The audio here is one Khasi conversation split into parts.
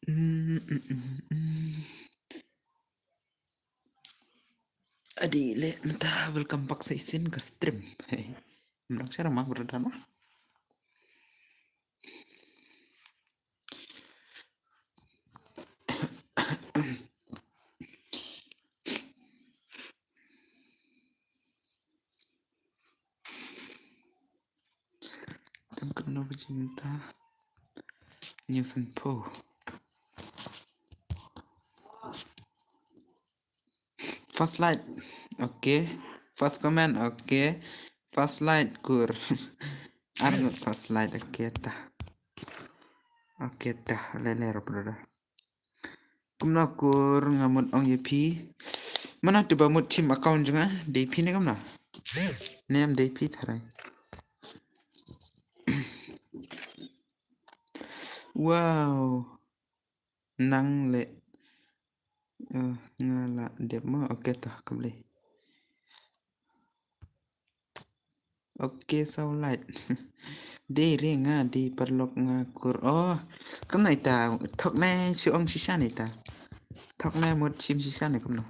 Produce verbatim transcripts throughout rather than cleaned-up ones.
Mm, mm, mm, mm. Adi le mynta welcome back sa isin ka stream. Hey. Mrang shara ma brother ma. Tang kumno ba jin ta. New san po. First light. Okay. First comment. Okay. First light kur. Ar first light. Okay ta. Okay ta. Lele ro brother. Kumno kur nga mut ong ïa phi. Mana tu ba mut team account jong nga. Dei phi ne kumno? Ne em dei phi tharai. Wow. Nang le. Eh, nga la dep ma. Okay ta khublei. Okay, so light. Dei re nga, dei paralok nga kur. Oh, kumno ita, thok ne shu ong shisha ne ita. Thok ne mut shim shisha ne kumno.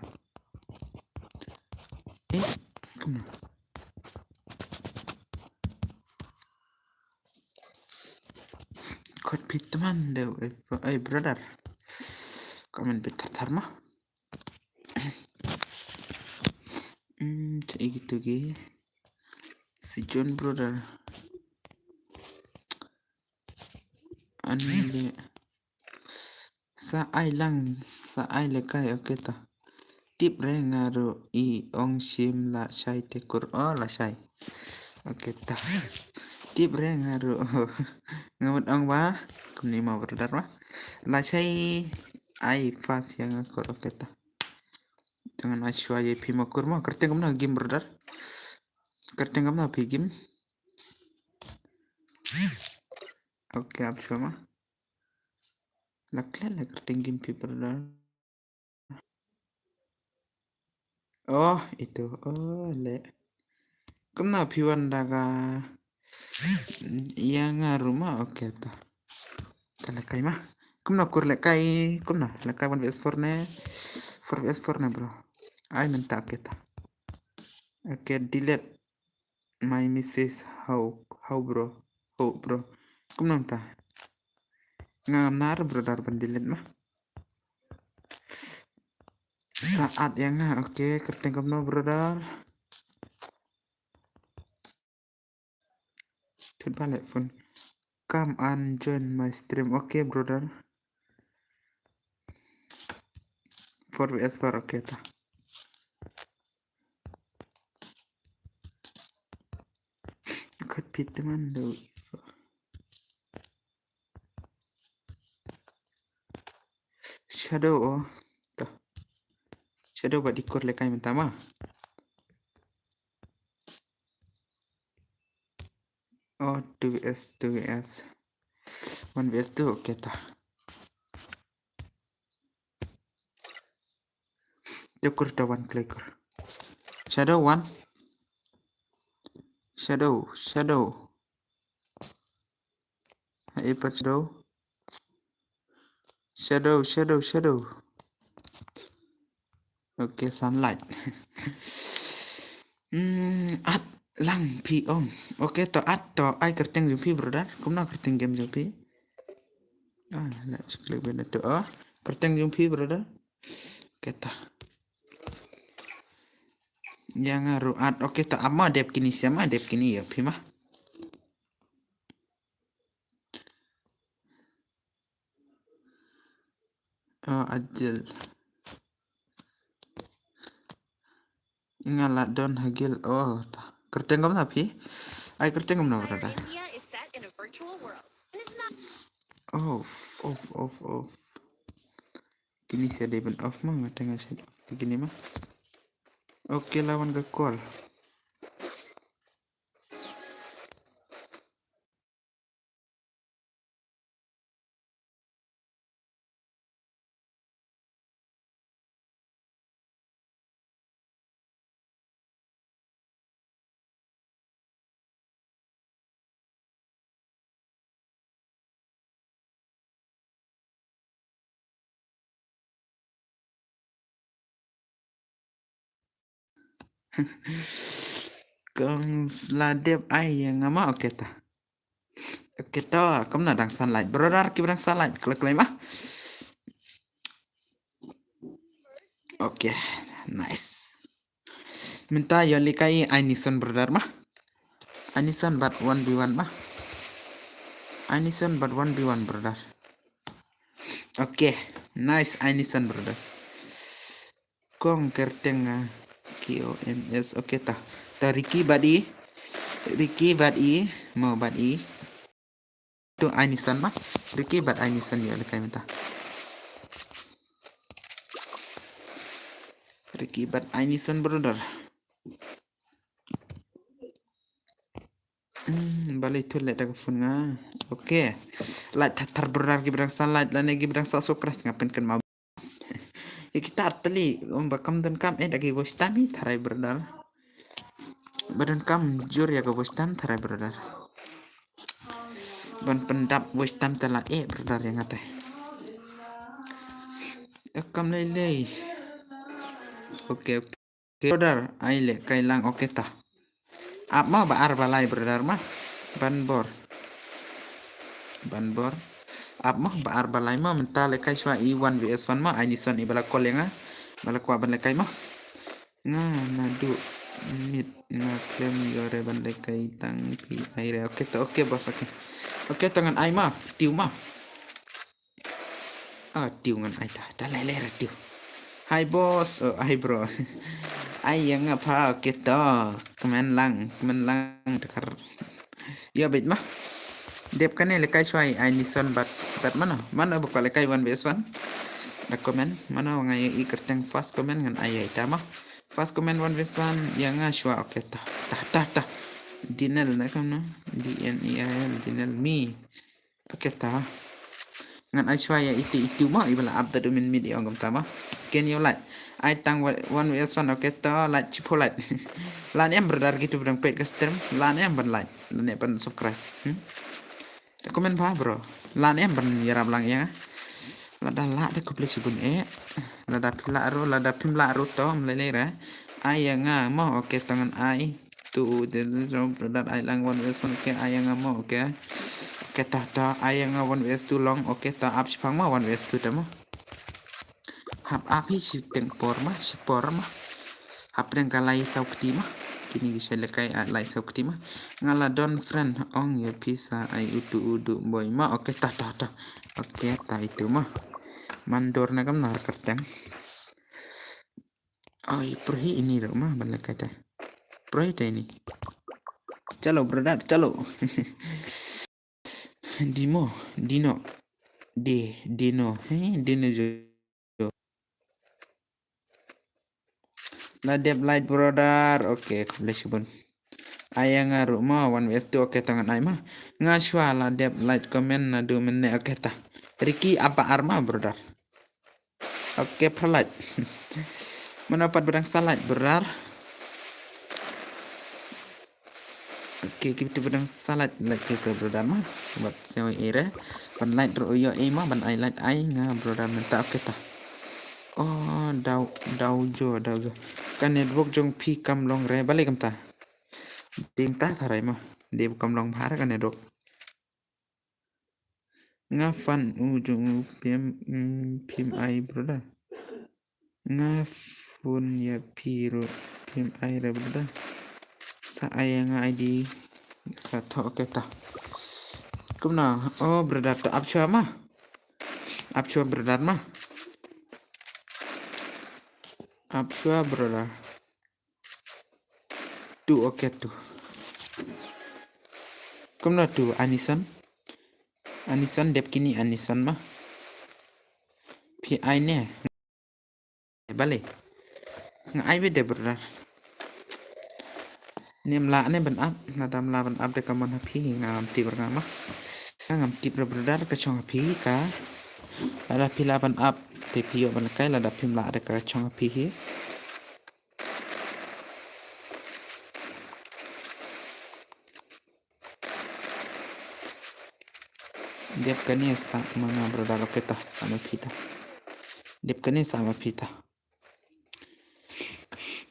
Eh, kumno. Kot phi tman de, eh, eh, brother. Comment bit tar tar ma. Hmm, cha igi tu gi. Si John brother. Ani le. Sa ai lang, sa ai le kai, okay ta. Tip re nga ruh i ong shim la shai te kur, oh la shai. Okay ta. Tip re nga ruh. Nga mut ong ba. Kumne ma brother ma. La shai ai fast ïa nga kur, okay ta. Te ngan ai shuwa ïa phi ma kur ma. Kyrteng kumno game brother? Kyrteng kumno phi game? Okay, ap shuwa ma. La klet la kyrteng game phi brother. Oh, itu. Oh, le. Kumno phi wan da ka ïa nga ruh ma, okay ta. Ta lehkai ma. Kumno kur lehkai, kumno lehkai one V S four ne. Four V S four ne bro. Ai mynta, okay ta. Okay, delete my message, how, how bro. How bro. Kumno mynta. Nga ngam nar brother ban delete ma. Sa add ïa nga, okay, kyrteng kumno brother. Thut ba leh phone. Come and join my stream. Okay, brother. Four V S four, okay ta. Kot phi tman do. Shadow, oh. Ta. Shadow ba dei kur lehkai mynta ma. Oh, two V S, two V S. One V S two, okay ta. Te kur ta wan kloi kur. Shadow wan. Shadow, shadow. Hai pat shadow. Shadow, shadow, shadow. Okay, sunlight. Hmm, add lang phi ong. Okay, to add to ai kyrteng jong phi brother. Kumno kyrteng game jong phi? Ah, la check leh bynta to. Ah, kyrteng jong phi brother. Okay ta. Ïa nga ruh add. Okay ta, ama dep kine sia ma, dep kine ïa phi ma. Oh, Ajil. Nga la don ha guild. Oh, ta. Kyrteng kumno phi? Ai kyrteng kumno brother? Off, off, off, off. Kine sa dei ban off ma, nga teng nga sa off kine ma. Okay, la wan ka call. Kong sladep ai ïa nga ma, okay ta. Okay ta, kumno dang san light. Brother kiba dang san light, klik klik ma. Okay, nice. Mynta ïa lehkai Ainison brother ma. Ainison bad one v one ma. Ainison bad one v one brother. Okay, nice Ainison brother. Kong kerteng ah, K O N S, okay ta. Ta Ricky bad i. Ricky bad i, mo bad i. Tu Ainison ma. Ricky bad Ainison ïa lehkai mynta. Ricky bad Ainison brother. Hmm, balei tu leh da ka phone nga. Okay. Light thar thar brother kiba dang san light lane kiba dang san subscribe nga pynkan ma. Ïa kita artylli, um, ba kam donkam eh da ki watch time hi tharai brother. Ba donkam jur ïa ka watch time tharai brother. Ban pyndap watch time te la eh brother ïa nga te. Ïa kam lei lei. Okay, okay. Brother, ai lehkai lang, okay ta. Ap ma ba ar ba lai brother ma. Ban bor. Ban bor. Ap ma ba ar ba lai ma, mynta lehkai shuwa i one v one ma, Ainison i ba la call ïa nga. Ba la kwah ban lehkai ma. Nga naduh miet nga khlem ïoh re ban lehkai tang phi ai re. Okay ta, okay boss, okay. Okay ta ngan ai ma, tiew ma. Ah, tiew ngan ai ta. Ta lei lei ra tiew. Hi boss. Oh, hi bro. Ai ïa nga pha, okay to. Kmen lang, kmen lang. Dakar. Ïa bit ma. Dep kane lehkai shuwa i Ainison bad, bad mano. Mano ba kwah lehkai one v one. Da comment. Mano nga ïa i kerteng first comment ngan ai ïa i ta ma. First comment one v one ïa nga shuwa, okay ta. Ta, ta, ta. Dinel na kam na. D N E I L, Dinel me. Okay ta. Ngan ai shuwa ïa iti iti ma, i ba la update u min midi ong kumta ma. Can you like? Ai tang wa-, one v one, okay ta, like, chipo like. Lan em brother kitu ba dang peit ka stream. Lan em ban like. Lan em ban subscribe. Hmm? Da comment ba bro. Lan em ban ïarap lang ïa nga. Lada lah da khublei shibun eh. Lada phi lah ruh, lada phim lah ruh to, ym lei lei re. Ai ïa nga mo, okay ta ngan ai. Tu, de, de, so, brother, ai lang one v one, okay, ai ïa nga mo, okay. Okay, ta, ta, ai ïa nga one v two long, okay, ta, ap shipang mo, one v two ta mo. Hap ap hi shi teng por ma, shi por ma. Hap teng ka lai saw kti ma. Kini ki sha lehkai, ah, lai saw kti ma. Nga la don friend, ong ïa phi sa ai utu u du boi ma, okay, ta, ta, ta. Okay, ta itu ma. Mandor na kam nar kerteng. Oi, pyrhi ini ruh ma, ban lehkai ta. Pyrhi ta ini. Chalo, brother, chalo. Dimo, Dino. Di, Dino. He, Dino jo. La dep light brother. Okay, khublei shibun. Ai ïa nga ruh ma, one v two, okay, ta ngan ai ma. Nga shuwa la dep light comment naduh mynne, okay ta. Ricky ap ba ar ma brother. Okay, pyrlait. Mano pat ba dang san light, brother? Okay, kitu ba dang san light, light kita brother ma. Bad seo ere. Ban light ruh ïoh ei ma, ban ai light ai nga brother mynta, okay ta. Oh, dau, dau jo, dau jo. Ka network jong phi kam long re, balei kumta? Ding ta tharai ma. Dei kam long bha re ka network. Nga fan u jong u phim, mm, phim ai brother. Nga phone ïa phi ruh phim ai re brother. Sa ai ïa nga I D sa thoh, okay ta. Kumno, oh brother, to ap shuwa ma. Ap shuwa brother ma. Ap shuwa brother. Tu, okay tu. Kumno tu, Anison? Anison, dep kini Anison ma. Phi ai ne? Balei? Nga ai beit de brother. Nym lah ne ban ap, lada ym lah ban ap de ka mon ha phi, ngam tip re nga ma. Ngam tip re brother, ka shong ha phi ka. Lada phi lah ban ap te phi ïoh ban lehkai, lada phim lah de ka shong ha phi hi. Dep kane sa ma nga brother, okay ta, sa ma phi ta. Dep kane sa ma phi ta.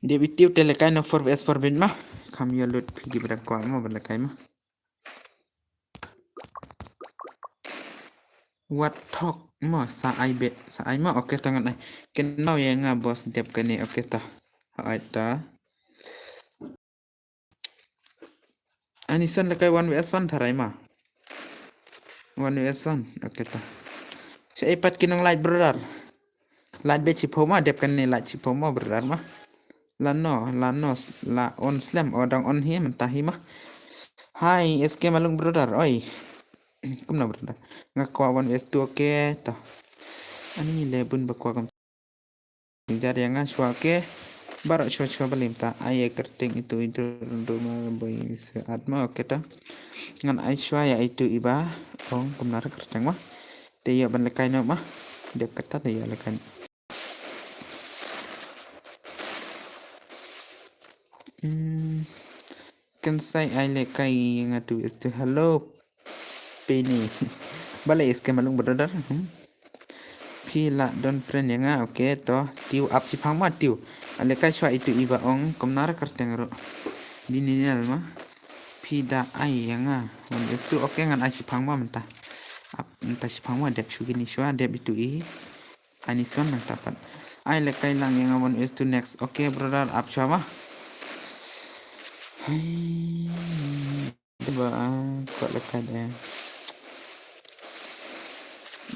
Dep ïa tiu te lehkai na four versus four bit ma. Kam ïa lut phi ki ba dang kwah mo ba lehkai ma. Wat thok mo sa ai be sa ai ma. Okay, to ngan ai. Kynmaw ïa nga boss dep kane. Okay, to. Hai ta. Ani son lehkai one versus one tharai ma. One versus one. Okay, to. Sa ai pat ki nong light brother. Light be chipho ma dep kane light chipho ma brother ma. La no, la no, la on slem, o dang on hi mynta hi ma. Hi, S K Malung brother, oi. Kumno brother. Nga kwah one versus two, okay, to. Ani le bun ba kwah kam. Jar ïa nga shuwa, okay. Baroh shuwa shuwa ba lim ta. Ai kyrteng itu itu ruma boy se atma, okay, to. Ngan ai shuwa ïa itu iba. Ong kumno ra kyrteng ma. Te ïa ban lehkai no ma. Dep kata te ïa lehkai. Hmm. Kan sai ai lehkai ïa nga tu is to hello. Pini. Balei S K Malung brother. Hmm. Phi la don friend ïa nga, okay, to. Tiu ap chiphang ma tiu. Ai lehkai shuwa itu iba ong kumno ra kyrteng ruh. Diniel ma. Phi da ai ïa nga. One is to, okay, ngan ai chiphang ma mynta. Ap mynta chiphang ma dep shu kini shuwa dep itu i. Anison nangta pat. Ai lehkai lang ïa nga one is to next. Okay brother, ap shuwa ma. Hai. Ba ah, kwah lehkai eh.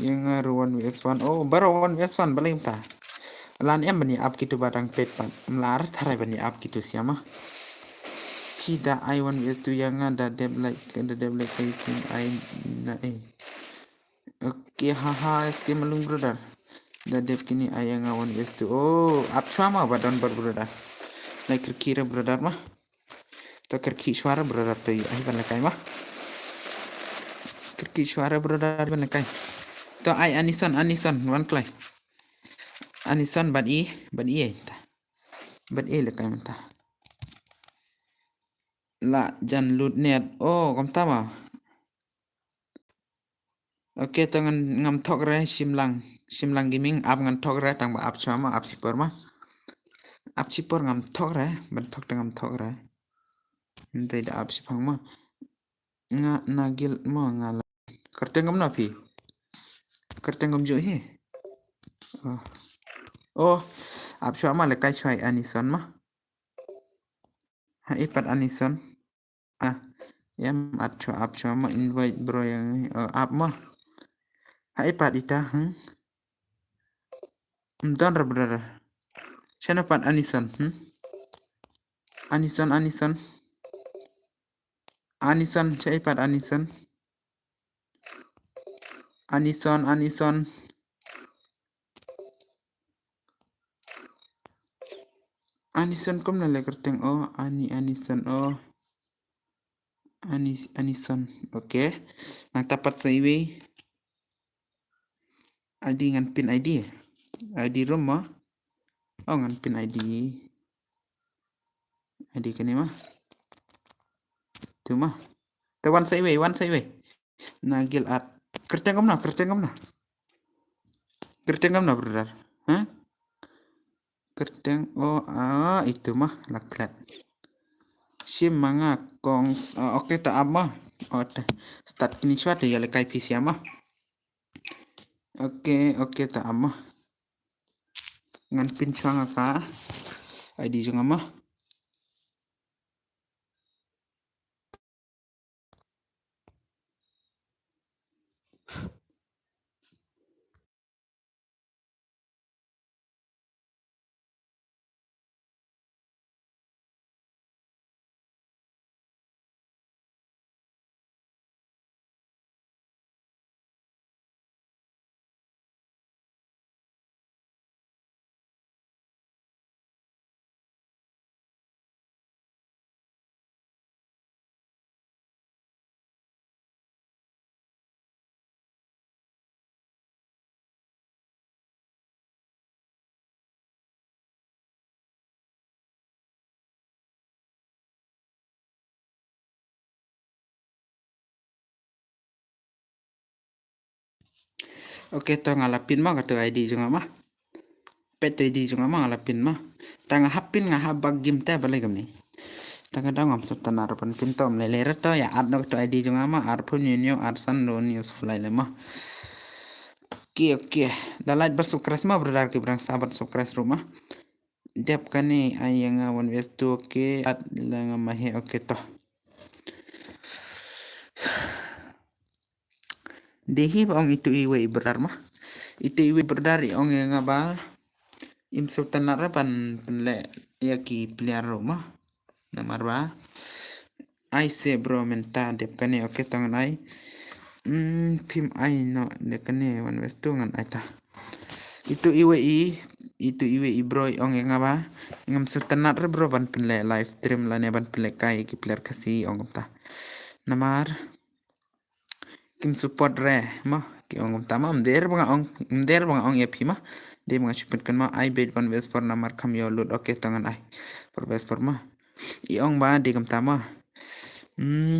Ïa nga ruh one versus one. Oh, baroh one versus one balei mynta. Lan em ban ïa ap kitu ba dang peit pat. Mlar tharai ban ïa ap kitu sia ma. Phi da ai one versus two ïa nga da dep lehkai da dep lehkai ai na eh. Okay, haha, S K Malung brother. Da dep kini ai ïa nga one versus two. Oh, ap shuwa ma ba don bor brother. Lai kyrki ra brother ma. To kyrki shuwa ra brother to ai ban lehkai ma. Kyrki shuwa ra brother ban lehkai. To ai Anison, Anison, wan klai. Anison bad i, bad i ai ta. Bad i lehkai mynta. La jan lut net. Oh, kumta ma. Okay, to ngan ngam thok re shim lang. Shim lang gaming ap ngan thok re tang ba ap shuwa ma ap shipor ma. Ap shipor ngam thok re, ban thok te ngam thok re. Nte da ap shiphang ma. Nga na guild mo nga la. Kyrteng kumno phi. Kyrteng kumjuh hi. Oh. Oh, ap shuwa ma lehkai shuwa Anison ma. Ha i pat Anison. Ah, ïam at shuwa ap shuwa ma invite bro ïa nga, eh, ap ma. Ha i pat ita, hmm. Mdon ra brother. Shano pat Anison, hmm. Anison, Anison. Anison, sha i pat Anison. Anison, Anison. Anison kumno le kyrteng o, Ani, Anison o. Anis, Anison. Okay. Nangta pat sa iwei. I D ngan pin I D. I D room ma. Oh, ngan pin I D. I D kane ma. Tu ma. Te wan sa iwei, wan sa iwei. Na guild at. Kyrteng kumno, kyrteng kumno. Kyrteng kumno brother. Ha? Kyrteng, oh, ah, itu ma la klet. Shim ma nga kong, ah, okay, ta ap ma. Oh, ta start kini shuwa te ïa lehkai phi sia ma. Okay, okay, ta ap ma. Ngan pin shuwa nga ka I D jong nga ma. Okay, to nga la pin ma katu I D jong nga ma. Peit to I D jong nga ma, nga la pin ma. Tang nga hap pin, nga hap bak gim te balei kumne. Tang ka dang ngam sngewtynnat ruh ban pin to, ym lei lei ruh to, ïa add noh to I D jong nga ma, arphew hynñiew hynñiew arsan hynñiew san lai lai ma. Okay, okay. Da like bad subscribe ma brother, ki ba dang sa ban subscribe ruh ma. Dep kane ai ïa nga one vs two, okay, add la nga ma he, okay to. Dei hi ba ong itu iwei i brother ma. Itu iwei i brother i ong ïa nga ba im sngewtynnat ruh ban pynleh ïa ki player ruh ma. Namar ba ai se bro mynta dep kane, okay to ngan ai. Hmm, phim ai noh dep kane one vs two ngan ai ta. Itu iwei i, itu iwei i bro i ong ïa nga ba ngam sngewtynnat ruh bro ban pynleh live stream lane ban pynleh kai ïa ki player Khasi, ong kumta. Namar kim support re ma, ki ong kumta ma, ym dei ba nga ong, ym dei ba nga ong ïa phi ma. Dei ba nga shu pynkynmaw, ai beit one vs four namar kam ïoh loot, okay to ngan ai four vs four ma. I ong ba dei kumta ma. Hmm,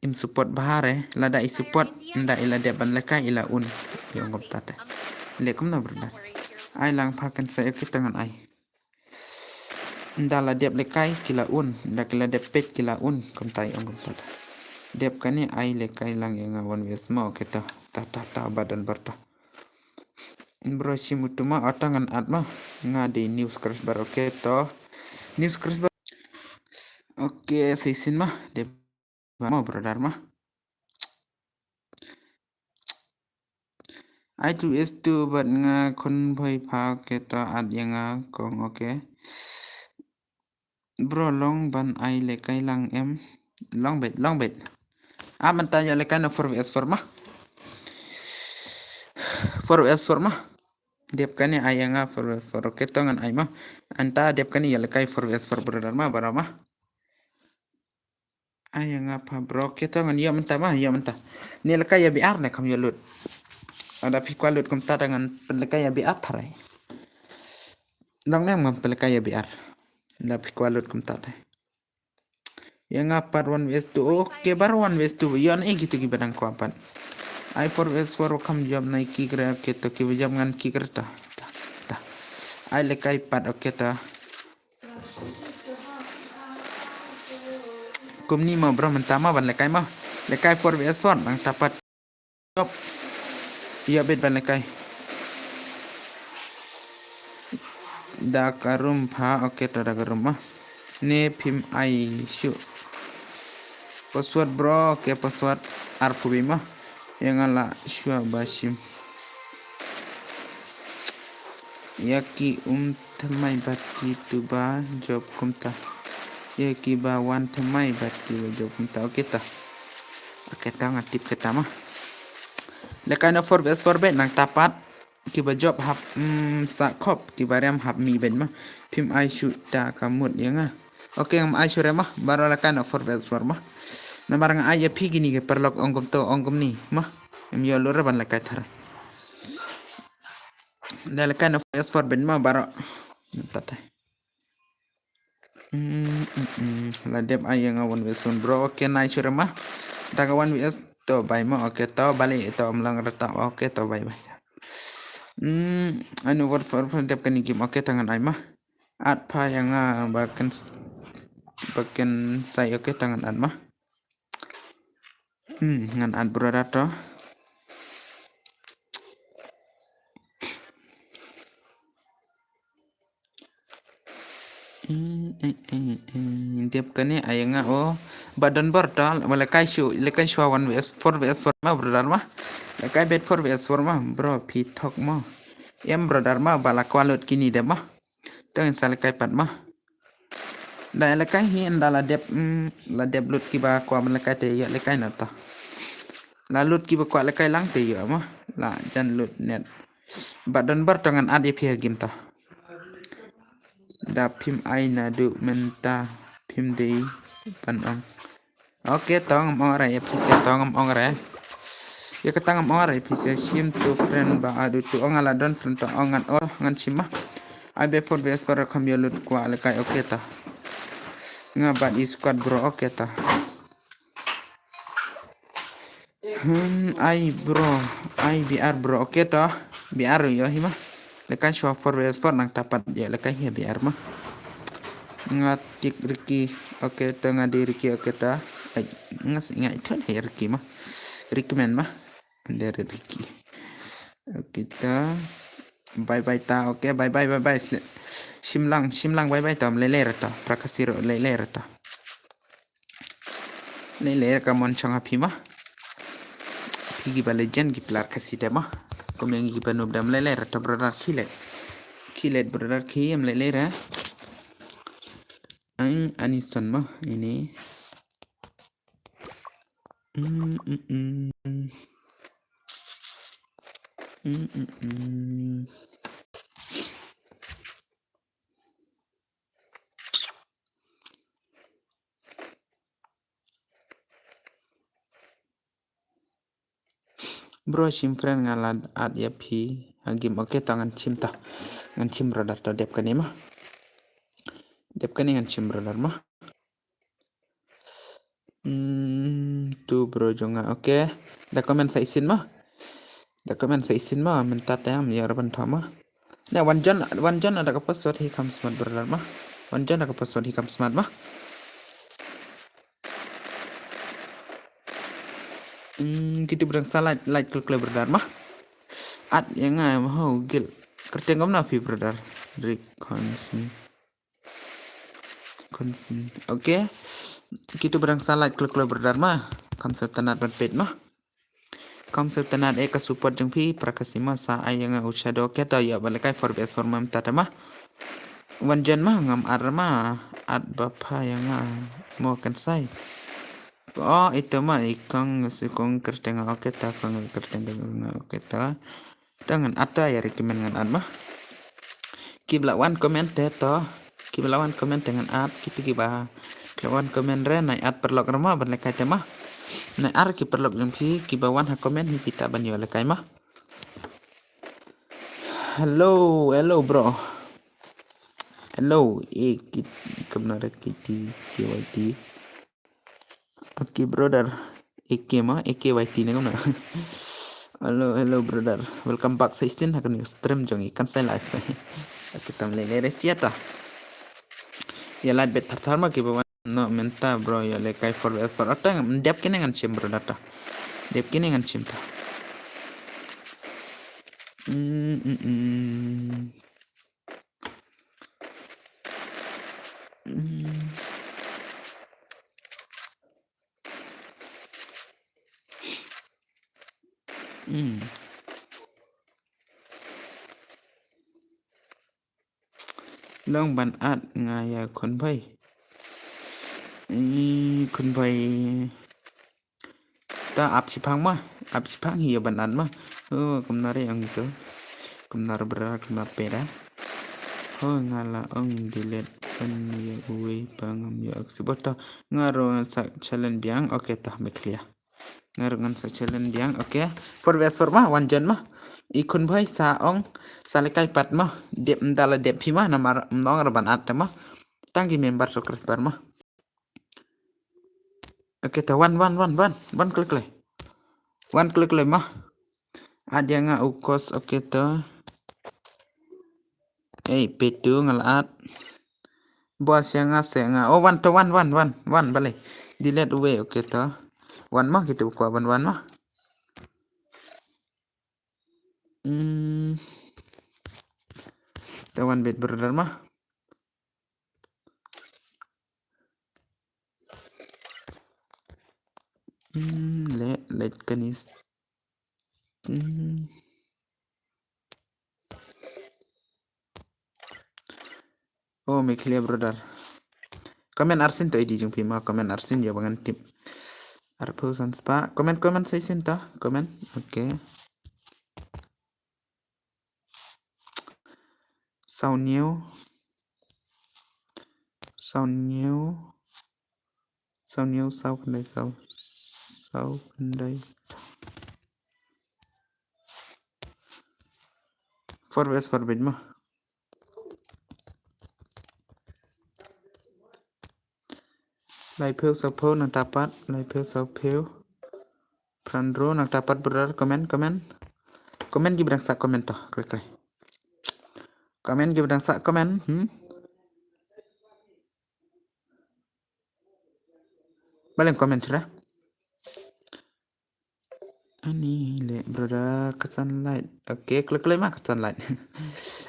im support bha re, lada i support, ynda i la dep ban lehkai i la un. I ong kumta te. Leh kumno brother? Ai lang pha kan sa, okay to ngan ai. Ynda la dep lehkai ki la un, ynda ki la dep peit ki la un, kumta i ong kumta. Dep kane ai lehkai lang ïa nga one vs ma, okay to. Ta ta ta, ba don bor to. Bro shim utu ma, ota ngan add ma. Nga dei new subscriber, okay to. New subscriber. Okay, sa shisien ma. Dep ba mo brother ma. Ai two S two bad nga khun bhoi pha, okay to add ïa nga kong, okay. Bro long ban ai lehkai lang em. Long beit, long beit. Ah, mynta ïoh lehkai na four vs four ma. Four vs four ma. Dep kane ai ïa nga four vs four, okay to ngan ai ma. Ynta dep kane ïoh lehkai four vs four brother ma, baroh ma. Ai ïa nga pha bro, okay to ngan ïoh mynta ma, ïoh mynta. Ne lehkai ïa B R ne kam ïoh loot. Lada phi kwah loot kumta te ngan pynlehkai ïa B R tharai. Dang ne ngam pynlehkai ïa B R. Lada phi kwah loot kumta te. Ïa nga pat one vs two, okay, baroh one vs two, ïoh na i kito ki ba dang kwah pat. Ai four vs four kam jop na i kick re, okay to ki ba jop ngan kick re ta. Ta, ta. Ai lehkai pat, okay to. Kumne mo bro, mynta mo ban lehkai mo. Lehkai four vs four nangta pat. Stop. Ïa beit ban lehkai. Da ka room pha, okay to da ka room mo. Ne phim ai shuh. Password bro, okay password arphew mo. Ïa nga la shuwa ba shim. Ïa ki um thymmai bad kitu ba jop kumta. Ïa ki ba wan thymmai bad ki ba jop kumta. Okay to. Okay to nga tip kata mo. Lehkai na four vs four beit nangta pat. Ki ba jop hap, mm, sah khop, ki ba rem hap mih beit mo. Phim ai shuh da ka mut ïa nga. Okay, ngam ai shuh re mo. Baroh lehkai na four vs four mo. Namar nga ai ïa phi kine ki paralok ong kumto, ong kumne mo. Em ïoh loot re ban lehkai tharai. Da lehkai na four vs four beit mo baroh. Mynta te. Mm, mm, mm. La dep ai ïa nga one vs one bro. Okay, nai shuh re mo. Da ka one vs to bai mo. Okay, to balei to ym long re to. Okay, to bai bai. Hmm, anu four vs four dep kane game. Okay, to ngan ai mo. Add pha ïa nga ba kan, ba kan sai, okay, to ngan add mo. Hmm, ngan add brother to. Hmm, eh, eh, eh, dep kane ai ïa nga o. Ba don bor to, ba lehkai shuh, lehkai shuwa one vs four vs four mo brother mo. Lehkai beit four vs four mo, bro, phi thok mo. Em brother mo, ba la kwah loot kine de mo. To ngin sa lehkai pat mo. Da lehkai hi ynda la dep, mm, la dep loot ki ba kwah ban lehkai te ïa lehkai na to. La loot ki ba kwah lehkai lang te ïa mo. La jan loot net. Ba don bor to ngan add ïa phi ha game to. Da phim ai naduh mynta phim dei ban ong. Okay, to ngam ong re, ïa phi sha to ngam ong re. Ïa kata ngam ong re, ïa phi sha shim to friend ba adu to ong ala don friend to ong ngan or ngan shim ma. Ai be four vs four kham ïa lut kwah lehkai, okay to. Nga bad i squad bro, okay to. Hmm, ai bro, ai B R bro, okay to. B R ïoh hi ma. Lehkai shuwa four versus four nangta pat ïa lehkai hi biar ma. Nga tik Ricky. Okay, ta nga dei Ricky, okay ta. Ai, nga si nga ithon hi Ricky ma. Recommend ma. Ande Ricky. Okay ta. Bye bye ta. Okay, bye bye, bye bye. Shim lang, shim lang, bye bye ta. Lele ra ta. Prakasiro lele ra ta. Lele ra ka mon chang ha phi ma. Phi ki ba legend ki player Khasi te ma. Kum ïa ngi ki ba noob dam lele ra ta brother Kilet. Kilet brother ki em lele ra. Ang Aniston ma ini. Mm, mm, mm. Mm, mm, mm. Bro, shim friend nga la add ïa phi ha game. Okay, to ngan shim to. Ngan shim brother to dep kane ma. Dep kane ngan shim brother ma. Hmm, tu bro jong nga. Okay. Da comment sa isin ma. Da comment sa isin ma. Mynta te am ïa ra ban tha ma. Ne wan jon, wan jon ada ka password hi kam smart brother ma. Wan jon ada ka password hi kam smart ma. Hmm, kitu brang sa like, like klik klik brother ma. Add ïa nga ma ho gil. Kyrteng kumno phi brother. Rick Hansen. Konsin. Okay. Kitu brang sa like klik klik brother ma. Kam sa tanat ban pet ma. Kam sa tanat eh ka support jong phi Prakasi ma sa ai ïa nga u shadow. Okay, to ïa ba lehkai four versus four ma mynta te ma. Wan jon ma ngam add ma. Add ba pha ïa nga mo kan sai. Oh, ito ma i kong si kong kyrteng. Okay ta kong kyrteng nga. Okay ta. Ta ngan add ta ïa recommend ngan add ma. Ki ba la wan comment te to. Ki ba la wan comment te ngan add, kitu ki ba la wan comment re nai add paralok re ma ban lehkai te ma. Nai add ki paralok jong phi ki ba wan ha comment hi phi ta ban ïoh lehkai ma. Hello, hello bro. Hello, eh, ki, kumno re ki ti, ki wai ti. Okay brother. A K ma, A K Y T ne kumno. Hello, hello brother. Welcome back sa isin ha kane ka stream jong i kan sai live. Okay, tam le le re sia ta. Ïa lad bet thar thar ma ki ba wan. No, mynta bro, ïa lehkai forever. Ata dep kine ngan shim brother ta. Dep kine ngan shim ta. Mm, mm, mm. Mm. Mm. Long ban add nga ïa Khunbhoi. Ih, Khunbhoi. Ta ap shiphang ma, ap shiphang hi ïa ban add ma. Oh, kumno re ong ito. Kumno re bra, kumno pera. Ho nga la ong delete ban ïa uwei pa ngam ïa accept to. Nga ruh ngan sa challenge biang, okay ta me clear. Nga ruh ngan sa challenge biang, okay. Four versus four ma, wan jon ma. I Khunbhoi sa ong, sa lehkai pat ma. Dep mdala dep phi ma, namar mdong ra ban add ma. Tang ki member subscriber ma. Okay, ta wan, wan, wan, wan, wan klik klik. Wan klik klik ma. Add ïa nga u kos, okay ta. Eh, petu nga la add. Bos ïa nga se nga. Oh, wan ta wan, wan, wan, wan, bale. Delete uwei, okay ta. Wan ma, kitu kwah ban wan ma. Hmm. Ta wan bet brother ma. Hmm, le, le kanis. Hmm. Oh, me clear brother. Comment arsien to I D jong phi ma, comment arsien ïa ba ngan tip. Arphew san spah. Comment, comment sa isin to. Comment. Okay. Saw hynñiew. Saw hynñiew. Saw hynñiew, saw khyndai, saw, saw khyndai. Four versus four bit ma. Laiphew sawphew nangta pat, laiphew sawphew. Phrandro nangta pat brother, comment, comment. Comment ki brang sa comment to, klik klik. Comment, ki ba dang sah comment. Hmm. Baleng comment shuh. Ani le brother ka sunlight. Okay, klik klik ma ka sunlight.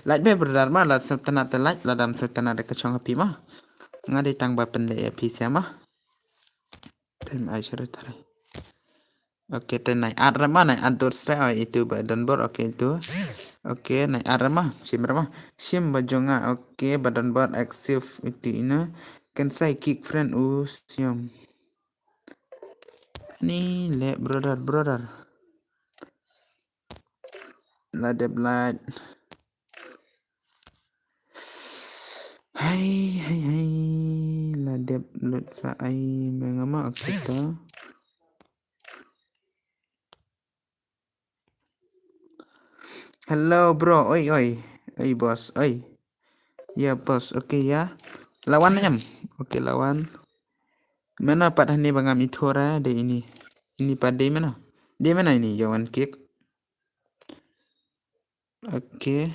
Light be brother ma, lada sngewtynnat te light, lada ym sngewtynnat te ka shong ha phi ma. Nga dei tang ba pynleh ïa phi sha ma. Te ai shuh tare. Okay, te nai at re ma, nai at dur sre, oh, itu ba don bor, okay, itu. Okay, nai at re ma, shim re ma. Shim ba jong nga, okay, ba don bor, accept itu ina. Kan sai kick friend u siam. Ani le brother, brother. La dep lad. Hai, hai, hai. La dep lut sa ai me nga ma, okay to. Hello bro, oi oi. Oi boss, oi. Ya boss, okay ya. Lawan em. Okay, lawan. Mano pat hani ba ngam ithuh ra de ini. Ini pat de mano. De mano ini, Johan kick. Okay.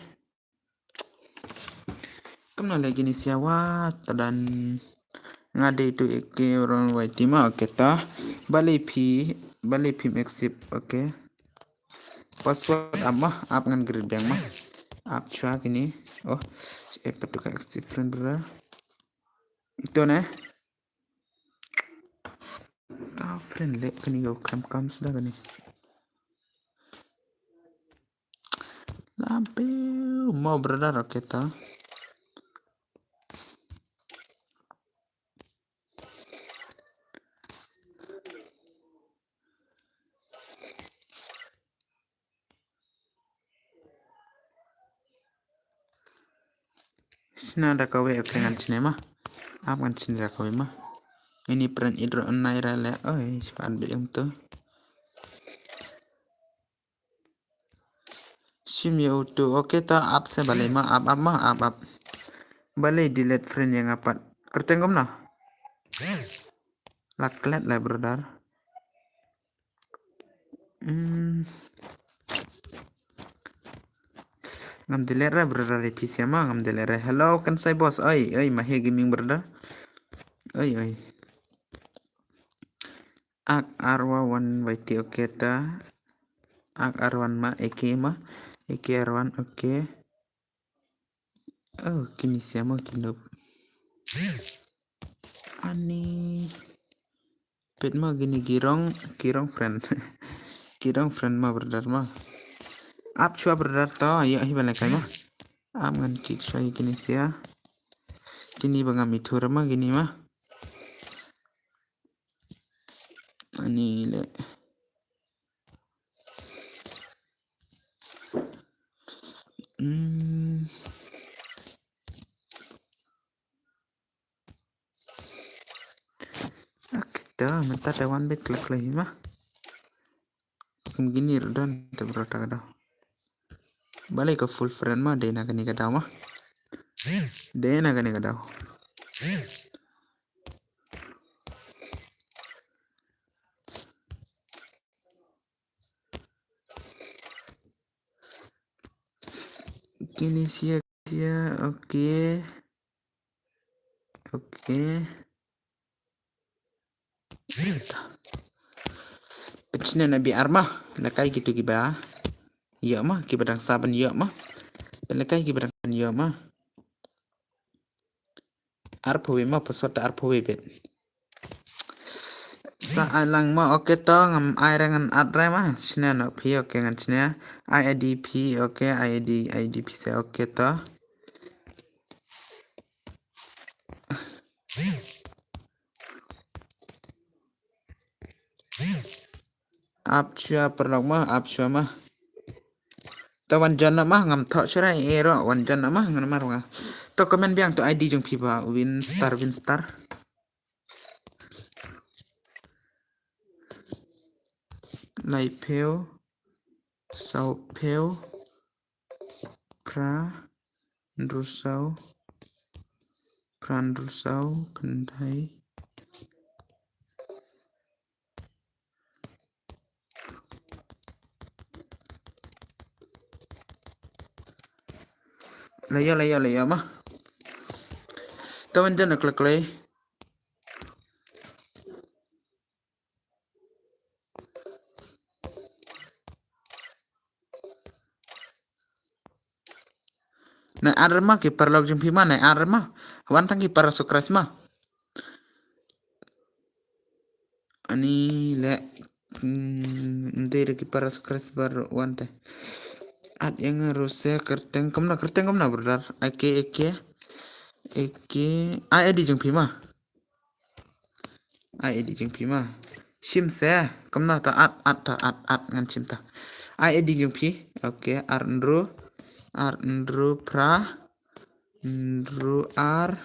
Kumno lagi ni siawa tadan. Nga dei tu eke orang wai tima, okay ta. Balei phi, balei phi accept, okay. Password ap ma, ap ngan grid bank ma. Ap chwa kini. Oh, eh, patu ka accept friend bro. Ito ne. Ka friend lek kani, go kam kam sda kani. Labe mo brother, okay ta. Shna da kawei, okay, ngan shna ma. Ap ngan shna da kawei ma. Ini pran idro anai ra le. Oi, shwa an biang tu. Shim ya utu. Okay ta, ap se balei ma, ap, ap ma, ap, ap. Balei delete friend yang apat. Kerteng gom na. Laklet lah brother. Hmm. Ngam delete ra brother, A P C ma ngam delete ra. Hello, kan sai boss. Oi, oi, Mahir Gaming brother. Oi, oi. Ak arwa wan waiti, okay ta. Ak arwan ma, eke ma. Eke arwan, okay. Oh, kini siama kinop. Ani. Pet ma gini girong, girong friend. Girong friend ma brother ma. Ap chwa brother to, ya hi bale kai ma. Ap ngan kick chwa kini sia. Kini ba ngam ithuh ra ma gini ma. Ani le. Hmm. Ak ta, mynta te wan beit klek klek hi ma. Kum gini rudan te bro ta ka daw. Balei ka full friend ma, dei na kani ka daw ma. Dei na kani ka daw. Kini sia sia, okay. Okay. Pynshna na B R ma, lakai kitu kiba. Ïa ma, kiba dang saban ïa ma. Pynlakai kiba dang ïa ma. Arphew wei ma, paswat arphew wei bet. Sa ai lang ma, okay to, ngam ai ra ngan at ra ma, shna no phi, okay ngan shna. I D P, okay, I D, I D P se, okay to. Ap chwa paralok ma, ap chwa ma. Ta wan jan ma, ngam thoh shrai ero, wan jan ma, ngan mar nga. To comment biang to I D jong phi ba, Winstar, Winstar. Lai phew, saw phew, phra, hynriew saw, phra hynriew saw, khyndai. La ïa, la ïa, la ïa ma. Tawan jan na klak klai. Na ar ma ki paralok jong phi ma, na ar ma. Wan tang ki para sukras ma. Ani le, mm, ndei da ki para sukras bar wan te. At yang rose kerteng, kumno kerteng, kumno brother. Ake, ake. Ake. Ai, adi jong phi ma. Ai, adi jong phi ma. Shim se, kumno ta at, at ta at, at ngan shim ta. Ai, adi jong phi. Okay, ar ndru, ar ndru pra, ndru ar,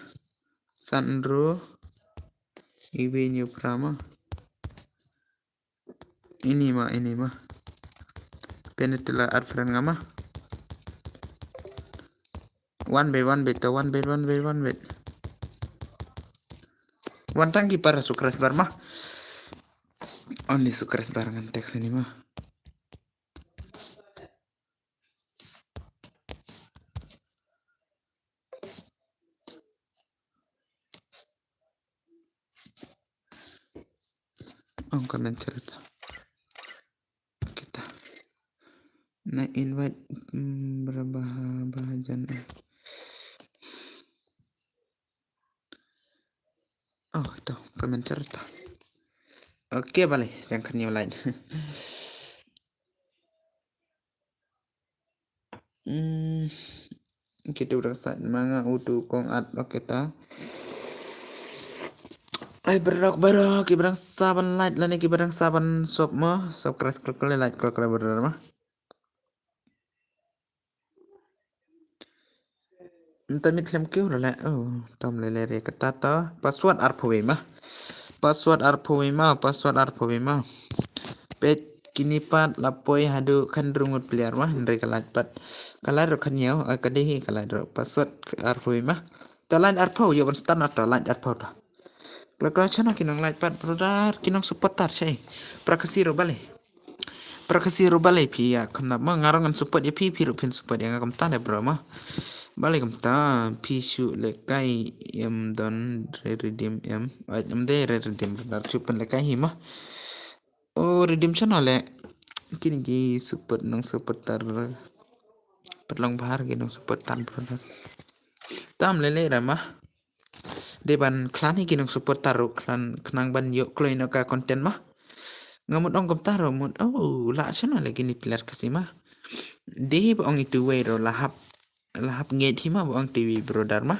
san ndru, iwi nyu pra ma. Ini ma, ini ma. Penetela add friend nga ma. One by one bit, one bit, one bit, one bit. Wan tang ki para sukras bar ma. Only sukras bar ngan text ini ma. Ong comment cerita. Kita. Na invite, mm, berbaha-baha jan, eh. Oh, to, comment cerita. Okay, bale, yang kan new line. Hmm. Kita udah sat manga utu kong at, okay ta. Ai, berok, berok, ki berang saban like lane ki berang saban sub ma, subscribe klik klik, like klik klik, berok ma. Nta mit lem kiew la le, oh, tam le le re kata ta. Password arphew wei ma. Password arphew wei ma, password arphew wei ma. Peit kini pat la poi haduh khandrung ngut player ma, hynrei ka lait pat. Ka lait ruh khañiew, eh, ka dei hi ka lait ruh. Password arphew wei ma. Ta lait arphew, ïoh ban start na ta lait arphew ta. Lada shano ki nong lait pat brother, ki nong supporter shai. Prakasi ruh balei. Prakasi ruh balei phi ïa kham nap ma, nga ruh ngan support ïa phi, phi ruh phin support ïa nga kumta de bro ma. Balei kumta, phi shu lehkai em don re redeem em. Ai, em de re redeem brother, shu pynlehkai hi ma. Oh, redeem shano le. Kini ki support nong supporter. Pat long bha ki nong supporter brother. Tam lele ra ma. Dei ban khlaiñ hi ki nong supporter ruh khlaiñ khnang ban ïoh kloi noh ka content ma. Nga mut ong kumta ruh mut, oh, la shano le kini player Khasi ma. Dei ba ong itu wei ruh la hap, la hap ngeit hi ma ba ong itu wei brother ma.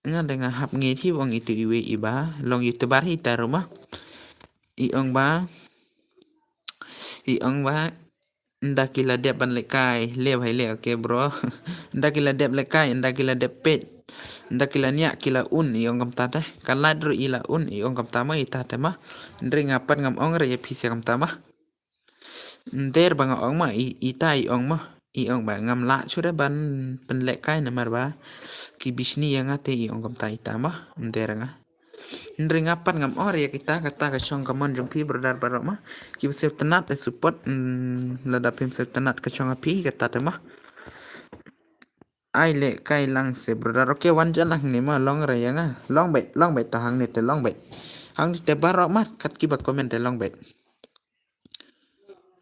Nga dei nga hap ngeit hi ba ong itu iwei iba long YouTuber hi ta ruh ma. I ong ba, i ong ba. Nda ki la dep ban lehkai, leh bhai leh, okay bro. Nda ki la dep lehkai, nda ki la dep peit. Nda ki la niah ki la un, i ong kumta te. Ka lait ruh i la un, i ong kumta ma, ita te ma. Hynrei nga pat ngam ong re ïa phi sha kumta ma. Nder ba nga ong ma, i, ita i ong ma. I ong ba ngam lah shuh re ban pynlehkai namar ba ki bishni ïa nga te, i ong kumta ita ma. Nder nga. Hynrei nga pat ngam ong re ïa kita, kata ka shong ka mon jong phi brother baroh ma. Kiba sngewtynnat da support, mm, lada phim sngewtynnat ka shong ha phi kata te ma. Ai lehkai lang se brother. Okay, wan jan hangne ma, long re ïa nga. Long beit, long beit ta hangne te long beit. Hangne te baroh ma, kat kiba comment te long beit.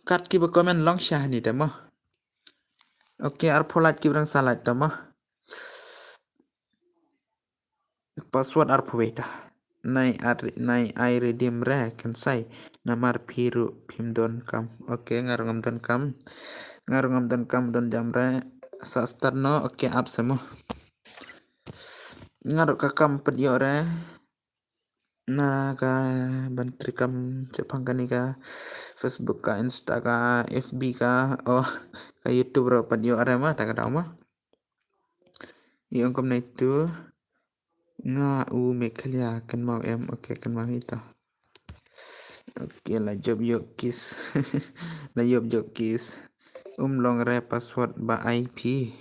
Kat kiba comment long sha hangne te ma. Okay, arphew lait kiba dang sa lait ta ma. Password arphew wei ta. Nai ar-, nai ai redeem re kan sai. Namar phi ruh phim don kam. Okay, nga ruh ngam don kam. Nga ruh ngam don kam don jam re. Sa start noh, okay, app se mo. Nga ruh ka kam pat ïoh re. Na ka ban treikam shaphang kane ka Facebook ka, Insta ka, F B ka, oh, ka YouTube ruh pat ïoh re ma, ta ka daw ma. Ïoh kumne tu. Nga u Meghalaya kynmaw em, okay, kynmaw hi ta. Okay, la jop ïoh kiss. La jop ïoh kiss. Um long re password ba ai phi.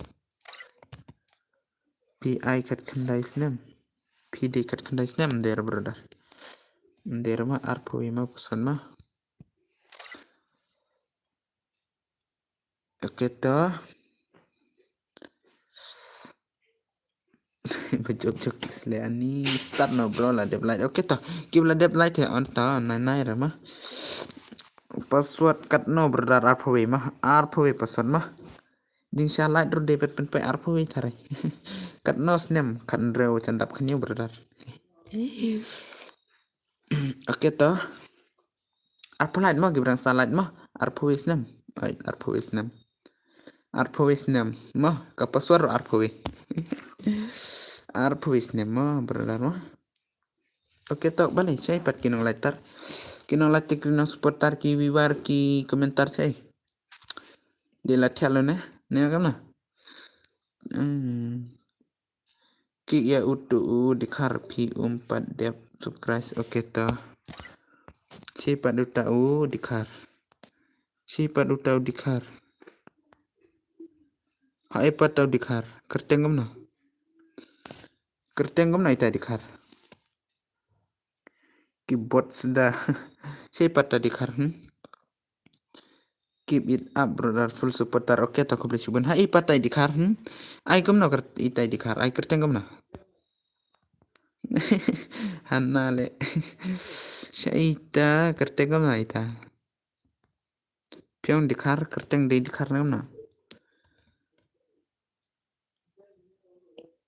Phi ai khatkhyndai snem. Phi dei khatkhyndai snem, nder brother. Nder ma arphew wei ma password ma. Okay to. Ba jop jop ki sle ani. Start noh bro, la dep light. Okay to. Ki ba la dep light he on to, nai nai re ma. Password katno brother, arphew wei ma. Arphew wei password ma. Jingsha light ruh dei pat pynpoi arphew wei tharai. Katno snem, khathynriew chandap khynñiew brother. Okay to. Arphew light ma, ki ba dang sa light ma. Arphew wei snem. Ai, arphew wei snem. Arphew wei snem. Ma, ka password ruh arphew wei. Arphew wei snem ma, brother ma. Okay to, balei, shai pat ki nonglait tar. Ki nonglait tar, ki nongsupporter, ki viewer, ki commenter shai. Dei la thiah lo ne, ne kam na. Hmm. Ki ïa utu u dkhar phi um pat dep subscribe. Okay to. Shi pat uta u dkhar. Shi pat uta u dkhar. Haei pat uta u dkhar. Kyrteng kumno? Kyrteng kumno ita dkhar? Keyboard suda. Shi pat uta dkhar, hmm? Keep it up, brother, full supporter. Okay to, khublei shibun. Haei pat uta dkhar, hmm? Ai kumno kyrteng ita dkhar, ai kyrteng kumno? Hana le. Shai ita, kyrteng kumno ita? Phi ong dkhar, kyrteng dei dkhar ne kumno?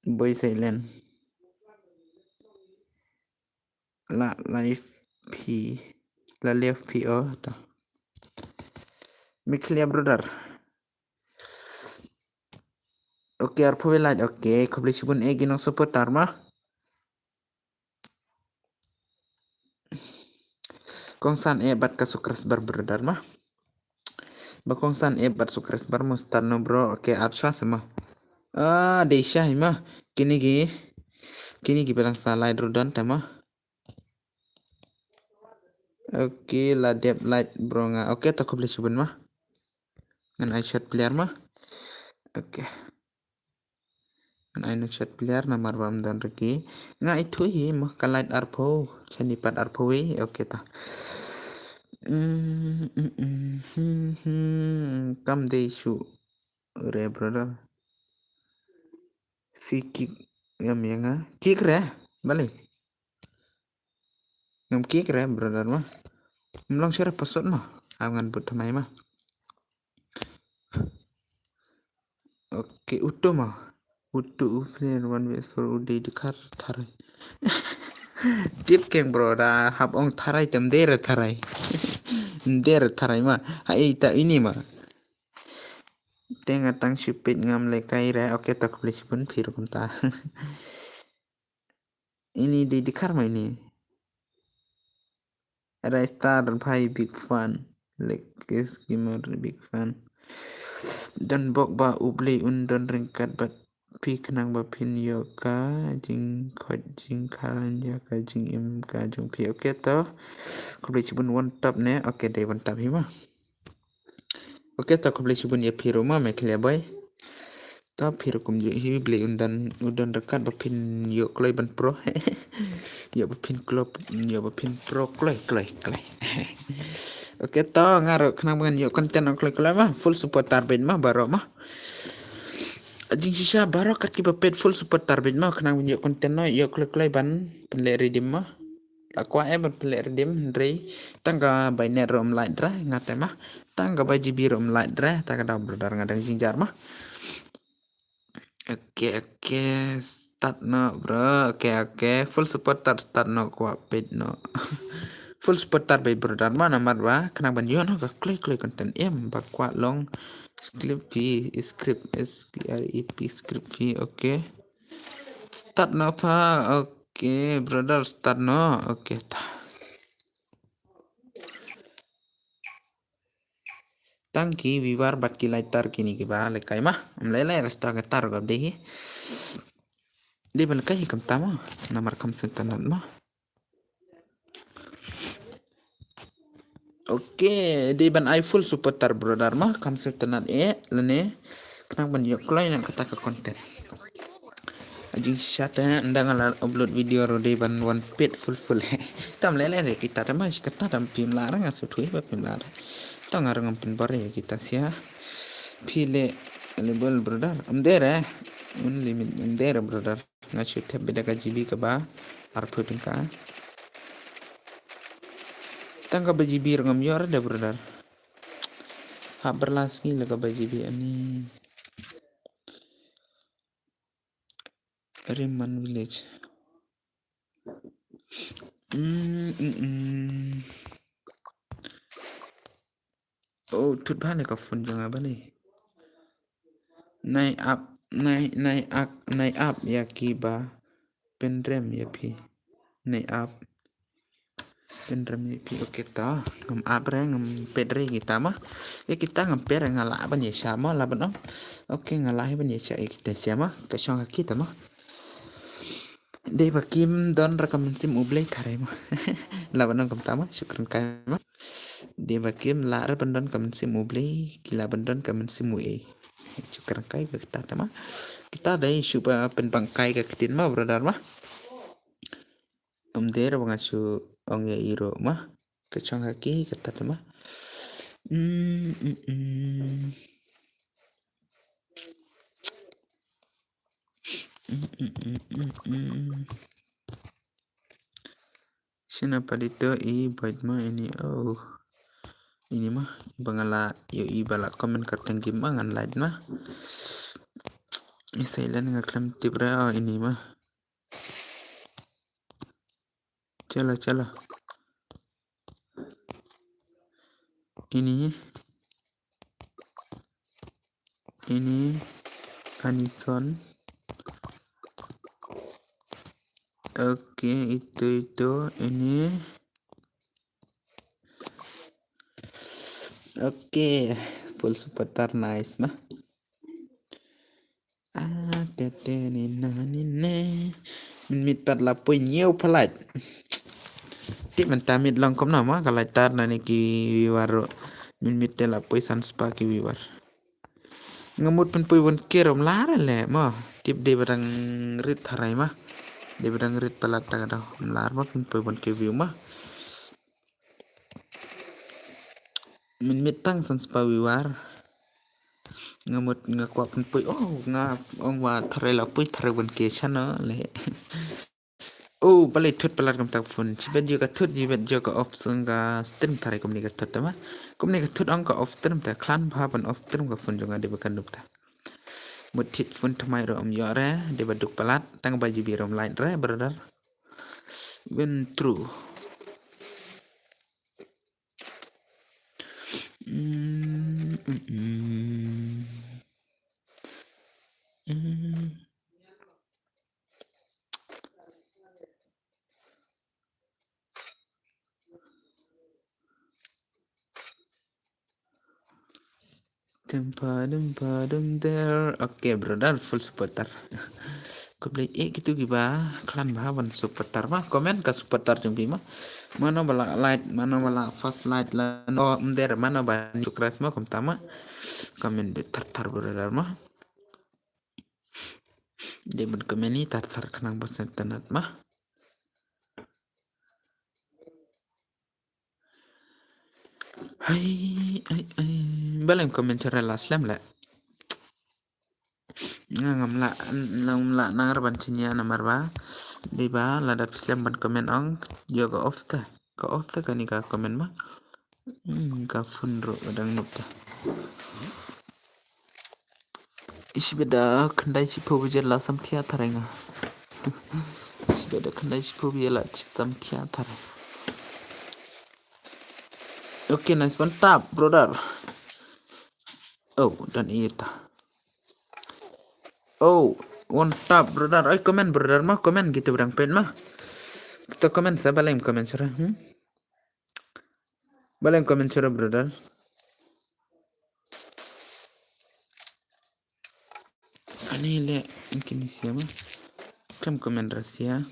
Boy silent. La live phi. La live phi o to. Mikhlia brother. Okay, arphew wei light. Okay, khublei shibun eh ki nongsupporter ma. Kongsan eh bad ka subscriber brother ma. Ba kongsan eh bad subscriber mo, start noh bro. Okay, ap shwa se ma. Ah, dei shai ma. Kine ki. Kine ki ba dang sa light ruh don te ma. Okay, la dep light bro nga. Okay, to khublei shibun ma. Ngan ai shot player ma. Okay. Ngan ai noh shot player namar ba ym don re ki. Nga ithuh hi ma, ka light arphew, shane pat arphew wei. Okay ta. Mm, mm, mm, mm, mm. Kam dei shuh re brother. Free kick ngam ïa nga. Kick re. Balei? Ngam kick re brother ma. Ym long shuh re password ma. Am ngan bud thymmai ma. Okay, uto ma. Uto u player one versus four u dei dkhar tharai. Tip keng bro, da hap ong tharai te ym dei re tharai. Ym dei re tharai ma. Haei ta ini ma. Te nga tang shu peit ngam lehkai re. Okay, to khublei shibun phi ruh kumta. Ini dei dkhar ma ini. Rai star bhai big fan. Like is gamer big fan. Don bok ba U Blei un don ryngkat bad phi khnang ba phin ïoh ka jingkhoit jingkhalan ïa ka jingim ka jong phi. Okay to. Khublei shibun, one tap ne. Okay, dei one tap hi ma. Okay, to khublei shibun ïa phi ruh ma, me khlieh boi. To phi ruh kumjuh hi, Blei un don, un don ryngkat ba phin ïoh kloi ban pro. Ïoh ba phin klop, ïoh ba phin pro kloi, kloi, kloi. Okay, to nga ruh khnang ba ngan ïoh content ong kloi, kloi ma, full support tarbit ma, baroh ma. Jingshisha baroh kat kiba peit full support tarbit ma, khnang ban ïoh content noh, ïoh kloi, kloi ban pynleh redeem ma. La kwah eh ban pynleh redeem, hynrei tang ka bai net ruh ym lait re, nga te ma. Tang ka bai G B ruh ym lait re, ta ka daw brother nga dang jynjar ma. Okay, okay, start noh bro. Okay, okay, full support tar, start noh, kwah peit noh. Full support tar bai brother ma, namar ba khnang ban ïoh noh ka kloi kloi content em, ba kwah long script fee, script, S C R I P, script fee. Okay. Start noh pha. Okay, brother, start noh. Okay, ta. Tang ki viewer bad ki like tar kine kiba lehkai ma. Ym lei lei, rasta ka tar ka dei hi. Dei ban lehkai hi kumta ma. Namar kam sngewtynnat ma. Okay, dei ban ai full support tar brother ma, kam sngewtynnat eh, lane khnang ban ïoh kloi na kata ka content. Jingshisha te ynda nga la upload video ruh dei ban wan peit full full. Tam leh leh re kita te ma, shi kata tam phim lah re, nga sngewthuh ba phim lah re. Tang nga ruh ngam pynbor ïa kita sia. Phi leh available brother. Ym dei re. Unlimited ym dei re brother. Nga shu thep beit da ka G B kaba arphew tyngka. Tang kaba G B ruh ngam ïoh re da brother. Hap byrla sngi la kaba G B ani. Riman village. Mm, mm, mm. Oh, thut bha ne ka phone jong nga bane. Nai ap, nai, nai ak, nai ap ïa kiba pynrem ïa phi. Nai ap. Pynrem ïa phi. Okay ta. Ngam ap re, ngam pet re kita ma. Ïa kita ngam pet re, nga lah ban ïa sha ma, lah ban ong. Okay, nga lah hi ban ïa sha ïa kita sha ma. Ka shong ha kita ma. Dei ba kim don ra ka mynsiem U Blei tharai ma. Lah ban ong kumta ma, shukran kai ma. Dei ba kim lah ra ban don ka mynsiem U Blei, ki lah ban don ka mynsiem U A. Shukran kai ka kita ta ma. Kita dei shu ba pynbangkai ka ktien ma, brother ma. Um dei ra ba nga shu ong ïa i ruh ma. Ka shong ha ki kata ta ma. Mm, mm, mm. Mm, mm, mm, mm, mm. Shina padito i bait ma ini, oh. Ini ma, ba nga la, ïoh i ba la comment ka tang kim ma ngan like ma. I silent nga khlem tip re, oh, ini ma. Chalo, chalo. Ini. Ini Anison. Okay, itu, itu. Ini. Okay, full supporter, nice ma. Ah, te, te, ni, na, ni, ne. Mynmiet pat la poi hynñiew phalat. Tip mynta miet long kumno ma, ka lait tar na ne ki viewer ruh. Mynmiet te la poi san spah ki viewer. Nga mut pynpoi one K ruh ym lah re leh ma. Tip dei ba dang rit tharai ma. Dei ba dang rit phalat ta ka daw. Ym lah re ma pynpoi one K view ma. Mynmiet tang san spah viewer. Nga mut nga kwah pynpoi, oh, nga ong wa tharai la poi tharai one K channel leh. Oh, balei thut palat kumta ka phone. Shibit jong ka thut, shibit jong ka off song ka stream tharai kumne ka thut ta ma. Kumne ka thut ong ka off stream ta, khlaiñ bha ban off stream ka phone jong nga dei ba ka nup ta. Mut thit phone thymmai ruh ym ïoh re, dei ba duk palat, tang ba G B ruh ym lait re, brother. Went through. Mm, mm, mm. Mm. Dum pa dum pa dum der. Okay, brother, full supporter. Khublei eh kitu kiba khlaiñ bha ban supporter ma. Comment ka supporter jong phi ma. Mano ba la like, mano ba la first like la no, ym der, mano ba ni subscribe ma kumta ma. Comment beit thar thar, brother ma. Dei ban comment ni thar thar khnang ba sngewtynnat ma. Hai, ai, ai. Balei ym comment shuh re, la slem leh. Nga ngam lah, ngam lah nang re ban shaniah namar ba dei ba lada phi slem ban comment ong, ïoh ka off ta. Ka off ta kane ka comment ma. Hmm, ka phone ruh ka dang nup ta. Shibit da khyndai shiphew baje la samthiah tharai nga. Shibit da khyndai shiphew baje la samthiah tharai. Okay, nice, one tap, brother. Oh, dang ïa ta. Oh, one tap, brother. Ai, comment, brother ma, comment kita ba dang peit ma. Kita comment sa, balei ym comment shuh re, hmm? Balei ym comment shuh re, brother. Ani leh, kine sha ma. Khlem comment re sha.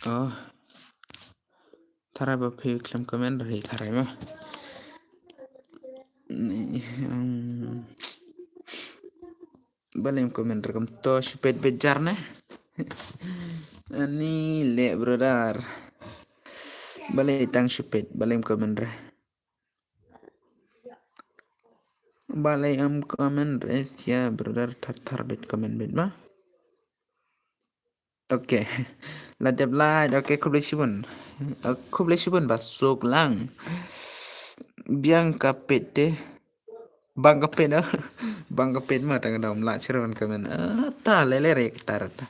Oh. Tharai ba phi khlem comment re tharai ma. Ni, um, balei ym comment re kumto, shu peit beit jar ne. Ani leh, brother. Balei tang shu peit, balei ym comment re. Balei ym comment re sia brother, thar thar beit comment beit ma. Okay. La dep like. Okay, khublei shibun. Uh, khublei shibun ba suk lang. Biang ka pet te. Bang ka pet, oh. Bang ka pet ma tang dom la chiron comment. Uh, ta lele re kita rata.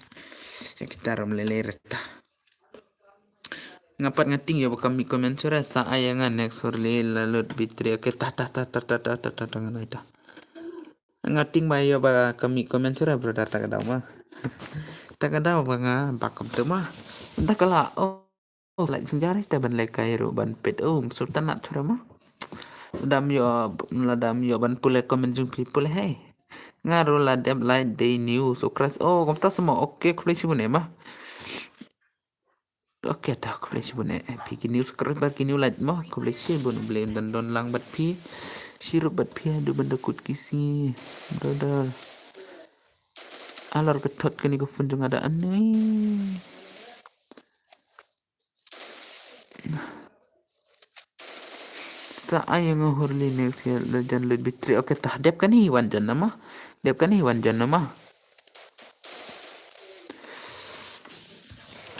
Ya kita rom lele rata. Nga pat nga ting ïa ba ka mih comment shuh re, sa ai ïa nga next Horli la lut B three. Okay, ta ta ta nga nai ta. Nga ting ba ïa ba ka mih comment shuh re brother, ta ka daw ma. Ta ka daw ba nga bak kam tu ma. Ta ka la, oh, oh, la jingjar ta ban lehkai ruh ban peit, oh, sultan nat shuh re ma. Lada ym ïoh, lada ym ïoh ban pule comment jong phi pule hei. Nga ruh la dep like dei new subscribe. Oh, kumta sa ma. Okay, khublei shibun eh ma. Okay, ta khublei shibun eh. Phi ki new subscriber, ki new like mo. Khublei shibun, Blei un don don lang bad phi. Shirup bad phi haduh ban da kut ki sngi, brother. Halor ka thot kane ka phone jong nga da ani. Sa ai ïa nga Horli next year la jan lut B three. Okay, ta dep kane hi wan jan nama. Dep kane hi wan jan nama.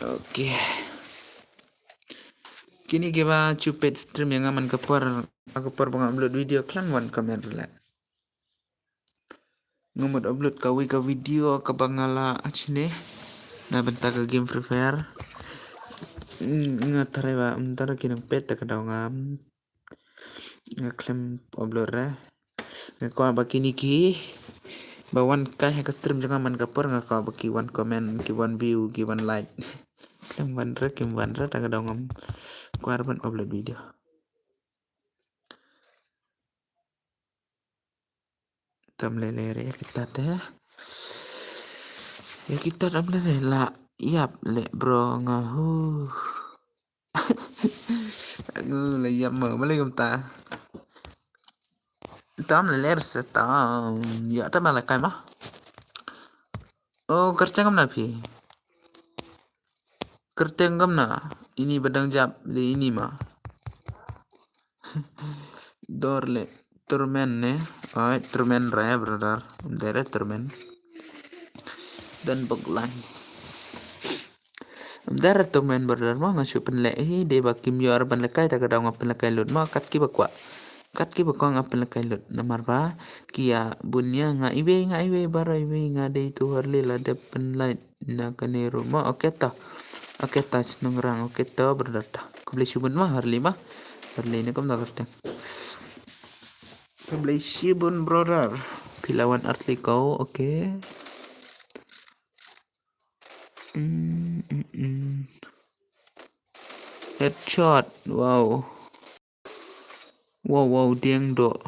Okay. Kine kiba ju peit stream ïa nga man ka por, ka por ba nga upload video khlem wan comment leh. Nga mut upload kawei ka video kaba nga la achne na bynta ka game Free Fire. Mm, nga tharai ba ym tharai ki nang peit, ta ka daw nga, nga khlem upload re. Nga kwah ba kine kiba wan kai ha ka stream jong nga man ka por, nga kwah ba ki wan comment, ki wan view, ki wan like. Khlem wan re, kim wan re, ta ka daw ngam kwah ban upload video. Tam lele re ïa kita te. Ïa kita tam lele la ïap le bro nga hu. Agu la ïap ma, balei kumta. Tam lele re se tam. Ïa tam la kai ma. Oh, kyrteng kumno phi? Kyrteng kumno? Ini ba dang jap le ini ma. Dor le Turmen ne. Oi, Turmen re brother. Dere Turmen. Dan bok lai. Ym dei re Turmen brother ma, nga shu pynleh hi, dei ba kim ïoh ban lehkai, ta ka daw nga pynlehkai lut ma, kat kiba kwah. Kat kiba kwah nga pynlehkai lut. Namar ba ki ïa bun ïa nga iwei, nga iwei, baroh iwei, nga dei tu Horli la dep pynlait na kane ruh ma. Okay ta. Okay ta, shnong rang, okay ta brother ta. Khublei shibun ma Horli ma. Horli ne kumno kyrteng. Khublei shibun brother. Phi la wan artylli ko, okay. Mm, mm, mm. Headshot. Wow. Wow, wow, deng doh.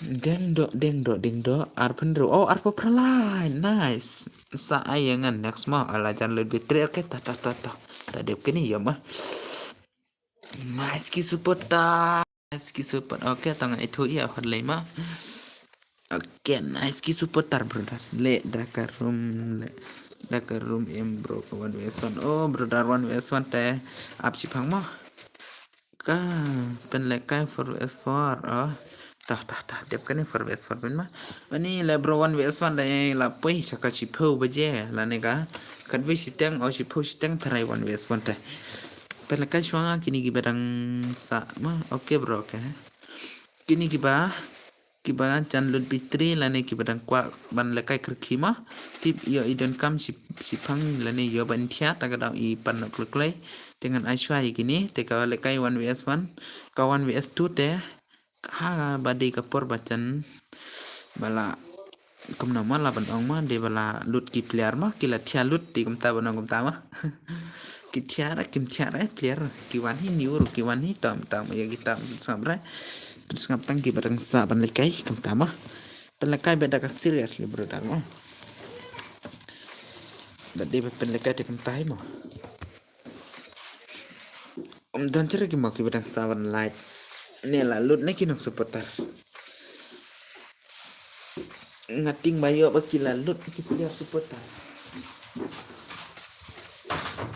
Deng doh, deng doh, deng doh. Arphew hynriew. Oh, arphew phra lai. Nice. Sa ai ïa nga next ma. Ala jan lut B three. Okay, ta, ta, ta, ta. Ta dep kane ïa ma. Nice ki supporter. Nice ki support. Okay, tang ai thu ïa Horli ma. Okay, nice ki supporter brother. Le da ka room, le da ka room em bro ka one V S one. Oh brother, one V S one te ap shi phang ma. Ka pynlehkai four V S four. Oh. Tah, tah, tah, dep kane four V S four pyn ma. Ani le bro, one V S one da la poi sha ka shiphew baje lane ka khatwei shiteng, oh, shiphew shiteng tharai one V S one te. Pynlehkai shuwa nga kine kiba dang sah ma. Okay bro, okay. Kine kiba, kiba jan lut B three lane kiba dang kwah ban lehkai kyrki ma. Tip ïoh i donkam shi, shiphang lane ïoh ban thiah, ta ka daw i pan noh kloi kloi. Te ngan ai shuwa ïa kine, te ka lehkai one V S one, ka one V S two te. Ha ba dei ka por ba jan ba la kumno ma la ban ong ma, dei ba la lut ki player ma, ki la thiah lut, dei kumta ban ong kumta ma. Ki thiah ra, kim thiah ra, eh, player ki wan hi new ruh, ki wan hi tam tam ïa ki tam sngap ra. Sngap tang kiba dang sah ban lehkai kumta ma. Pynlehkai bad da ka seriously brother ma. Ba dei ba pynlehkai te kumta hi ma. Ym don tira ki mo kiba dang sah ban like. Ne la lut ne ki nong supporter. Nga ting ba ïoh ba ki la lut ki player supporter.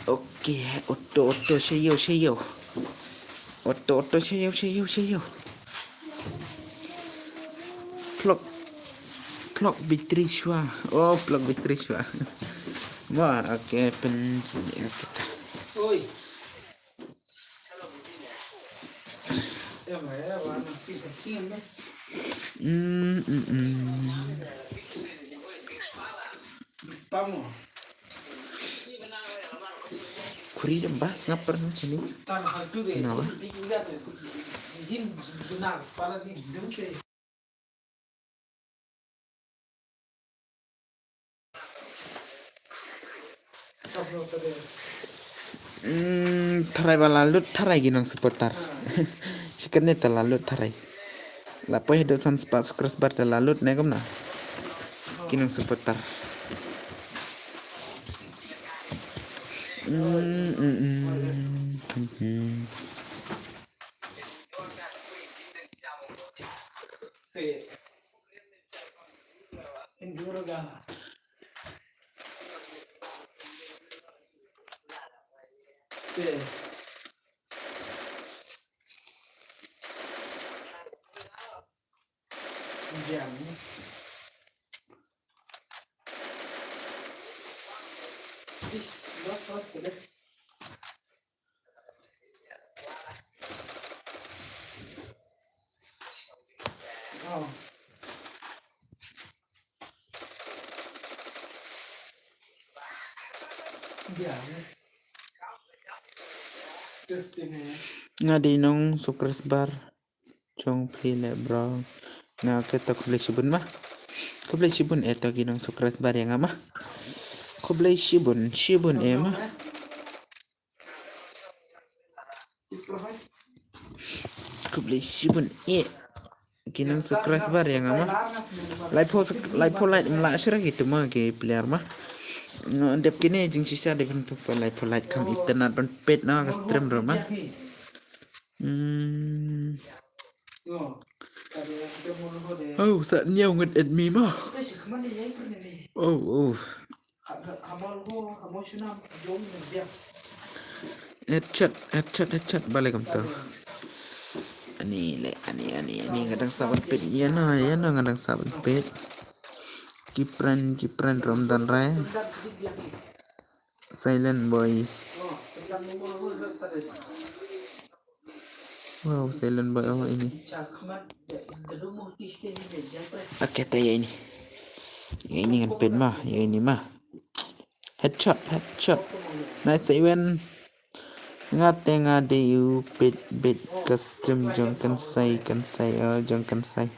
Okay, auto, auto, shayo, shayo. Auto, auto, shayo, shayo, shayo. Plug, plug battery shuwa. Oh, plug battery shuwa. Wah, okay, pen sini kita. Oi. Mm, mm, mm. Khuri dem ba sngap per sini. Kenapa? Hmm, tharai ba la lut tharai ki nong supporter. Chicken ne ta la lut tharai. La poi haduh san spah subscriber ta la lut ne kumno. Ki nong supporter. Hmm, hmm, hmm, hmm, hmm. Ish, lost, lost today. Oh. Nga dei nong subscriber jong phi le bro. Nga kata khublei shibun ma. Khublei shibun eh to ki nong subscriber ïa nga ma. Khublei shibun, shibun eh ma. Khublei shibun eh. Ki nong subscriber ïa nga ma. Laiphew, laiphew like mla shuh ki tu ma ki player ma. Nga dep kine jingshisha dei ban pynpoi laiphew like kam internet ban peit na ka stream ruh ma. Hmm. Oh, sa ñiew ngut add me ma. Oh, oh. Headshot, headshot, headshot, balei kumta. Ani le, ani, ani, ani, nga dang sa ban peit, ïa no, ïa no, nga dang sa ban peit. Ki pran, ki pran rom don re. Silent boy. Wow, silent boy, oh, ini. Okay, ta ïa ini. Ïa ini ngan peit ma, ïa ini ma. Headshot, headshot. Nice, Iwan. Nga te nga dei u peit, peit ka stream jong Kansai, Kansai, oh, jong Kansai.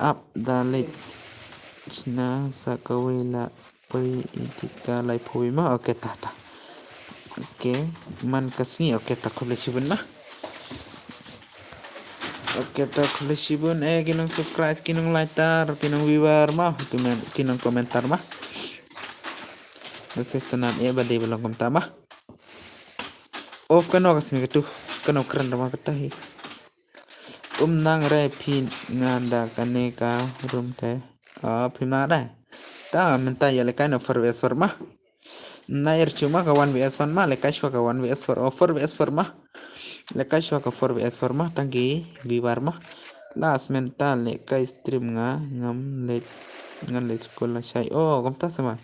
Ap da leit shna sa kawei la poi ïa ka laiphew ma. Okay, ta, ta. Okay, man ka sngi, okay, ta khublei shibun ma. Okay, ta khublei shibun eh ki nong subscribe, ki nong like, ki nong viewer ma, ki men-, ki nong komentar ma. Nasi tanat eh ba dei ba long kumta ma. Of kano ka sngi ka tu, kano kren da ma kata hi. Um nang re phi nga da kane ka room te. Ah, phi ma re. Ta mynta ïa lehkai na four V S four ma. Na er chu ma ka one V S one ma, lehkai shwa ka one V S four, oh, four V S four ma. Lehkai shwa ka four V S four ma, tang ki viewer ma. Last mynta lehkai stream nga, ngam leit, ngan leit school la shai. Oh, kumta sa ma.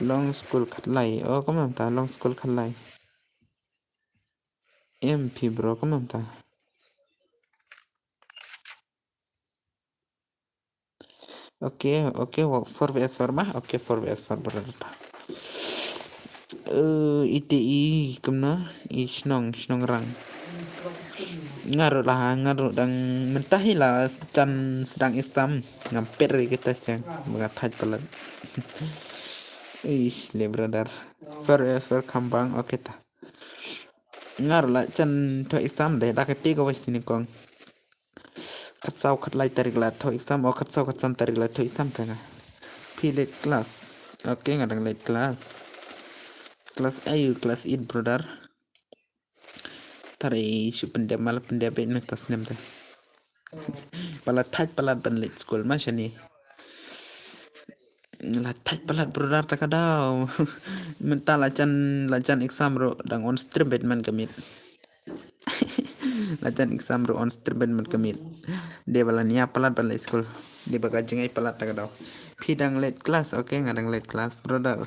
Long school khatlai. Oh, kumta long school khatlai. M P bro, kumta. Okay, okay, wa-, four V S four ma. Okay, four V S four bro. Eh, ite i kumno, i shnong, shnong rang. Nga ruh la, nga ruh dang mynta hi la s-, jan sdang exam. Ngam peit ri kita seng, ba nga thait palat. Ish, le brother. Four V S four khambang, okay ta. Nga ruh la jan thoh exam de, da kati ka wai sini kong. Khatsaw khatlai tarik la thoh exam, o khatsaw khatsan tarik la thoh exam ta nga. Phi leit class. Okay, nga dang leit class. Class ayu, class eight brother. Tare shu pyndep, ma la pyndep beit na ta snem ta. Ba la thait palat ban leit school ma shane. La thait palat brother ta ka daw. Mynta la jan, la jan exam ruh dang on stream beit man ka miet. La jan exam ruh on stream ban mut ka miet. Dei ba la nia palat ban leit school. Dei ba ka jngai palat ta ka daw. Phi dang late class, okay, nga dang late class, brother.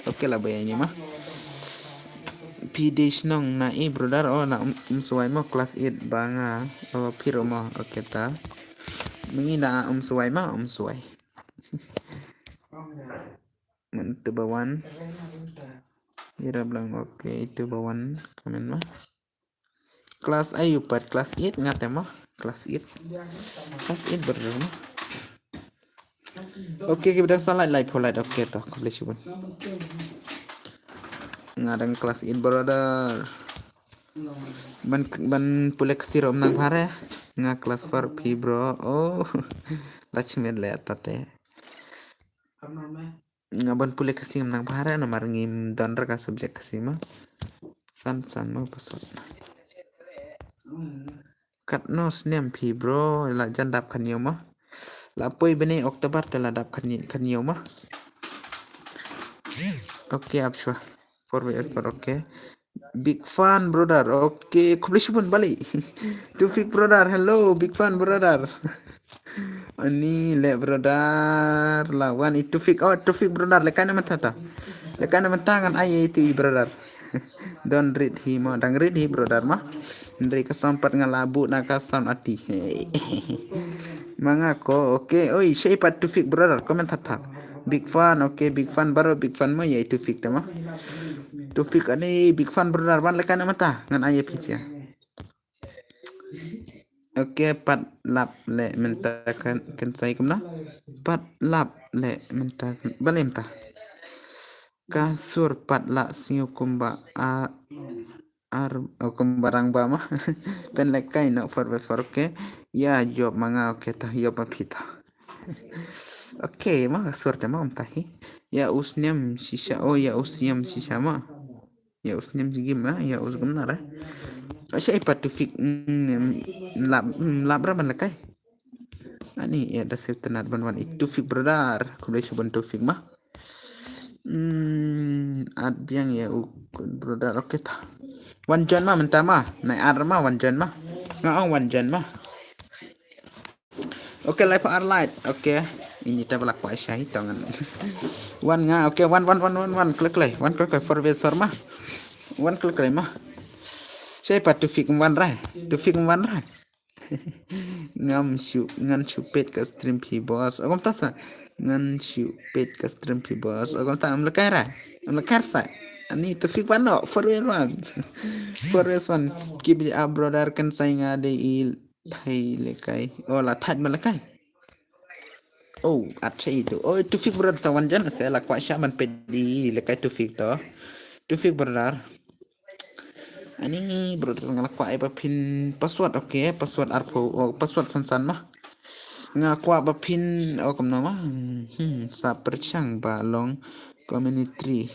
Okay, la ba ïa ngi ma. Phi dei shnong na i, brother, oh, na um, um suwai mo, class eight ba nga, oh, phi ruh mo, okay ta. Myngi na um suwai ma, um suwai. Mynta ba wan. Ira blang, okay, itu ba wan, comment ma. Class ayu pat, class eight nga te ma, class eight. Class eight brother ma. Okay, ki bda sa light, light pho light, okay to, khublei shibun. Nga dang class eight brother. Ban, ban pule Khasi ruh ym nang bha re. Nga class four phi bro. Oh. La chmet le ata te. Nga ban pule Khasi ym nang bha re namar ngim don re ka subject Khasi ma. San san ma password. Katno snem phi bro, la jan dap khathynñiew ma. La poi bnai October te la dap khathynñiew, khathynñiew ma. Okay, ap shuwa. Four by four, okay. Big fan brother, okay. Khublei shibun bali. Tufik brother, hello, big fan brother. Ani le brother, la wan i Tufik, oh Tufik brother, le kana mata ta. Le kana mata ngan ai itu i brother. Don rit hi mo, dang rit hi brother ma. Ndri ka sound pat nga la bu na ka sound ati. Ma nga ko, okay. Oi, shei pat Tufik brother, comment that that. Big fan, okay, big fan, baroh big fan mo, ïa i Tufik ta ma. Tufik ani big fan brother, wan le kana mata, ngan ai ïa phi sia. Okay, pat lap le mynta kan, kan sai kumno. Pat lap le mynta kan, bale mynta. Ka sur pat la sngew kumba a, ar, oh, kumba rang ba ma. Pen le kai no four by four, okay. Ya job ma nga, okay ta, job ma phi ta. Okay, ma ka sur te ma mynta hi. Ya u snem shisha, oh ya u snem shisha ma. Ya u snem jigim ma, ya u snem nara. Asha i pat Tufik, mm, lap, mm, lap ra ban le kai. Ani ya da sif tanat ban wan i Tufik brother. Khublei shibun Tufik ma. Hmm, at biang ya u brother, okay ta. Wan join ma mynta ma, nai ar ma wan join ma. Nga ong wan join ma. Okay, live ar light. Okay. Ini ta bala kwai shai tongan. Wan nga, okay, wan wan wan wan wan klik klik. Wan klik klik four by four ma. Wan klik klik ma. Shai pat Tufik wan rai. Tufik wan rai. Ngam shu, ngan shu pet ka stream phi boss. Agam ta sa. Ngan shu pet ka stream phi boss. Agam ta am lekar ra. Am lekar sa. Ani Tufik wan no. Four by one. Four by one. Keep it up brother, kan sai nga de i thai lekai. Oh la thai ma lekai. Oh, at chai tu. Oh, Tufik brother ta wan jan sa la kwa sha man pet di lekai Tufik to. Tufik brother. Ani brother nga la kwah ai ba phin password, okay, password arphew, oh, password san san ma. Nga kwah ba phin, oh, kumno ma. Hmm, sa pyrshang ba long commentary,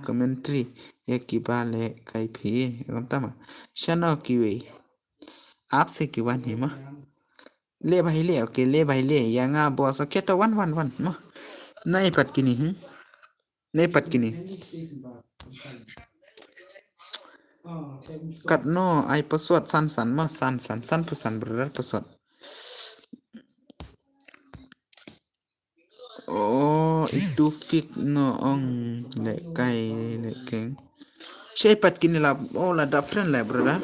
commentary ya ki ba le kai phi, kum ta ma. Shano kiwei. Ap se ki wan hi ma. Le ba hi le, okay, le ba hi le. Ya nga boss, okay, to wan wan wan ma. Nai pat kini, hmm. Nai pat kini. Katno ai password san san ma, san san, san phew san brother password. Oh, i Tufik no ong le kai le keng. Shei pat kini la, oh, la da friend la brother.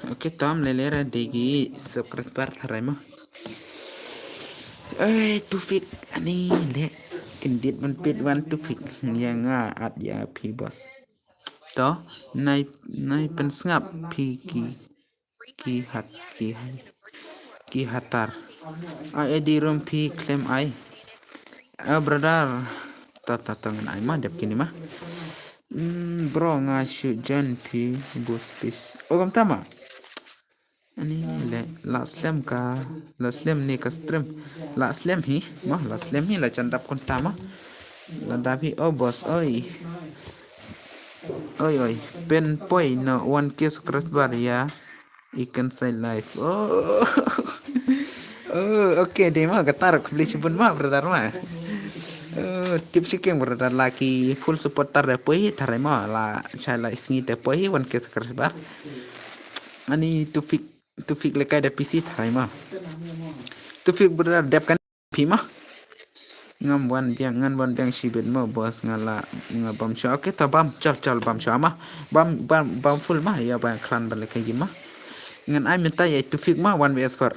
Okay, tom le le ra degi subscriber tharai ma. Eh, Tufik ani le. Kendit man pit wan Tufik. Ya nga at ya phi boss. To, nai, nai pen sngap phi ki, ki hat, ki hat, ki hatar. Ai edi rum phi klem ai. Eh, brother. Ta, ta, ta ngan ai ma dep kini ma. Hmm, bro nga shu jan phi bus pis. Oh, gam ta ma. Ani le la slem ka, la slem ni ka stream. La slem hi, ma la slem hi la chandap kunta ma. La dap hi, oh boss, oi. Oi oi, pen poi no one K subscriber ya. Ikan sai live. Oh. Oh, okay, dei ma ka tar khublei shibun ma brother ma. Oh, tip chicken brother la ki full supporter de poi, tarai ma la chai la isngi de poi one K subscriber. Ani Tufik, Tufik lekai da P C thai ma. Tufik brother dep kan phi ma. Ngam wan biang, ngan wan biang shibit ma boss, nga la, nga bam shwa. Okay, ta bam, chal, chal, bam shwa ma. Bam, bam, bam full ma, ya ba klan ban lekai jin ma. Ngan ai mynta ya Tufik ma, one V S four.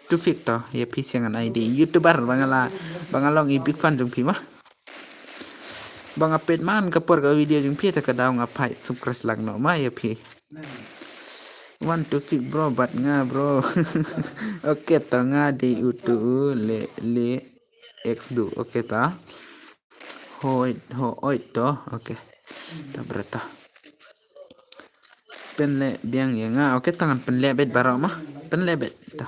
Tufik to, ya phi siang ngan ai di. YouTuber, ba nga la, ba nga long i big fan jong phi ma. Ba nga pet man ka por ka video jong phi ta ka daw nga phai subscribe lak no ma ya phi. One Tufik bro, bat nga bro. Okay, ta nga di utu le, le X du. Okay, ta. Hoi, hoi to. Okay. Ta berata. Pynleh biang ya nga. Okay, ta ngan pynleh bet baroh ma. Pynleh bet. Ta.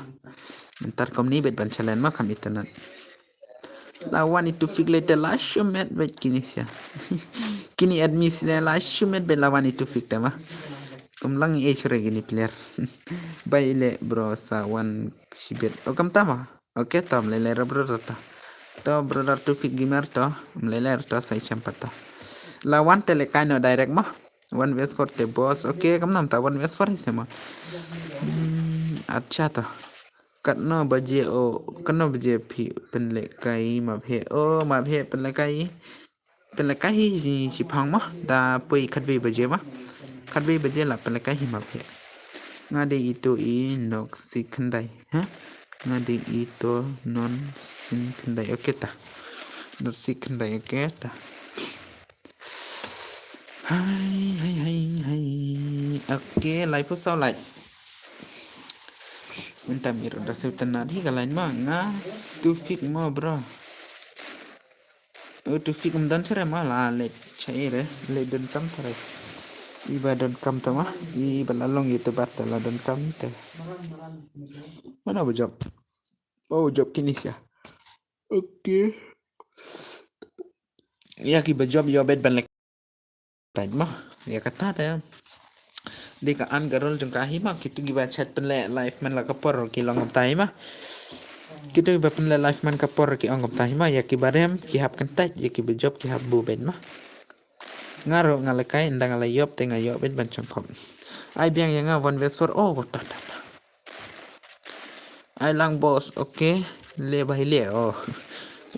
Mynta kumne bet ban challenge ma kam internet. La wan i Tufik le te la shumet bet kini sia. Kini admin sia la shumet bet la wan i Tufik te ma. Kum lang i age re kini player. Bai le bro sa wan shibit. O kam ta ma. Okay, to mlele ra brother to. To brother Tufik Gamer to. Mlele to sa i champa to. La wan te lekai no direct ma. One V S four te boss. Okay, kam nam ta one V S four hi se ma. Hmm, acha to. Katno baje o, katno baje phi pynlekai ma phi. O ma phi pynlekai. Pynlekai hi shi, shi phang ma. Da poi khatwei baje ma. Khatwei baje la pynlekai hi ma phi. Nga de ito i nok si khyndai. Ha? Nga de ito non si khyndai. Okay, ta. Non si khyndai, okay, ta. Hai, hai, hai, hai. Okay, lai phew saw lai. Mynta miro da shu tynat hi ka line ma nga Tufik ma bro. O Tufik um don shere ma la le chai re, le don kam thare. Iba don kam ta ma, iba la long YouTuber ta la don kam te. Mana ba job? Oh, job kini sia. Okay. Ya ki ba job yo bet ban lek. Right ma. Ya kata da. Di ka an garol jong ka hi ma kitu ki ba chat pynleh live man la ka por ki long tai ma. Kitu ki ba pynleh live man ka por ki ong tai ma ya ki ba rem ki hap kan tai ya ki ba job ki hap bu bet ma. Nga ro nga lekai nda nga la yop te nga yop bet ban chong khop. Ai biang ya nga one vs four. Oh, ta ta ta. Ai lang boss, okay. Le ba hi le, oh.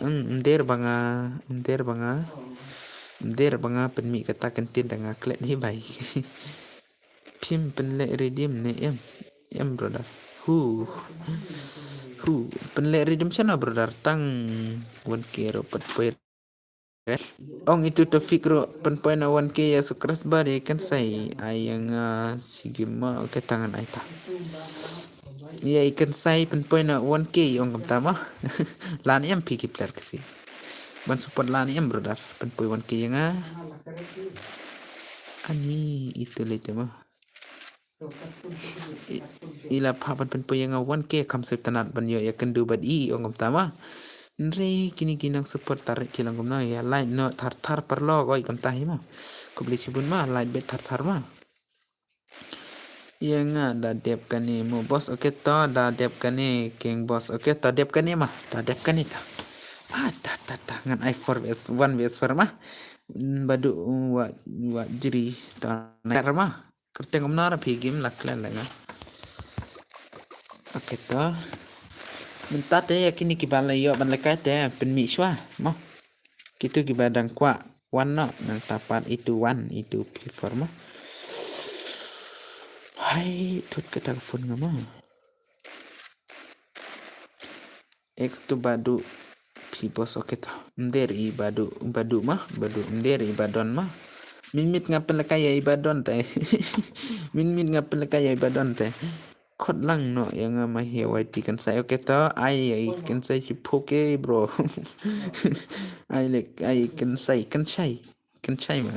Nder ba nga, nder ba nga. Nder ba nga pynmih kata kan tin da nga klet hi bai. Phim pynleh redeem ne em. Em brother. Hu. Hu. Pynleh redeem chana brother tang one K ro pat poi. Ong itu Tufik ro pynpoi na one K ya subscriber ya kan sai ai yang sigima okay tangan ai ta. Ya i kan sai pynpoi na one K ong kam tama. Lan em phi ki player kasi. Ban support lan em brother pynpoi one K ya nga. Ani itu le tema. I la pha ban pynpoi ya nga one K kam sep tanat ban yo ya kendu bad i ong kam tama. Nre kini ki nang support tar ki lang kumno ya like no thar thar parlo oi kam tahi ma. Kubli sibun ma like bet thar thar ma. Ya nga da dep kani mo boss okay to da dep kani king boss okay to dep kani ma ta dep kani ta. Ah ta ta ta ngan ai four vs one vs four ma. Badu wa wa jri ta na ma. Kerteng kumno ra phi gim la klen la nga. Okay to. Mynta te ya kini ki ba la yo ban lekai te pynmih shwa mo. Kitu ki ba dang kwah wan no nang tapat itu wan itu phi for mo. Hai thut kata ka phone nga mo. X tu badu phi boss okay ta. Mder i badu badu ma badu mder i badon ma. Min mit nga pynlekai ya i badon te. Min mit nga pynlekai ya i badon te. Khot lang no ya nga ma hi wai ti kan sai okay ta ai ya i kan sai chi phoke bro. Ai lek ai kan sai kan sai. Kan chai ma.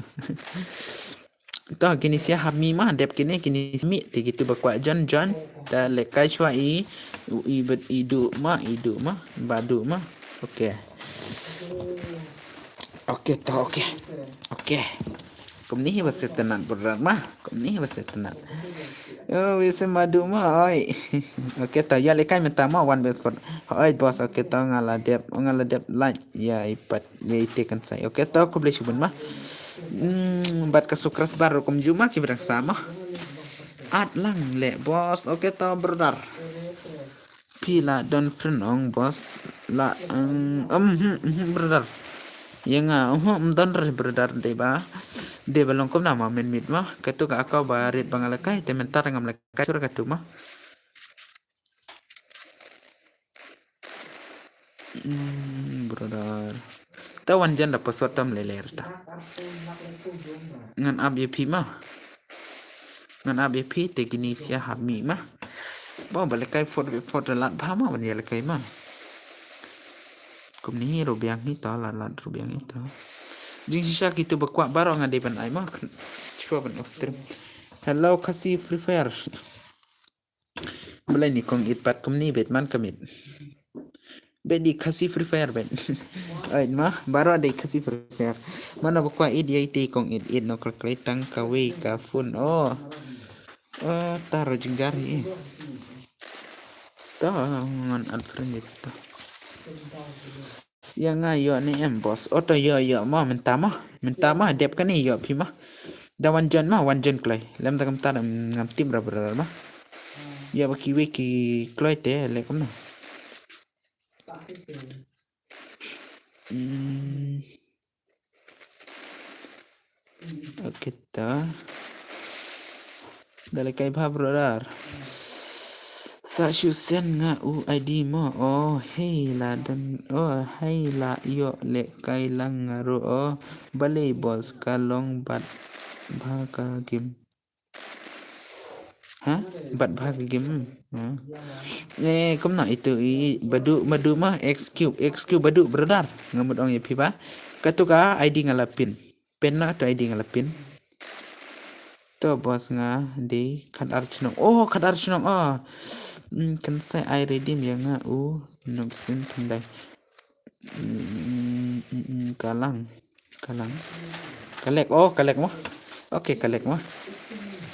To kini sia hap mi ma dep kini kini mi ti kitu ba kwah jon jon ta lekai shwa i i bet i du ma i du ma ba du ma. Okay. Okay to okay. Okay. Kumni hi ba setenat berat ma. Kumni hi ba setenat. Oh, wis ma du ma oi. Okay to ya lekai mynta ma one best for. Oi boss okay to nga la dep nga la dep like ya ipat. Ye ite kan sai. Okay to khublei shibun ma. Hmm, bat ka sukras bar rukum juma ki brang sama. At lang le boss. Okay to brother. Phi la don friend ong boss. La ang um, hmm, hmm, brother. Ïa nga um, hmm, don re brother dei ba. Dei ba long kumno ma mynmiet ma. Katu ka account ba rit ba nga la kai te mynta ngam la kai shuh katu ma. Hmm, brother. Ta wan jan da password tam leler ta. Ngan ap ïa phi ma. Ngan ap ïa phi te kini sia hap mih ma. Ba ba lehkai phot phot lat bha ma ban ïa lehkai ma. Kumne ruh biang hi ta, lat lat ruh biang hi ta. Jingshisha kitu ba kwah baroh nga dei ban ai ma. Shuwa ban off stream. Hello Khasi Free Fire. Balei ni kong it pat kumne bet man kamit. Bet di Khasi Free Fire bet. Ait ma, baroh dei Khasi Free Fire. Mano ba kwah it ïa ite kong it, it no kal kal tang kawei ka phone. Oh. Oh, ta ruh jingjar hi. Ta ngan unfriend ïa ta. Ïa nga ïoh ne em boss. Oto ïoh ïoh mo mynta mo. Mynta mo dep kane ïoh phi mo. Da wan jon mo, wan jon kloi. Lem da kam ta ngam tip ra brother mo. Ïa ba kiwei ki kloi te le kumno. Hmm. Okay ta. Da lehkai bha brother. Sa shu send nga u I D mo. Oh hei la don. Oh hei la ïoh lehkai lang nga ruh. Oh balei boss ka long bad bha ka game. Ha? Bad bha ka game. Ha? Eh kumno itu i badu badu ma X Q X Q badu brother. Nga mut ong ïa phi ba. Katu ka I D nga la pin. Pin na tu I D nga la pin. To boss nga dei khat ar chnong. Oh khat ar chnong oh. Hmm, kan sa ai redeem ïa nga u nok sin thandai. Hmm, hmm, hmm, kalang. Kalang. Kalek oh kalek mo. Okay kalek mo.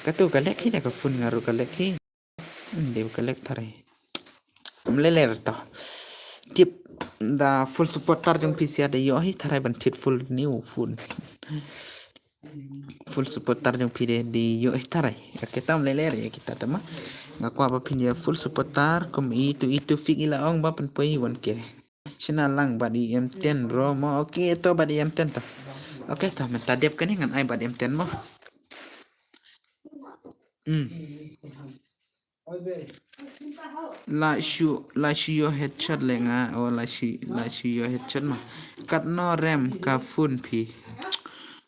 Katu kalek hi da ka phone nga ruh kalek hi. Hmm, dei kalek tharai. Mlele to. Tip da full support tar jong phi sia da ïoh hi tharai ban thied full new phone. Full support tar jong phi de di ïoh hi tharai. Okay tam lele ïa kita ta ma. Nga kwah ba phin ïa full support tar kum itu itu fik ila ong ba pynpoi wan ke. Shina lang bad i M ten bro mo. Okay to bad i M ten to. Okay to mynta dep kane ngan ai bad M ten mo. Hmm. La shu la shu ïoh headshot le nga o la shu la shu ïoh headshot ma. Katno rem ka phone phi.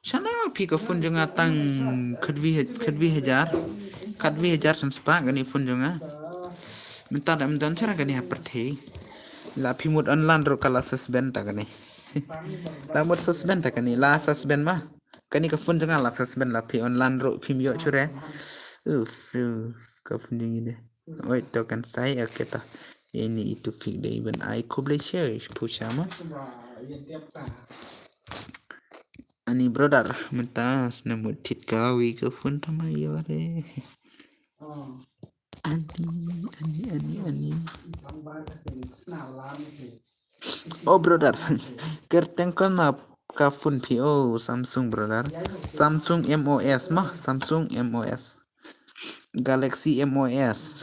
Shano phi ka phone jong nga tang khatwi khatwi hajar. Khatwi hajar san spah kane phone jong nga. Mynta da ym don shuh kane ha pyrthei. La phi mut online ruh ka la suspend ta kane. La mut suspend ta kane la suspend ma. Kane ka phone jong nga la suspend la phi online ruh phim ïoh shuh re. Uf, uf, ka phone jong ngi de. Oi to kan sai okay to. Ini itu fik dei ban ai khublei share pusha ma. Ani brother mynta sna mut thit ka wi ka phone tama ïoh re. Ani ani ani ani. Oh brother. Kerteng ko na ka phone phi oh Samsung brother. Samsung M O S ma Samsung M O S. Galaxy M O S.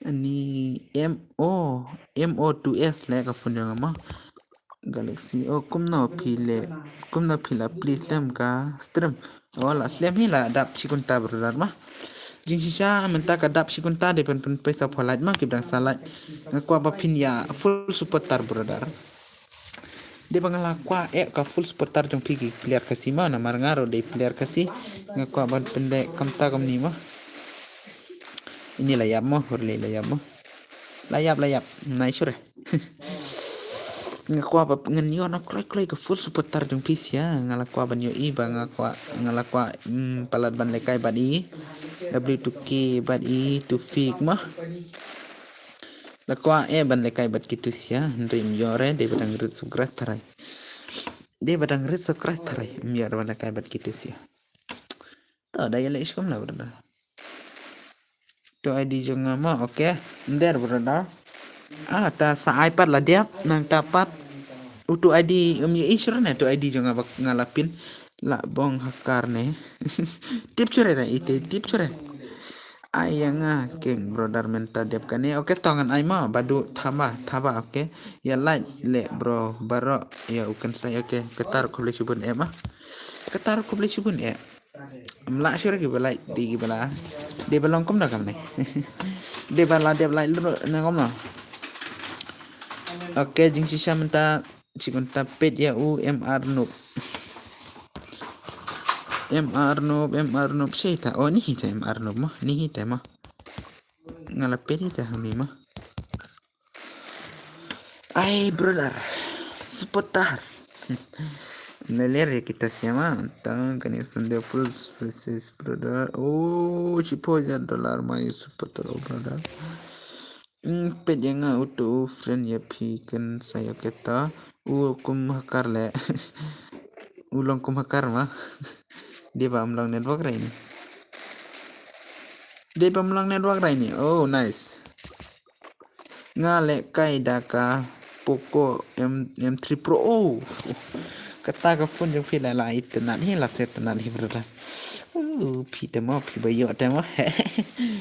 Ani M O M O two S le ka phone jong ma. Galaxy oh kumno phi le kumno phi la please lem ka stream. Oh la slem hi la dap shi kunta brother ma. Jingshisha mynta ka dap shi kunta de pyn pyn pisa pholait ma ki bdang salait. Nga kwah ba phin ïa full support tar brother. De ba nga la kwah eh ka full support tar jong phi ki player Khasi ma namar nga ruh dei player Khasi. Nga kwah ban pynleh kamta kamni ma. Ini la ïap ma hurli la ïap ma. La ïap la ïap nai sure. Nga kwah ba ngan ïoh na kloi kloi ka full support tar jong phi sia nga la kwah ban ïoh i ba nga kwah nga la kwah mm, palat ban lekai bad i. W two K bad i two fik ma. La kwah eh ban lekai bad kitu sia hynrei ym ïoh re dei ba dang rit subscribe tharai. Dei ba dang rit subscribe tharai ym ïoh re ban lekai bad kitu sia. To da ïa leh skum la brother. Tu I D jong nga ma okay. Nder brother. Ah ta sa iPad la diap nang ta pat. Utu I D um ye isra ne tu I D jong nga bak nga la pin. La bong hakar ne. Tip chure ne ite tip chure. Ai ïa nga keng brother mynta dep kane. Okay, to ngan ai ma Badu Thaba, Thaba, okay. Ïa like leh bro baroh ïa u Kynsai, okay. Kata ruh khublei shibun eh ma. Kata ruh khublei shibun eh. Em lah shuh ki ba like, dei ki ba la. Dei ba long kumno kamne. Dei ba la dep like ruh na kumno. Okay, jingshisha mynta, shi mynta peit ïa u M R Noob. M R Noob, M R Noob, shi ta. Oh, ni hi ta M R Noob ma, ni hi ta ma. Nga la peit hi ta hangne ma. Ai brother, supporter. Leler ïa kita siama. Tang kane Sunday full faces brother. Oh, shiphew hajar dollar my supporter, oh brother. Hmm, peit ïa nga uto u friend ïa phi Kynsai, okay ta. U kum hacker leh. U long kum hacker ma. Dei ba ym long network rai ni. Dei ba ym long network rai ni. Oh, nice. Nga leh kai da ka Poco M, M three Pro. Oh. Kata ka phone jong phi la, la itynnad hi, la sngewtynnad hi brother. Oh, phi te mo, phi ba ïoh te mo.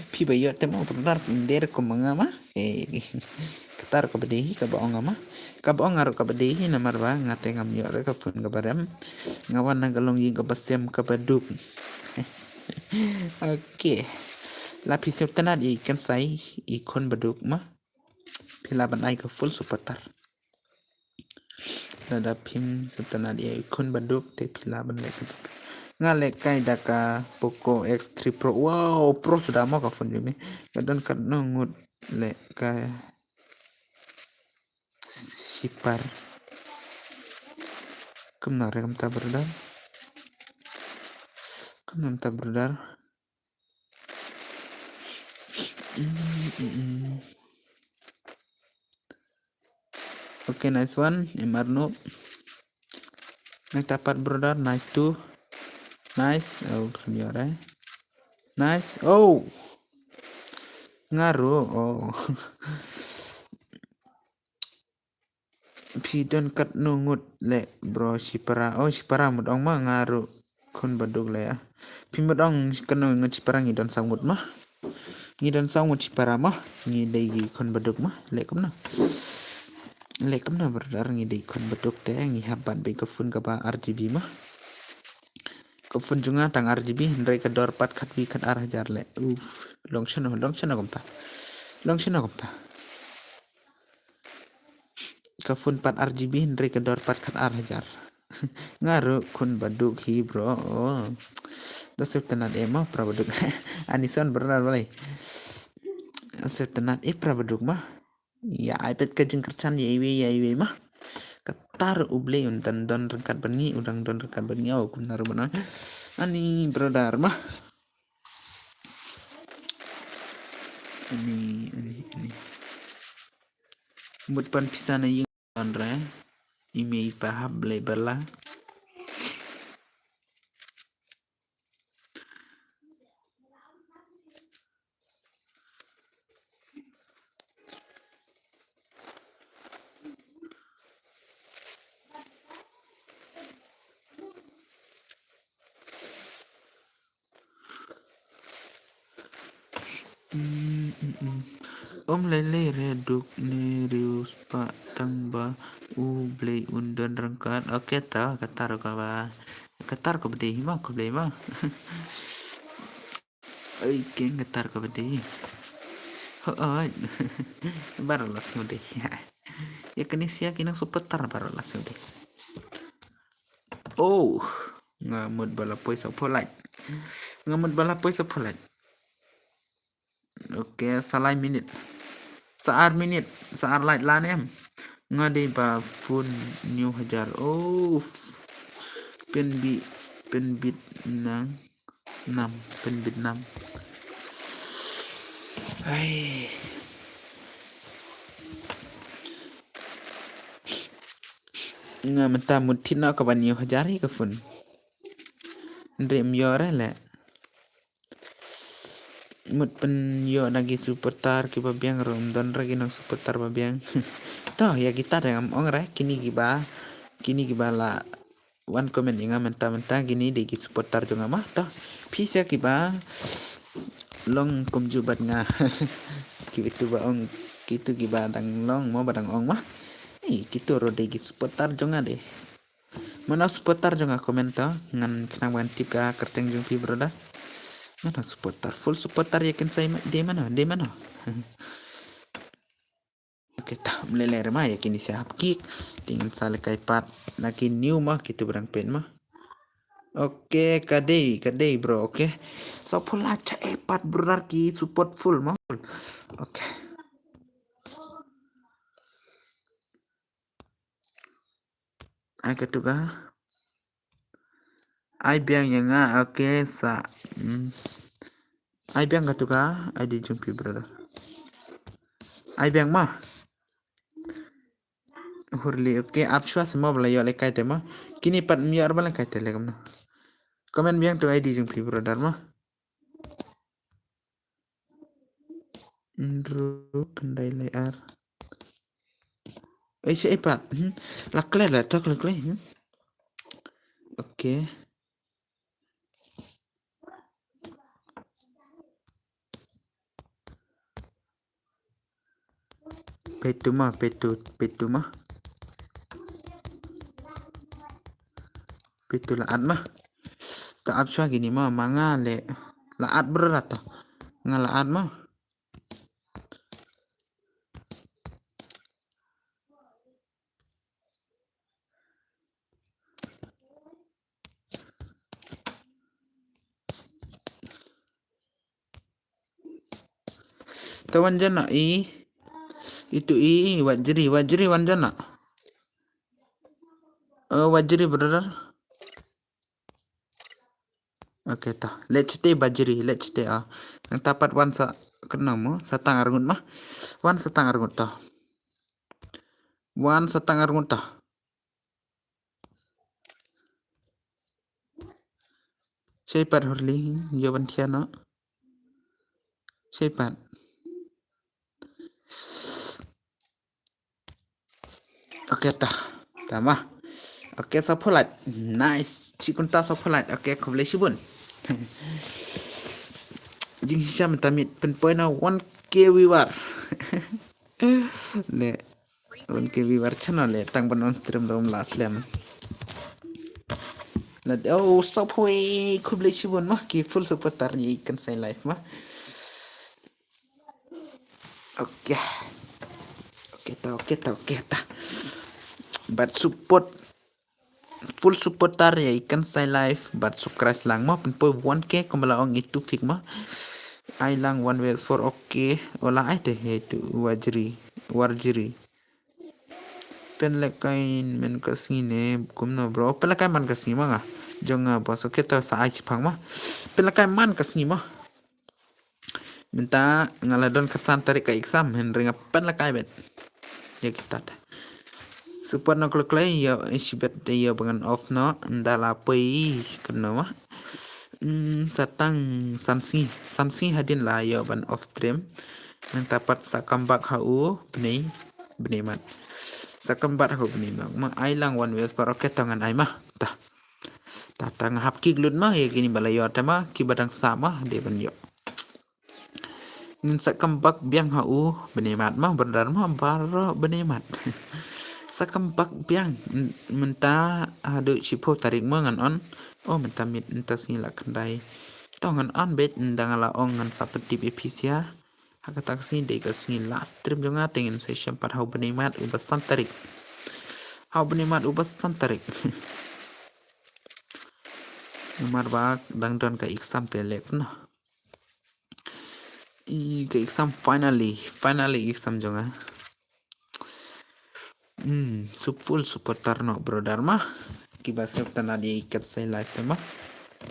Phi ba ïoh te mo brother, ym dei ruh kum ma nga ma. Eh, kata ruh kaba dei hi kaba ong nga ma. Kaba ong nga ruh kaba dei hi namar ba nga te ngam ïoh ruh ka phone kaba rem. Nga wan na ka longïing kaba sem kaba duk. Okay. La phi sngewtynnad ïa i Kynsai, i khun baduk ma. Phi lah ban ai ka full supporter. Lada phim sngewtynnad ïa i khun baduk te phi lah ban leh ka. Nga leh kai da ka Poco X three Pro. Wow, Pro suda mo ka phone jong me. Nga don katno ngut leh ka shipar. Kumno re kumta brother. Kumno kumta brother. Mm, mm, mm. Okay, nice one, M R Noob. Nice tapat brother, nice too. Nice, oh, khlem ïoh re. Nice, oh. Nga ruh, oh. Phi don katno ngut leh bro shipara. Oh, shipara mut ong ma, nga ruh khun baduk leh ah. Phi mut ong katno ngut shipara, ngi don saw ngut ma. Ngi don saw ngut shipara ma. Ngi dei ki khun baduk ma. Leh kumno. Leh kumno brother, ngi dei khun baduk te ngi hap bat beit ka phone kaba R G B ma. Ka phone jong nga tang R G B, hynrei ka dor pat khatwi khatar hajar leh. Uf, long shano, long shano kumta. Long shano kumta. Ka phone pat R G B hynrei ka dor pat khatar hajar. Nga ruh khun baduk hi bro. Oh. Da sngewtynnad eh ma para baduk. Ani son brother balei. Sngewtynnad eh para baduk ma. Ïa ai pat ka jingkyrchan ïa iwei ïa iwei ma. Kata ruh U Blei un dang don ryngkat bad ngi, u dang don ryngkat bad ngi. Oh, kumno ruh bad ngi. Ani brother ma. Ani, ani, ani. Mut pan pisa na ïing don re. I mei i pa hap leh bala. Mm, mm, mm. Ym lei lei re duk ne riewspah spah tang ba U Blei un don ryngkat. Okay, ta kata ruh kaba, kata ruh kaba dei hi ma, khublei ma. Oi keng, kata ruh kaba dei. Hooid. Baroh la sngewdei. Ïa kane sha ki nang supporter baroh la sngewdei. Oh, nga mut ba la poi sa pholait. Nga mut ba la poi sa pholait. Okay, sa lai minit. Sa ar minit, sa ar lait lan em. Nga dei ba phone hynñiew hajar. Oh, pynbit, pynbit nang nam, pynbit nam. Ai. Nga mynta mut thik noh kaba hynñiew hajar hi ka phone. Hynrei ym ïoh re leh. Mut pynïoh na ki supporter kiba biang ruh ym don re ki nong supporter ba biang. To ïa kita te ngam ong re kine kiba, kine kiba la wan comment ïa nga mynta mynta kine dei ki supporter jong nga ma. To phi sha kiba long kumjuh bad nga. Kitu ba ong, kitu kiba dang long mo ba dang ong ma. Eh, kitu ruh dei ki supporter jong nga dei. Mano supporter jong nga comment to, ngan khnang ban tip ka kyrteng jong phi brother. Mano supporter, full supporter ïa Khynsai ma, dei mano, dei mano. Okay, ta mlele re ma ïa kine sa hap kick. Te ngan sa lehkai pat na ki new ma kitu ba dang peit ma. Okay, ka dei, ka dei bro, okay. Sa full la cha eh pat brother ki support full ma. Okay. Ai katu ka. Ai biang ïa nga, okay sa. Hmm. Ai biang katu ka, ai di jumpi brother. Ai biang ma. Hurli, okay, ap shuwa sa ma ba la ïoh lehkai te ma. Kine pat ym ïoh ba lehkai te leh kumno. Comment biang tu ai di jumpi brother ma. Hynriew khyndai lai ar. Ei, shi pat. Hmm. La klet la tok la klet. Hmm. Okay. Petu ma, petu, petu ma. Petu la at ma. Ta ap shuwa kine ma, ma nga leh. La at brother ta. Nga la at ma. Ta wan jana i. Itu i, Wajri, Wajri wan jana. Oh, Wajri brother. Okay, ta. Let's stay Bajri, let's stay ah. Nang tapat wan sa kena mo, sa tang arngut ma. Wan sa tang arngut ta. Wan sa tang arngut ta. Shaipat Hurli, yo ban thian no. Shaipat. Okay ta. Ta ma. Okay, sa pholat. Nice. Chi kunta sa pholat. Okay, khublei shibun. Jing shisha mynta miet pynpoi na one K viewer. Le one K viewer channel le tang ban on stream dom la slem. La oh sa poi khublei shibun ma ki full supporter ïa i Khynsai Live ma. Okay. Okay ta, okay ta, okay ta. Bad support. Full supporter ïa i Khynsai Live bad subscribe lang ma pynpoi one K kumba la ong i Tufik ma. Ai lang one way for okay. Ola ai te he tu Wajri, Warjri. Pynlehkai man ka sngi ne kumno bro? Pynlehkai man ka sngi ma nga. Jong nga boss. Okay ta sa ai shipang ma. Pynlehkai man ka sngi ma. Mynta nga la don khatsan tarik ka exam hynrei nga pynlehkai beit. Ïa kita ta. Support na kloi kloi ïa shibit ïa ba ngan off no nda la poi kano ma. Hmm, sa tang san sngi, san sngi hadien la ïa ban off stream. Nang tapat sa comeback ha u bnei, bnei mat. Sa comeback ha u bnei mat. Ma ai lang one way for okay ta ngan ai ma. Ta. Ta ta nga hap kick lut ma ïa kini ba la ïoh ta ma ki ba dang sa ma dei ban ïoh. Ngin sa comeback biang ha u bnei mat ma brother ma baroh bnei mat. Sa comeback biang mynta haduh shiphew tarik ma ngan on. Oh mynta miet mynta sngi la khyndai. To ngan on beit nda nga la ong ngan sa pyntip ïa phi sha. Ha kata ka sngi dei ka sngi last stream jong nga te ngin sa ïashem pat ha u bnei mat u ba san tarik. Ha u bnei mat u ba san tarik. Namar ba dang don ka exam te lek no. I ka exam finally, finally exam jong nga. Hmm, full supporter no brother ma. Kiba sep tana di ikat sai live te ma.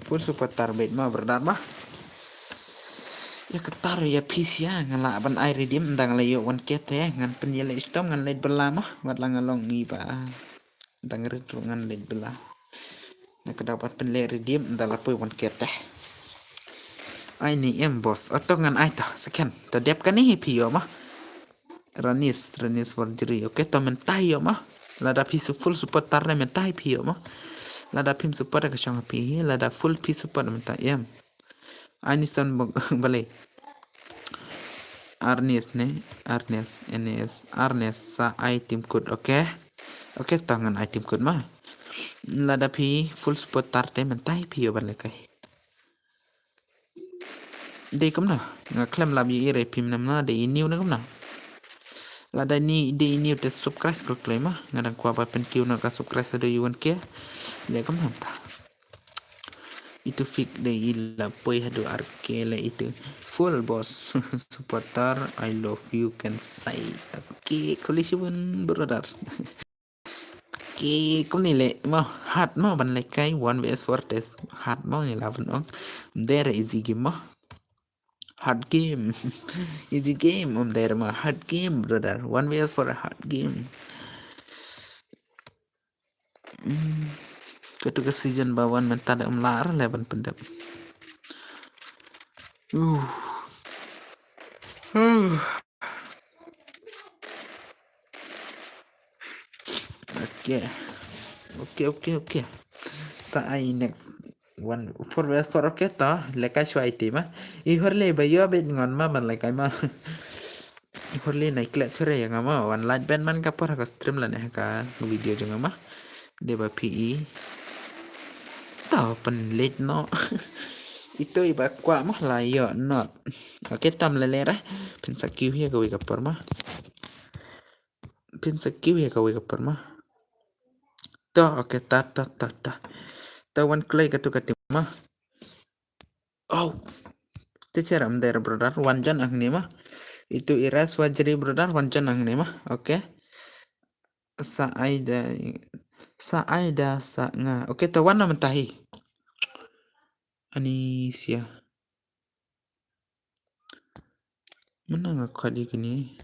Full supporter beit ma brother ma. Ïa katar ïa phi sha nga lah ban ai redeem dang la ïoh one K te ngan pynïaleh stom ngan leit bylla ma. Wat la nga long ngi ba. Dang rit ruh ngan leit bylla. Na ka daw pat pynleh redeem da la poi one K te. Ai ni em boss. Oto ngan ai ta second. Ta dep kane hi phi ïoh ma. Ranis, Ranis Warjri. Okay, to mynta ïoh ma. Lada phi su full support tar ne mynta phi ïoh ma. Lada phim support ka shong phi. Lada full phi support mynta em. Anison bok-, balei. Arnes ne, Arnes, N S, Arnes sa ai tim kut, okay. Okay, to ngan ai tim kut ma. Lada phi full supporter te mynta hi phi ïoh ban lehkai. Dei kumno, nga khlem lap ïa i re phim namna, dei i new ne kumno. Lada ni dei i new te subscribe khlem khlem ma, nga dang kwah ba pynkiew na ka subscribe haduh ïa one K. Dei kumno ta. Itu fik dei i la poi haduh ar K le itu. Full boss supporter, I love you can say. Okay, khublei shibun brother. Okay, kumne le mo, hard mo ban lehkai one versus four test. Hard mo ngi la ban ong. There easy game mo. Hard game. Easy game, um, there mo. Hard game, brother. One versus four hard game. Hmm. Katu ka season ba wan mynta da um lar le ban pyndep. Uh. Uh. Okay. Okay, okay, okay. Sa ai next one four versus four, okay to. Lehkai shuwa iti ma. I hor le ba ïoh bet ngon ma ban lehkai ma. I hor le nai klet shuwa ïa nga ma. Wan lait ben man ka por ha ka stream lane ha ka video jong nga ma. Dei ba phi i. To pynleit noh. Ito i ba kwah ma la ïoh not. Okay, tam lele ra. Pynsa kiew ïa kawei ka por ma. Pynsa kiew ïa kawei ka por ma. To, okay, ta, ta, ta, ta. Ta wan kloi katu ka tim ma. Oh. Te cher am der brother, wan jan hangne ma. Itu i Ras Wajri brother, wan jan hangne ma. Okay. Sa Aida, Sa Aida, sa nga. Okay, ta wan na mynta hi. Anisia. Mana nga khot ïa kine.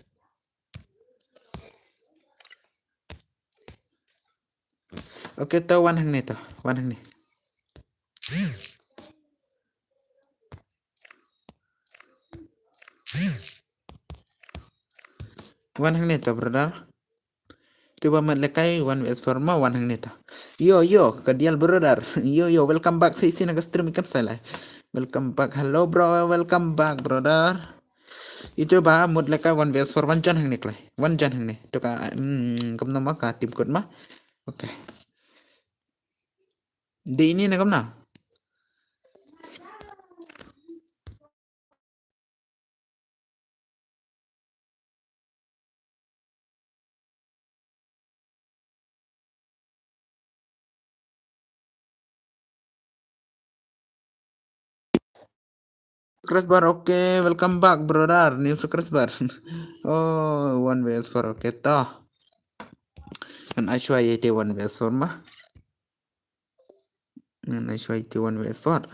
Okay, to wan hangne to, wan hangne. Wan hangne to, brother. Te ba mut lehkai one versus four ma wan hangne to. Yo, yo, ka dial brother. Yo, yo, welcome back. Sa shisien na ka stream i kan sa lai. Welcome back. Hello, bro. Welcome back, brother. Ito ba mut lehkai one versus four, wan jan hangne kloi. Wan jan hangne. To ka, mm, kumno ma ka tim kut ma. Okay. Dei ini na kumno. Subscriber, okay, welcome back, brother. New subscriber. Oh, one versus four, okay, to. Ngan ai shuwa ïa ite one versus four ma. Ngan ai shuwa ïa ite one versus four.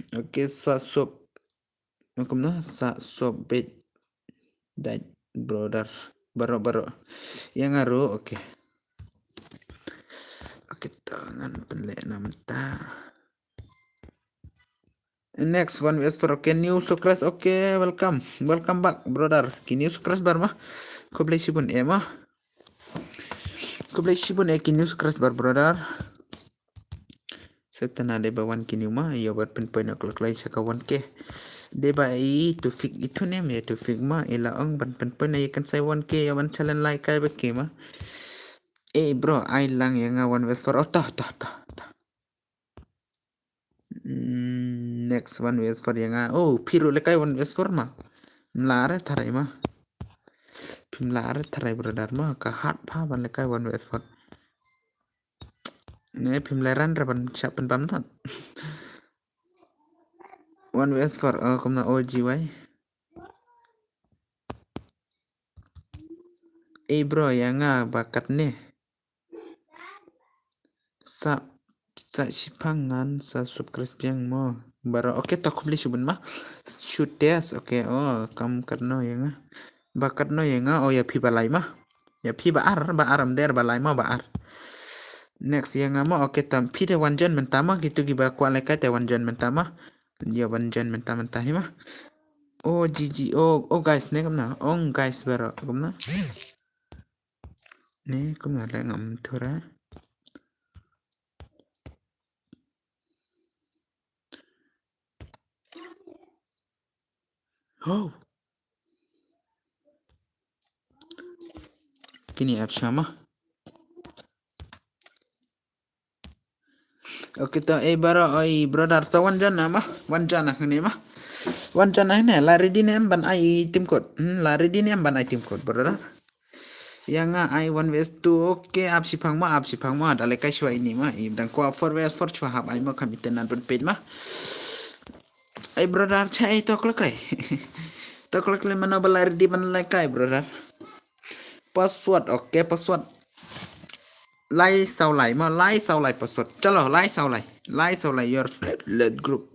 Okay, sa sop. Kumno, sa sop bet. Dait brother. Baroh, baroh. Ïa nga ruh, okay. Okay, to ngan pynleh na mynta. Next one versus four, okay, new subscriber, okay, welcome. Welcome back, brother. Ki new subscriber ma. Khublei shibun eh ma. Khublei shibun eh ki new subscriber, brother. Sa tang dei ba wan ki new ma, ïa bad pynpoi na kloi kloi sha ka one K. Dei ba i Tufik itu ne me Tufik ma, i la ong ban pynpoi na ïa kan sai one K, ïa ban challenge lehkai ba ki ma. Eh, bro, ai lang ïa nga one versus four. Oh, to, to, to, to. Mm, next one versus four ïa nga. Oh, phi ruh lehkai one versus four ma. Mla re tharai ma. Phim la re tharai brother ma. Ka hard pha ban lehkai one versus four. Ne phim le ran re ban shah pynbam not. One versus four, oh, kumno O G Y. Eh, bro, ïa nga ba katne. Sa, sa shipang ngan sa subscribe biang mo. Baroh, okay, to khublei shibun ma. Shoot test, okay, oh, kam katno ïa nga. Ba katno ïa nga, oh, ïa phi ba lai ma. Ïa phi ba ar, ba ar am der ba lai ma ba ar. Next ïa nga ma, okay, tam phi te wan join mynta ma, kitu ki ba kwah lehkai te wan join mynta ma. Ïa wan join mynta mynta hi ma. Oh, G G, oh, oh, guys, ne kumna. Oh, guys, baroh, kumna. Ne kumna le ngam thura. Oh. Kini app sha ma. Okay, to, eh, bro, oi, brother, to wan join na ma, wan join na hne ma. Wan join na hne, la ready ne em ban ai team code. Hmm, la ready ne em ban ai team code, brother. Ïa nga ai one versus two, okay, ap shiphang ma, ap shiphang ma, da lehkai shuwa ini ma, i dang kwah four versus four shuwa hap ai ma kam internet ban peit ma. Ai brother, chai to klik lai. To klik lai mano ba la ready ban lehkai, brother. Password, okay, password. Lai saw lai ma, lai saw lai password. Chalo, lai saw lai. Lai saw lai your friend, let group.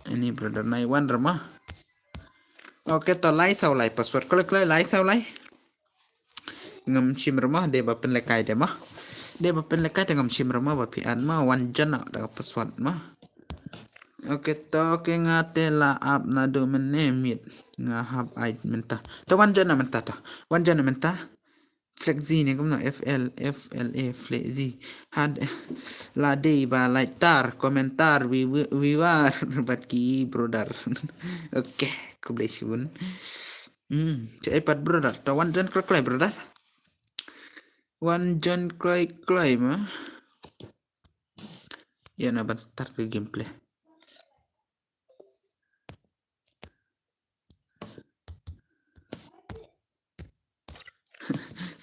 Ini brother nai wan ra ma. Okay, to lai saw lai password. Klik lai, lai saw lai. Ngam shim ra ma, dei ba pynlehkai de ma. Dei ba pynlehkai de ngam shim ra ma, ba phi add ma, wan join na da ka password ma. Okay, to, okay, nga te la ap naduh mynne miet. Nga hap ai mynta. To wan join na mynta to. Wan join na mynta. Flexi ne kumno, F L, F L A, Flexi. Had la dei ba like tar, komentar, wi, wi, wiwar, bad ki brother. Okay, khublei shibun. Hmm, te ai pat brother, to wan join klik lai brother. Wan join klik lai ma. Ïa na ban start ka gameplay.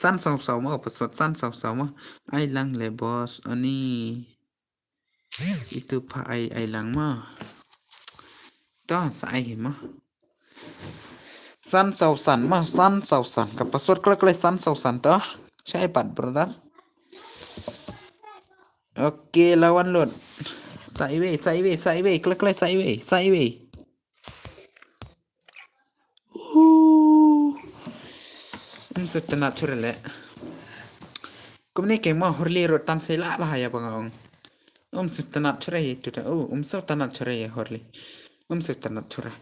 San saw saw ma, password san saw saw ma. Ai lang le boss, ani. Itu pa ai, ai lang ma. To, sa ai hi ma. San saw san ma, san saw san. Ka password klik lai san saw san to. Chai pat, brother. Okay, la wan lut. Sa iwei, sa iwei, sa iwei. Klik lai sa iwei, sa iwei. Uh. Um sutana chura le. Kumne keng ma horli ro tam se la ba ha ïa ba nga ong. Um sutana chura ye tu ta. Oh, um sutana chura ye horli. Um sutana chura.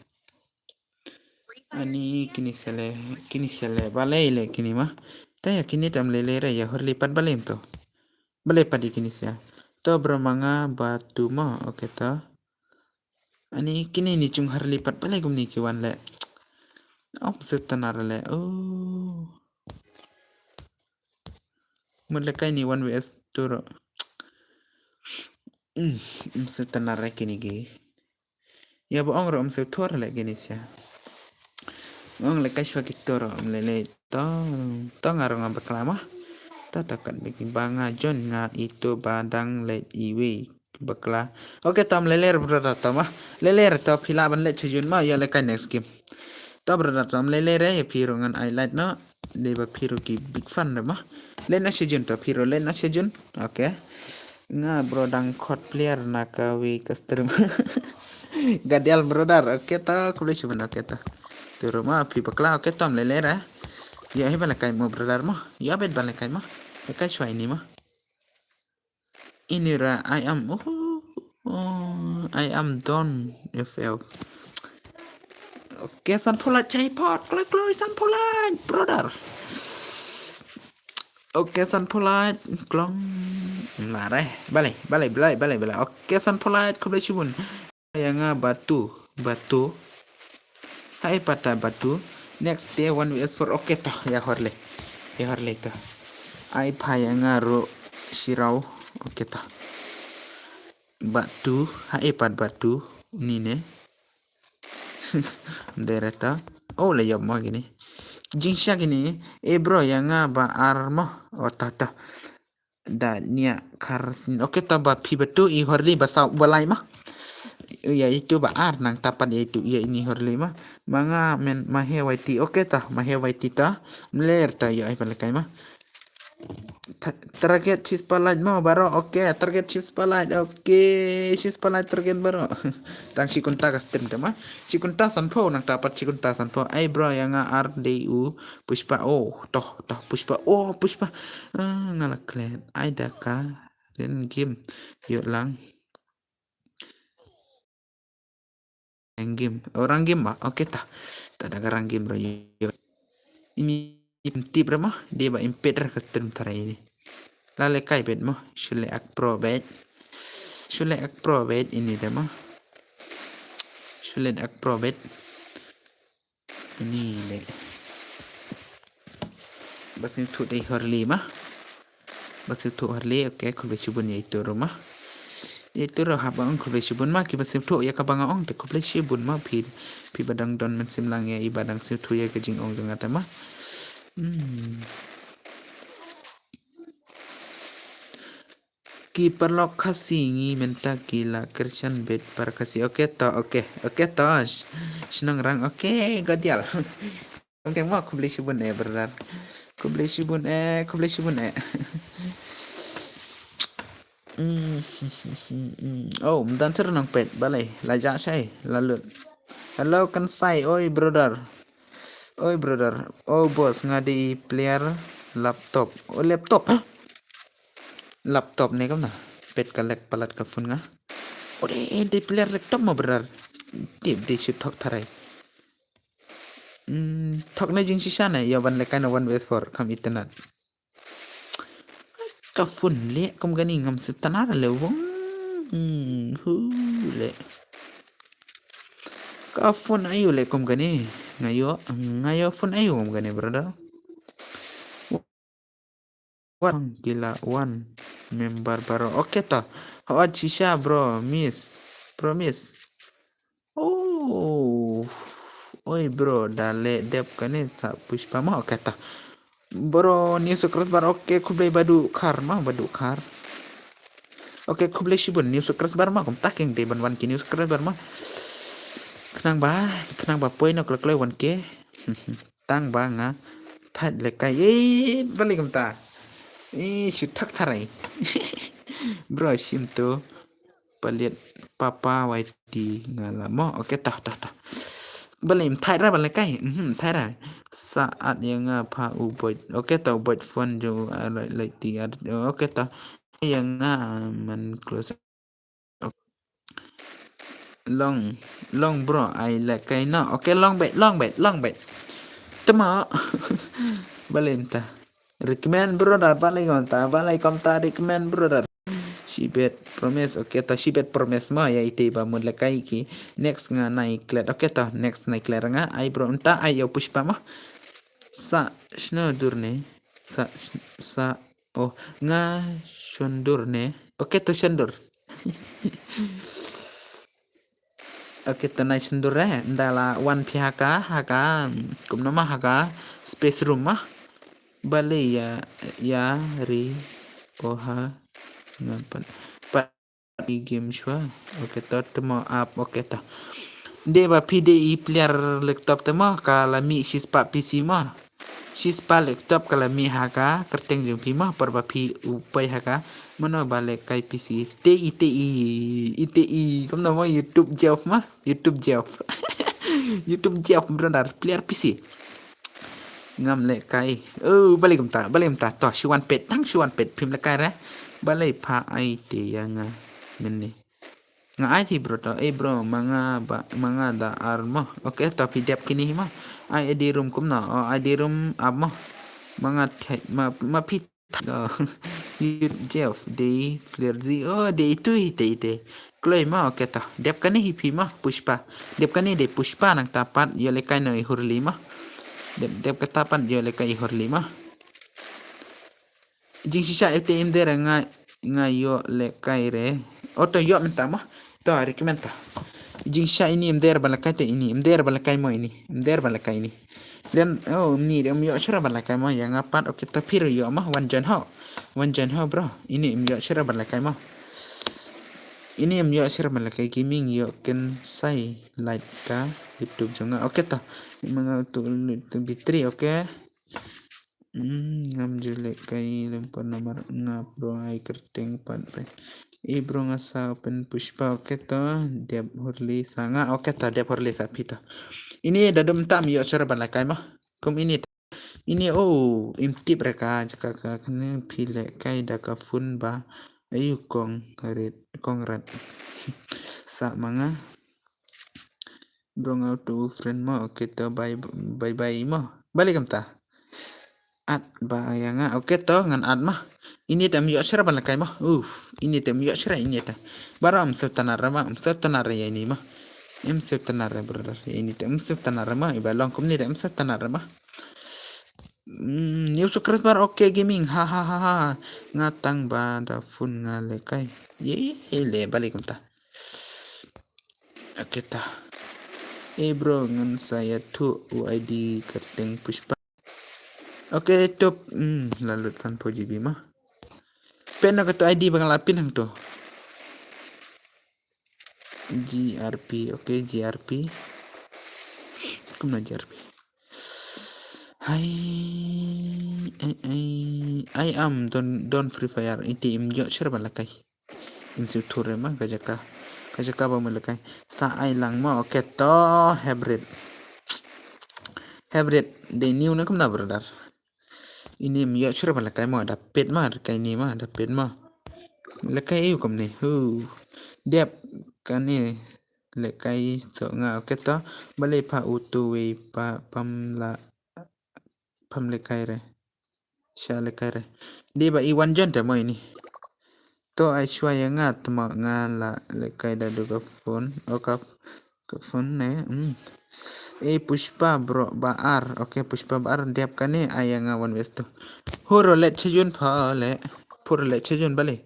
Ani kini sele, kini sele. Balei le kini ma. Ta ïa kini tam le le re ïa horli pat balei em to. Balei pat ïa kini sia. To bro manga batu ma. Okay to. Ani kini ni chung horli pat balei kumni ki wan le. Um sutana le. Oh. Mut lehkai ni one versus two ro. Hmm, um sutana re kini ki. Ïa ba ong ro um sutana re kini sia. Ong lehkai shuwa ki to ro um lele to. To nga ro nga bakla ma. To to kat biki ba nga join nga itu ba dang le iwei bakla. Okay, to um lele re brother to ma. Lele re to phi lah ban leit sha jun ma, ïa lehkai next game. To brother to um lele re ïa phi ro ngan ai like no. Dei ba phi ro ki big fan re ma. Leit na sha jun to phi ro leit na sha jun. Okay. Nga bro dang khot player na ka wi ka stream. Gadial brother. Okay to khublei shibun okay to. Tu ro ma phi bakla okay to um lele re. Ïa hi ba lehkai mo brother mo. Ïa bet ba lehkai mo. Lehkai shuwa ini mo. Ini ra I am, oh, oh, I am done F L. Okay, san pulai chai pot, kloi kloi san pulai, brother. Okay, san pulai klong. Mare, balei, balei, balei, balei, balei. Okay, san pulai khublei shibun. Ïa nga batu, batu. Hai pata batu. Next day one versus four. Okay to, ïa horli. Ïa horli to. Ai pha ïa nga ro shirau. Okay to. Batu, hai pat batu. Ni ne. Dere to. Oh la ïap mo gini. Jingsha gini. Eh bro ïa nga ba ar mo. Oh ta ta. Da nia kar sin. Okay to ba phi batu i horli ba saw ba lai ma. Ïa itu ba ar nang tapat ïa itu ïa ini horli ma. Manga men ma he waiti. Okay to ma he waiti to. Mler to ïa ai ba lekai ma. Ta- Target sis palait ma baro. Okay, target sis palait. Okay, sis palait target baro. Tang si kunta ka stem te ma. Si kunta sanpho nang tapat si kunta sanpho. Ai bro ïa nga ar dei u. Pushpa, oh, toh, toh, Pushpa, oh, Pushpa. Ah, nga la klet. Ai da ka ren game. Ïoh lang. Rang game. Oh, rang game ba. Okay ta. Ta da ka rang game ro ïoh. Ini tip ra ma. Dei ba impet ra ka stream tara ini. La lekai bet mo. Shule ak pro bet. Shule ak pro bet ini da ma. Shule ak pro bet. Ni le. Ba sngewthuh dei Horli ma. Ba sngewthuh Horli, okay, khublei shibun ïa itu ruh ma. Ïa itu ruh haba ong khublei shibun ma, kiba sngewthuh ïa kaba nga ong te khublei shibun ma phi, phi ba dang don mynsiem lang ïa i ba dang sngewthuh ïa ka jingong jong nga te ma. Hmm. Ki paralok Khasi ngi mynta ki la kyrshan beit para Khasi. Okay to, okay. Okay to. Sh-, shnong rang. Okay, godial. Okay, ma khublei shibun eh, brother. Khublei shibun eh, khublei shibun eh. Mm, mm. Oh, mdan sir nang pet, balei. La ja shai, la lut. Hello, kan sai, oi, brother. Oi, brother. Oh, boss, nga dei player laptop. Oh, laptop. Laptop ne kam na. Pet ka lek palat ka phone nga. Oh, dei, dei player laptop ma, brother. Dei, dei shu thok tharai. Hmm, thok ne jingshisha ne, ïa ban lekai na one versus four, kam internet. Ka phone le, kum kani ngam sngewtynnat le wong. Hmm, hu le. Ka phone ayu le kum kani. Nga ïoh, nga ïoh phone ayu kum kani, brother. Wan, gila, wan. Member baru. Okay to. Hawat shisha, bro. Miss. Bro, miss. Oh. Oi, bro, da le dep kane sa Pushpa ma. Okay to. Bro, new subscriber. Okay, khublei badu khar ma, badu khar. Okay, khublei shibun new subscriber ma. Kumta keng dei ban wan ki new subscriber ma. Khnang ba, khnang ba poi no kloi kloi wan ke. Tang ba nga thait lekai. Eh, balik kumta. Eh, shu thak tharai. Bro, shim tu. Palit papa Y T nga la mo. Okay, tah, tah, tah. Balik thait ra balik kai. Mhm, thait ra. Saat ïa nga pha u boit. Okay, tah u boit phone jo, ah, like, like ti, ah, okay, tah. Ïa nga man close. Long, long bro, ai lekai no. Okay, long bet, long bet, long bet. Tama. Balei mynta. Recommend brother, balei kumta, balei kumta recommend brother. Shibet promise, okay to, shibet promise ma, ïa ite ba mut lekai ki. Next nga nai klet, okay to, next nai klet nga, ai bro, mynta ai ïa u Pushpa ma. Sa, shno dur ne, sa, sa, Oh, nga shondur ne. Okay to shondur. Okay to nai shondur eh. Nda la wan phi ha ka, ha ka, kumno ma ha ka space room ma. Balei ïa, ïa ri, oh ha. Nga pan, pan i game shwa. Okay to, te mo app, okay to. Dei ba phi dei i player laptop te mo, ka la mih shispah P C mo. Shispah laptop ka la mih ha ka kyrteng jong phi mo, por ba phi u poi ha ka. Mano ba lekai P C. Te i, te i, i te i. Kumno mo YouTube Jeff mo. YouTube Jeff. YouTube Jeff brother, player P C. Ngam lekai. Oh, balei kumta, balei kumta. To, shu wan pet, tang shu wan pet, phim lekai re. Balei pha ai te ïa nga mynne. Nga ai te bro to, eh bro, ma nga ba, ma nga da ar mo. Okay, to phi dep kine hi mo. Ai ID room kumno, oh ID room app mo. Ma nga thait, ma, ma phi thait, oh. YouTube Jeff, dei Flerzi, oh dei itu hi te ite. Kloi ma, okay to. Dep kane hi phi ma, Pushpa. Dep kane dei Pushpa nangta pat ïoh lekai noh i Hurli ma. Dep, dep kata pat ïoh lekai i Hurli ma. Jingshisha ite im der nga, nga ïoh lekai re. Oh to ïoh mynta ma. To recommend to. Jingshisha ini im der ba lekai te ini. Im der ba lekai mo ini. Im der ba lekai ini. Then, oh, ni dei ym ïoh shuh ra ban lekai mo, ïa nga pat, okay, to phi ruh ïoh mo, wan join ho. Wan join ho, bro. Ini ym ïoh shuh ra ban lekai mo. Ini ym ïoh shuh ra ban lekai, gaming ïoh kynsai like ka YouTube jong nga. Okay to. Ma nga tu, tu B three, okay. Hmm, ngam ju lekai lem phone number nga bro, ai kyrteng pat pe. Eh bro, nga sa open Pushpa, okay to, dep Hurli sa nga, okay to, dep Hurli sa phi to. Ini da dum tam ïoh shuh ra ban lekai mo. Kum ini, ini, oh, im tip re ka, jaka ka kane phi lekai da ka phone ba. Ayu kong rit, kong rat. Sa ma nga. Bro nga tu friend mo, okay to, bye, bye bye mo. Balei kumta. Add ba ïa nga. Okay to, ngan add ma. Ini te ym ïoh shuh ra ban lekai ma. Uf, ini te ym ïoh shuh ra ini te. Baroh ym sngewtynnat ra ma, ym sngewtynnat ra ïa ini ma. Em save tana re brother. Ini te em save tana re ma. Iba long kumni re em save tana re ma. Mm, new subscriber, okay gaming. Ha ha ha ha. Nga tang ba da phone nga lehkai. Ye le balik kumta. Okay ta. Eh bro, ngan sa ïathuh u I D kyrteng Pushpa. Okay, tup. Hmm, la lut sanphew G B ma. Pyn na kato I D ba nga la pyn hangto. G R P, okay, G R P. Kumno G R P? Hai, ai, ai, ai am don, don Free Fire. Iti im jok sher ba lehkai. Im shu thur ma ka jaka. Ka jaka ba ma lehkai. Sa ai lang ma, okay to, hybrid. Hybrid, dei new ne kumno brother. Ini im ïoh shuh ba lehkai mo, da peit ma, lehkai ni ma, da peit ma. Lehkai aïu kumne, hu. Dep kane, lehkai so nga, okay to, balei pha utu wei pa, pam la, pam lehkai re. Sha lehkai re. Dei ba i wan jon te mo ini. To ai shuwa ïa nga, tma nga la lehkai da du ka phone, o ka Ka phone ne. Hmm. Eh, Pushpa bro ba ar. Okay, Pushpa ba ar dep kane ai ïa nga one versus two. Huro let chejun pha le. Puro let chejun bale.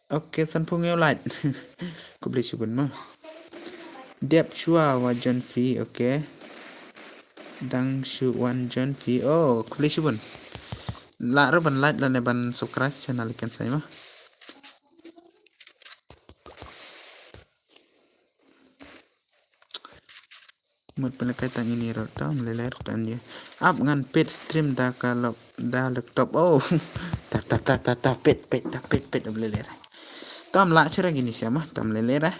Okay, sanphew ngew like. Khublei shibun ma. Dep shuwa wa jon phi, okay. Dang shu wan jon phi. Oh, khublei shibun. Lah ruh ban like lane ban subscribe channel kan sai ma. Mut pynlehkai tang ini ruh tam leler tan ïa. Ap ngan peit stream da ka lap da laptop. Oh. Ta ta ta ta ta peit peit ta peit peit leler. Tam lah shuh ra kine sha ma tam leler ah.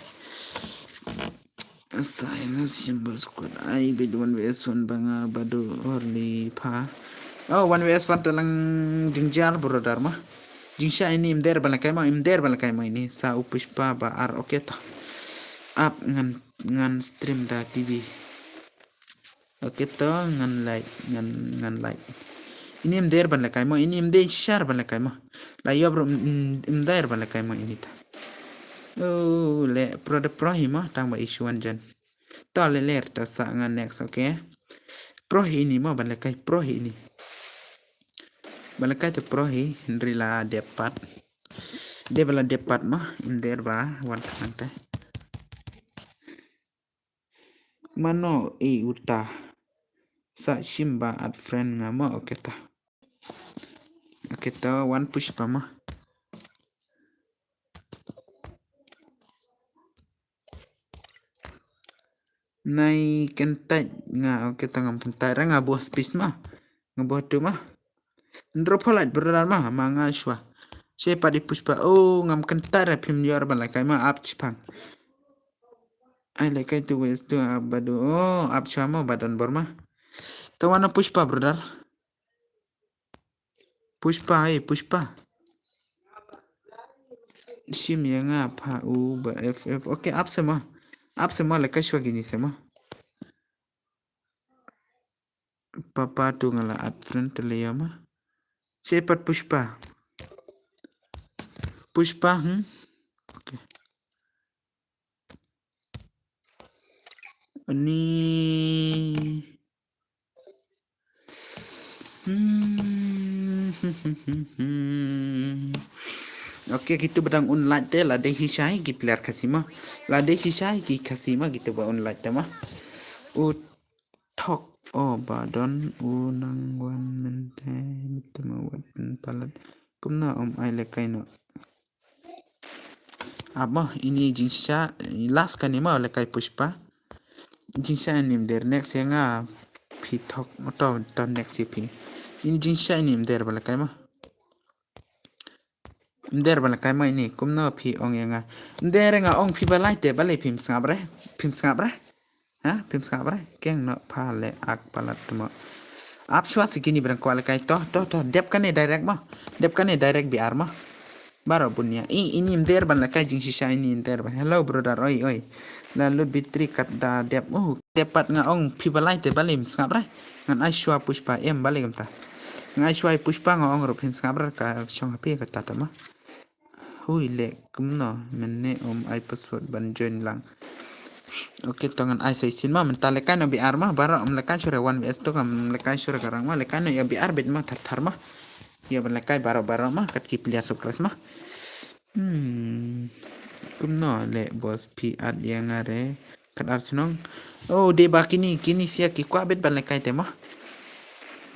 Silence symbol squad. Ai bit one versus one ba nga ba du early pha. Oh, one versus one te lang jingjar brother ma. Jingshah ini im der ba lehkai ma, im der ba lehkai ma ini. Sa u Pushpa ba ar, okay ta. Ap ngan, ngan stream da T V. Okay to, ngan like, ngan, ngan like. Ini im der ba lehkai ma, ini im der shar ba lehkai ma. La ïoh bro, im, im, im der ba lehkai ma ini ta. Oh, le pro de pro hi ma, tang ba issue one jon. To leler, to sa nga next, okay. Pro hi ini ma, ba lehkai pro hi ini. Ba lehkai te pro hi, hynrei la dep pat. Dep ba la dep pat ma, im der ba wan tang te. Mano i uta. Sa shim ba add friend nga ma, okay ta. Okay ta, wan Pushpa ma. Nai kyntait nga, okay ta ngam kyntait ra nga buh space ma. Nga buh tu ma. Ndro pholait brother ma, ma nga shuwa. She pat i Pushpa, oh, ngam kyntait ra phim ïoh ra ba lehkai ma ap chipang. Ai lehkai tu wes tu ap ba du, oh, ap shuwa ma ba don bor ma. To wan Pushpa brother. Pushpa, eh, Pushpa. Shim ïa nga pha u ba F F. Okay, ap se ma. Ap se ma lehkai shuwa kine se ma. Papa tu nga la add friend te le ïa ma. She pat Pushpa. Pushpa, hmm? Okay. Ani. Hmm. Okay, kitu ba dang un like te la dei hi shai ki player Khasi ma. La dei hi shai ki Khasi ma kitu ba un like te ma. U thok o ba don u nang wan mynta mynta ma wat pynpalat. Kumno um ai lehkai noh. Ap mo, ini jingshisha, last kane mo lehkai Pushpa. Jingshisha ini im der next ïa nga phi thok mo to, to next ïa phi. Ini jingshisha ini im der ba lehkai mo. Im der ba lehkai mo ini, kumno phi ong ïa nga. Im der nga ong phi ba lai te balei phim sngap re, phim sngap re. Ha, phim sngap re, keng noh pha le ak palat mo. Ap shuwa si kine ba dang kwah lehkai to, to, to, dep kane direct mo. Dep kane direct B R mo. Baroh bun ïa. I, ini im der ban lehkai jingshisha ini im der ban. Hello brother, oi, oi. La lut battery kat da dep. Uh, dep pat nga ong phi ba lai te balei phim sngap re. Ngan ai shuwa Pushpa em balei kumta. Ngan ai shuwa Pushpa nga ong ruh phim sngap re ka shong ha phi kata ta mo. Hui le kumno mynne ym ai password ban join lang. Ok, to ngan ai sa shisien ma, mynta lehkai noh B R ma, baroh ym lehkai shuh re one V S two, ym lehkai shuh re ka rang ma, lehkai noh ïa B R beit ma, thar thar ma. Ïa ban lehkai baroh baroh ma, kat ki player surprise ma. Hmm. Kumno leh boss phi add ïa nga re. Kat ar chnong. Oh, dei ba kine, kine shisha ki kwah beit ban lehkai te ma.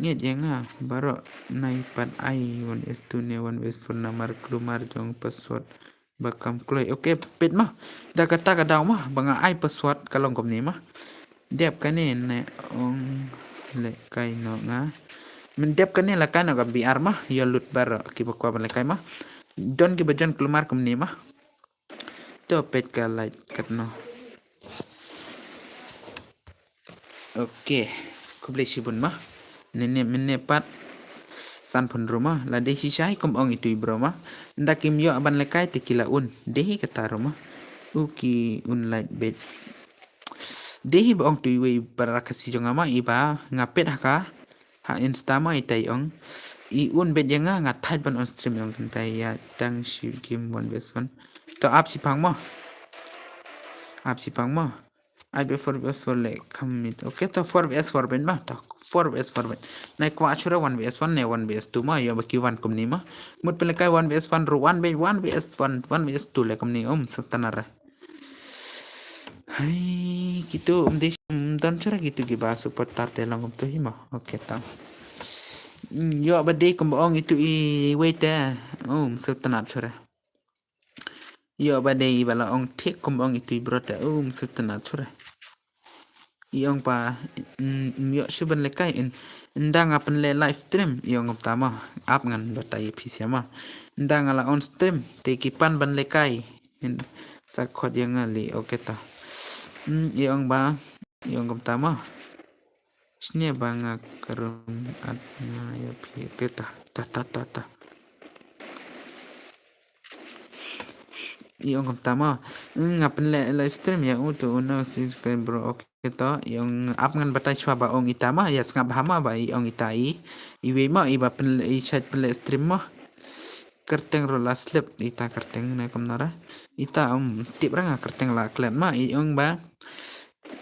Ngeit ïa nga, baroh nai pat ai one V S two ne one V S four namar kulmar jong password ba kam kloi. Ok, peit ma. Da kata ka daw ma, ba nga ai password ka long kumne ma. Dep kane ne ong lehkai noh nga. Myn dep kane lehkai noh ka B R ma, ïa lut baroh kiba kwah ban lehkai ma. Don kiba join kulmar kumne ma. To peit ka light katno. Ok. Khublei shibun ma. Nene mene pat san pun ruma. Lada shisha hi kum ong itu i bro ma. Nda kim ïoh ban lehkai te ki la un. Dei hi kata ruma. U ki un light beit. Dei hi ba ong tu iwei i para kasi jong nga ma iba nga peit ha ka. Ha Insta ma ita i ong. I un beit ïa nga nga thait ban on stream ïa nga kynta ïa tang shi game one versus one. To ap shi pang mo. Ap shi pang mo. Ai be four versus four le commit. Ok to four versus four beit ma. To four versus four beit. Nai kwah shuh re one versus one ne one versus two ma ïa ba ki wan kumne ma. Mut pynlehkai one versus one ruh wan beit one versus one one versus two le kumne um sutana re. Hai kitu um dei um don shuh re kitu kiba supporter te long kumtu hi ma. Ok ta. Hmm, ïoh ba dei kumba ong itu iwei te. Um sutana shuh re. Ïoh ba dei ba la ong thik kumba ong itu i bro te. Um sutana shuh re. I ong ba mm, mm, ïoh shu ban lehkai in. Nda nga pynleh live stream i ong kumta ma. Ap ngan batai ïa phi sha ma. Nda nga la on stream te ki pan ban lehkai. In sa khot ïa nga li ok ta. Mm, i ong ba i ong kumta ma. Sne ba nga karum at nga ïa phi ok ta. Ta ta ta ta. I ong kumta ma. Mm, nga pynleh live stream ïa u tu u no six bro ok. Ito, i ong ap ngan batai shuwa ba ong ita ma, ïa sngap ha ma ba i ong ita i. Iwei ma, i ba pynleh, i shait pynleh stream ma. Kyrteng ruh la slip, ita kyrteng ne kumno re. Ita um tip ra nga kyrteng la klet ma, i ong ba.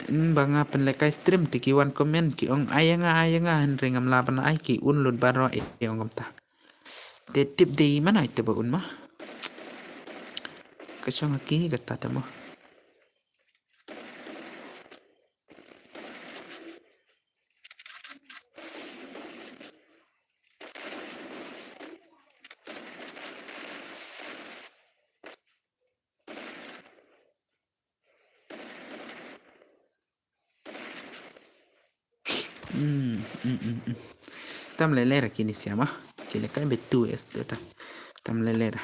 Mm, ba nga pynlehkai stream te ki wan comment, ki ong ai ïa nga, ai ïa nga, hynrei ngam lah ban ai ki un lut baroh, i ong kumta. Te tip dei mana ita ba un ma. Ka shong ha ki kata te ma. Hmm, hmm, hmm, hmm. Tam lele ra kini siama. Kile kai betu es tu ta. Tam lele ra.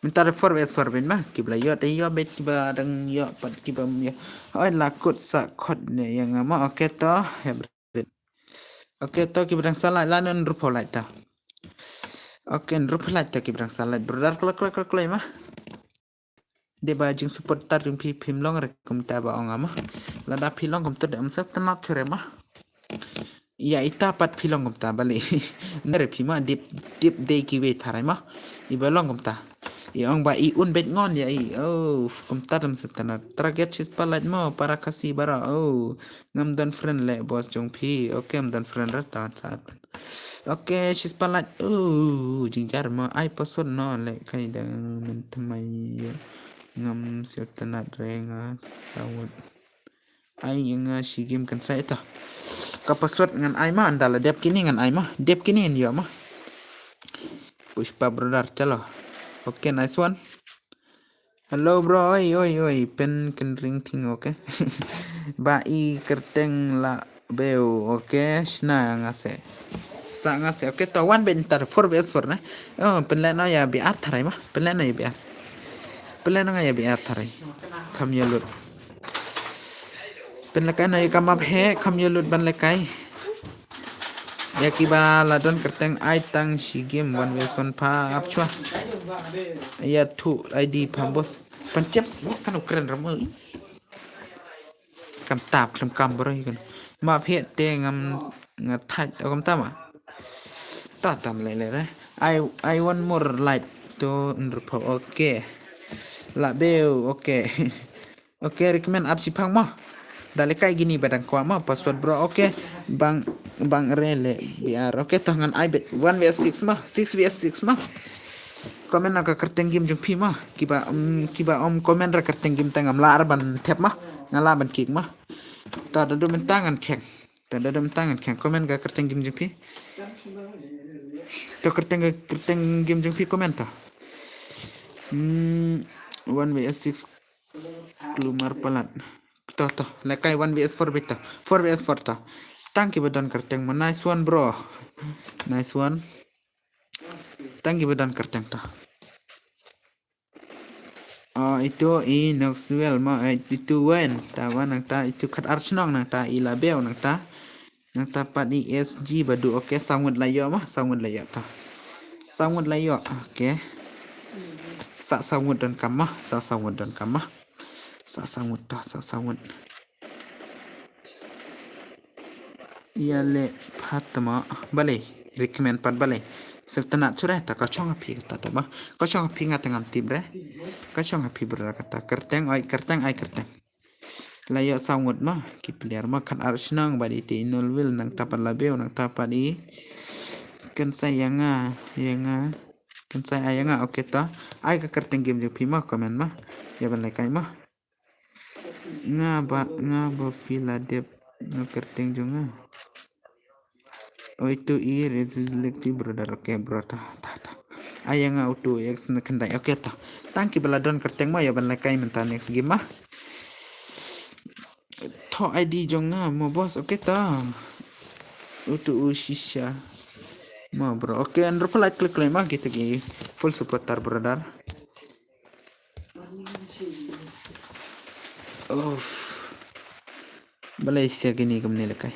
Mynta da four versus four beit ma. Kiba la ïoh da ïoh beit kiba dang ïoh pat kiba ïoh. Oi la kut sa khot ne ïa nga ma. Ok to. Ya bre. Ok to kiba dang sa light la nan rupo light ta. Ok rupo light ta kiba dang sa light brother kla kla kla kla ma. Dei ba jing support tar jong phi phim long re kumta ba ong ama. Lada phi long kumta de um sep tanat chure ma. Ïa ita pat phi long kumta bali. Nere phi ma dip dip dei kiwei tharai ma. Iba long kumta. I ong ba i un beit ngon ïa i. Oh, kumta dam sep tanat. Target shispah light mo para Khasi bara. Oh, ngam don friend le boss jong phi. Ok, ngam don friend re ta sa. Ok, shispah light. Uh, jingjar ma ai password no le kai da men tmai ngam sep tanat re nga sawut. Ai nga shi game kan sa ita. Ka password ngan ai ma anda la dep kini ngan ai ma. Dep kini ngan ïoh ma. Pushpa brother chalo. Ok, nice one. Hello bro, oi oi oi, pen ken ring thing, ok. Ba i kerteng la beu, ok, shna nga se. Sa nga se, ok, to wan ben tar four versus four na. Oh, pen le no ya B R tharai ma, pen le no ya B R. Pen le no nga ya B R tharai. Kam ya lut. Pen le kai no ya kamap he, kam ya lut ban le kai. Ïa kiba la don kerteng ai tang shi game one versus one pa ap chwa. Ïa thu I D pam bos. Pan chips ïa kan u kren ram oi. Kam tap klem kam bro kan. Ma phe te ngam nga thaj o kam tama. Ta tam le le re. I I want more light. Ito, hynriew phew. Okay. Lah beo. Okay. Okay, recommend app shipang mo. Da lehkai kine ba dang kwah mo, password bro. Okay. Bang, bang re le B R. Okay, to ngan ai bet one V S six mo. Six V S six mo. Comment na ka kyrteng game jong phi mo. Kiba, um, kiba ym comment ra kyrteng game te ngam lah ban thep mo. Nga lah ban kick mo. To da dum mynta ngan kheng. To da dum mynta ngan kheng, comment ka kyrteng game jong phi. To kyrteng, kyrteng game jong phi comment to. Hmm, one V S six klumar palat. To, to, lehkai one V S four beit to. Four V S four to. Tang kiba don kyrteng mo, nice one bro. Nice one. Tang kiba don kyrteng to. Oh, itu i Knoxville mo, eh, itu wen. Ta wan nangta itu khat ar shnong nangta i Labew nangta. Nangta pat i S G Badu, okay, saw ngut la ïoh mo, saw ngut la ïoh to. Saw ngut la ïoh, okay. Sa saw ngut donkam mo, sa saw ngut donkam mo. Sa saw ngut to, sa saw ngut. Ïa leh pat mo, balei, recommend pat balei. Sngewtynnat shuh re, ta ka shong ha phi kata ta ba. Ka shong ha phi nga te ngam tip re. Ka shong ha phi bro kata, kyrteng, oi, kyrteng, ai kyrteng. La ïoh saw ngut mo, ki player mo, khat ar shnong bad ite i Knoxville nangta pat Labew nangta pat i. Kynsai ïa nga, ïa nga. Kynsai ai ïa nga, okay to. Ai ka kyrteng game jong phi mo, comment mo. Ïa ban lehkai mo. Nga ba, nga ba phi la dep na kyrteng jong nga. Oi tu i Resiliency brother, okay bro, ta, ta, ta. Ai ïa nga utu X na khyndai, okay ta. Tang kiba la don kyrteng mo, ïa ban lehkai mynta next game mo. To I D jong nga mo boss, okay ta. Utu u shisha. Mo bro, okay, hynriew phew like klik klik mo, kita ki full supporter brother. Uff. Balei sia kine kumne lehkai.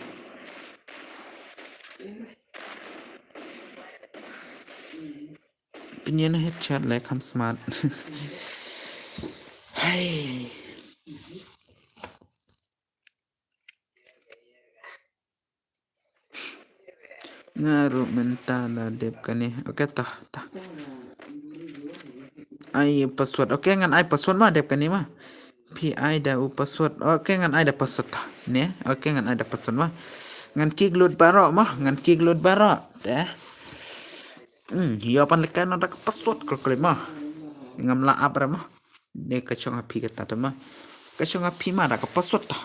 Pynïaid headshot leh kham smart. Hai. Nga ruh mynta la dep kane. Okay, ta, ta. Ai password. Okay, ngan ai password mo, dep kane mo. Phi ai da u password. Okay, ngan ai da password ta. Ne? Okay, ngan ai da password mo. Ngan kick lut baroh mo. Ngan kick lut baroh. Te. Hmm, ïa ban lehkai na da ka password ko klik mo. Ngam lah ap re mo. Ne ka shong ha phi kata ta mo. Ka shong ha phi mo da ka password ta.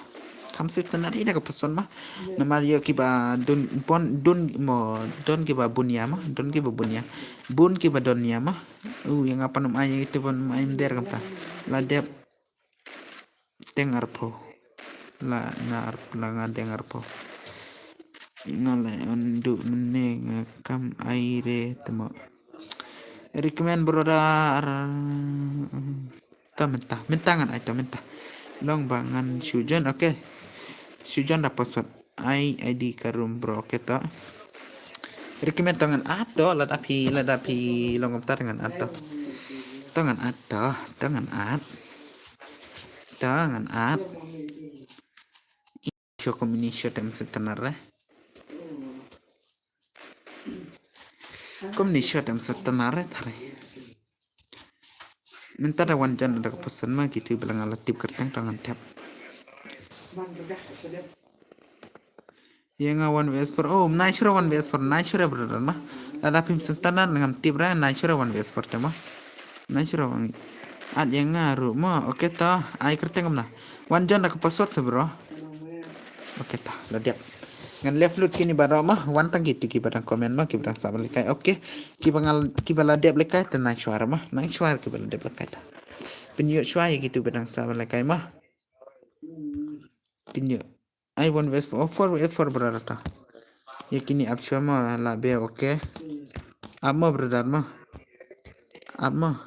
Kham sngewtynnat ïa da ka password mo. Namar ïa kiba don, bun, don mo, don kiba bun ïa mo, don kiba bun ïa. Bun kiba don ïa mo. U, ïa nga pan ym ai, ïa kito pan ym ai mynder kumta. La dep teng arphew. La nga ar, la nga deng arphew. Nga la ynduh mynne nga kam ai re te mo. Recommend brother. Ta mynta, mynta ngan ai ta mynta. Long ba ngan shu join, okay. Shu join da password. Ai I D ka room bro, okay ta. Recommend ta ngan add ta, lada phi, lada phi long kumta ngan add ta. Ta ngan add ta, ta ngan add. Ta ngan add. Shu kumne shu tem sngewtynnat re. Kumne shu tem sngewtynnat re tare. Mynta da wan jan da ka person ma kito ba la nga la tip kyrteng ta ngan tep. Ïa nga one V S four. Oh, nai sure one V S four, nai sure brother ma. Lada phim sngewtynnat ngam tip re, nai sure one V S four te ma. Nai sure one. Add ïa nga ruh ma. Okay ta, ai kyrteng kumno. Wan jan da ka password sa bro. Okay ta, la dep. Ngan left lut kine baroh ma, wan tang kito kiba dang comment ma, kiba dang sah ban lehkai. Okay. Kiba ngal, kiba la dep lehkai te nai shuwa ma. Nai shuwa kiba la dep lehkai ta. Pynïoh shuwa ïa kito ba dang sah ban lehkai ma. Pynïoh. Ai one V S four, oh, four V S four brother ta. Ïa kine ap shuwa ma la be, okay. Ap ma brother ma. Ap ma.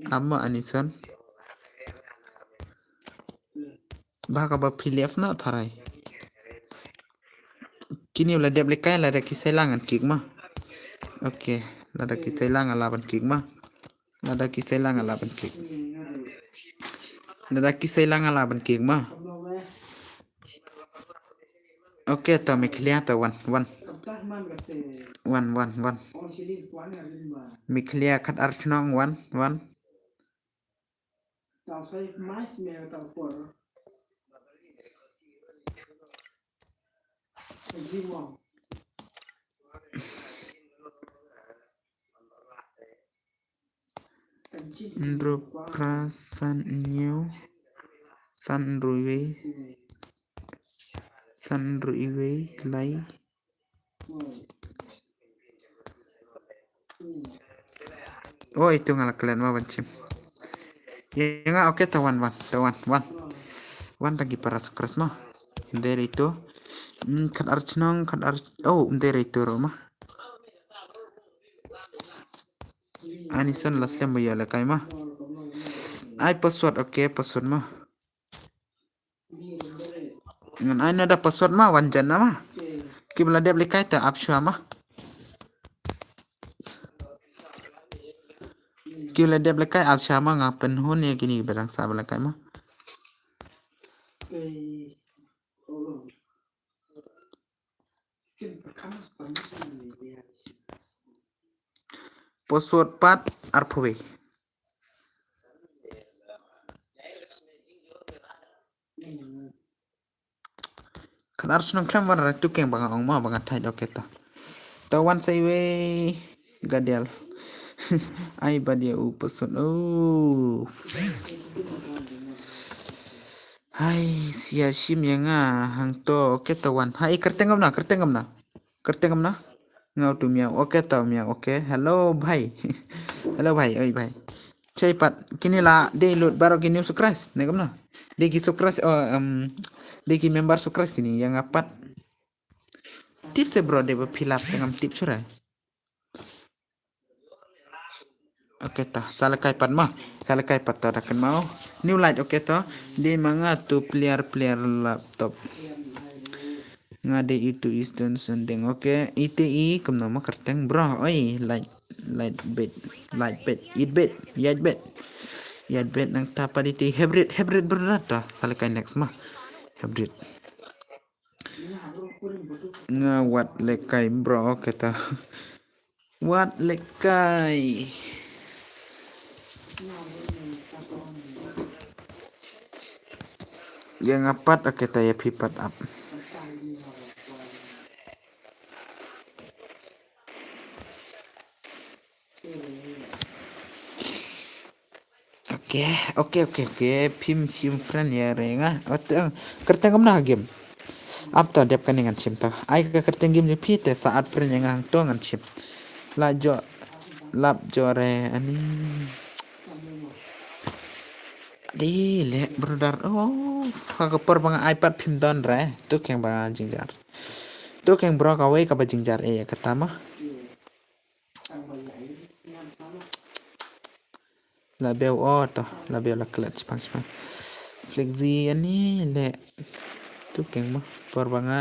Ap ma Anison. Ba kaba phi left na tharai. Kine la dep lehkai lada ki sei lang ngan kick ma. Okay, lada ki sei lang nga lah ban kick ma. Lada ki sei lang nga lah ban kick. Lada ki sei lang nga lah ban kick ma. Okay, ta me clear ta wan, wan. Wan, wan, wan. Meghalaya khat ar chnong wan wan. Hynriew phra san hynñiew san hynriew wei san hynriew wei lai. Oh, itu nga la klet ma ban shim. Ïa nga, okay, ta wan, wan, ta wan, wan. Wan tang ki para sukras ma. Ym dei re itu. Hmm, khat ar chnong, khat ar, oh, ym dei re itu ruh ma. Ani son la slem ba ïa la kai ma. Ai password, okay, password ma. Ngan ai na da password ma, wan jan na ma. Ki ba la dep lehkai ta ap shuwa ma. Ki ba la dep lehkai ap shuwa ma, nga pynhun ïa kine ba dang sah ba lehkai ma. Password pat arphew wei. Khat ar chnong khlem wan ra tu keng ba nga ong ma ba nga thait, okay ta. Ta wan sa iwei Gadial. Ai ba dia u password. Oh. Hai, sia shim ïa nga hangto, okay ta wan. Hai, kyrteng kumno, kyrteng kumno. Kyrteng kumno? Nga u tu miaw. Okay ta miaw. Okay. Hello bhai. Hello bhai. Oi bhai. Chei pat kine la dei lut baroh ki new sukras ne kumno? Dei ki sukras, oh, um, dei ki member sukras kine ïa nga pat. Tip se bro, dei ba phi lap te ngam tip shuh re. Okay ta, sa lehkai pat ma. Sa lehkai pat ta da kynmaw. New light, okay ta. Dei ma nga tu player, player laptop. Nga dei itu Eastern Sending. Okay, ite i kumno ma kyrteng bro. Oi, light, light bed, light bed, it bed, yat bed. Yat bed nang ta pat ite hybrid, hybrid bro ta. Sa lehkai next ma. Hybrid. Nga wat lehkai bro, okay ta. Wat lehkai. Ïa nga pat, okay ta ïa phi pat ap. Okay, okay, okay, okay. Phim shim friend ïa re nga. Kyrteng kumno ha game. Ap ta dep kane ngan shim ta. Ai ka kyrteng game jong phi te sa add friend ïa nga hangto ngan shim. La jo lap jo re ani. Dei leh brother. Oh, ha ka por ba nga ai pat phim don re. Tu keng ba jingjar. Tu keng bro kawei kaba jingjar eh ïa kata ma. La bew o to, la bew la klet shipang shipang. Flexi ani le. Tu keng mo. Por ba nga,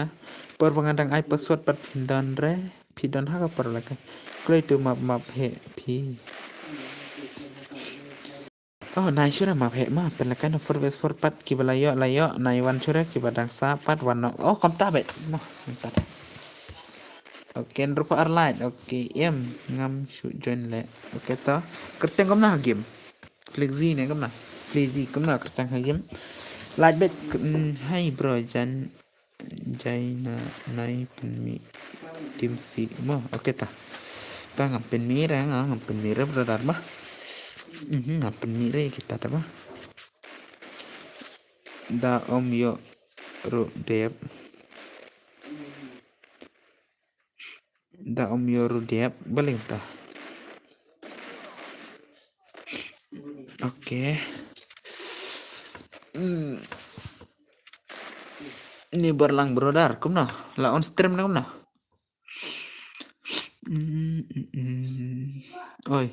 por ba nga dang ai password pat phim don re. Phi don ha ka por la ka. Kloi tu map map he phi. Oh, nai shuh re map he ma. Pynlehkai na four versus four pat kiba la ïoh, la ïoh. Nai wan shuh re kiba dang sah pat wan noh. Oh, kumta beit. Mo, kumta. Okay, hynriewphew ar lait. Okay, em ngam shu join le. Okay to. Kyrteng kumno ha game? Flexi ne kumno? Flexi kumno kyrteng ha game? Lait beit. Hai bro, jan jai na nai pynmih team C mo. Okay ta. Ta ngam pynmih re, ngam pynmih re brother ma. Mhm, ngam pynmih re kita ta ma. Da ym ïoh ruh dep. Da ym ïoh ruh dep, balei ta. Okay. Hmm. Ni Barlang brother, kumno? La on stream ne kumno? Hmm, hmm, hmm. Oi.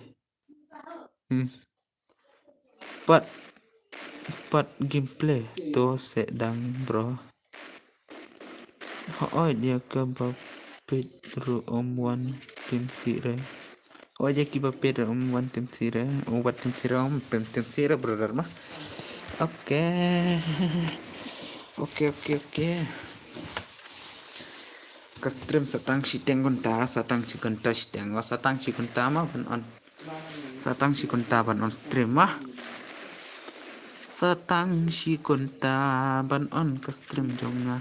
Hmm. Pat, pat gameplay to seh dang bro. Hooid ïa kiba peit ruh ym wan team C re. Hooid ïa kiba peit ruh ym wan team C re. Ym wan team C re, ym wan team C re brother ma. Okay. Okay, okay, okay. Ka stream sa tang shiteng kynta, sa tang shi kynta shiteng, wa sa tang shi kynta ma ban on. Sa tang shi kynta ban on stream ma. Sa tang shi kynta ban on ka stream jong nga.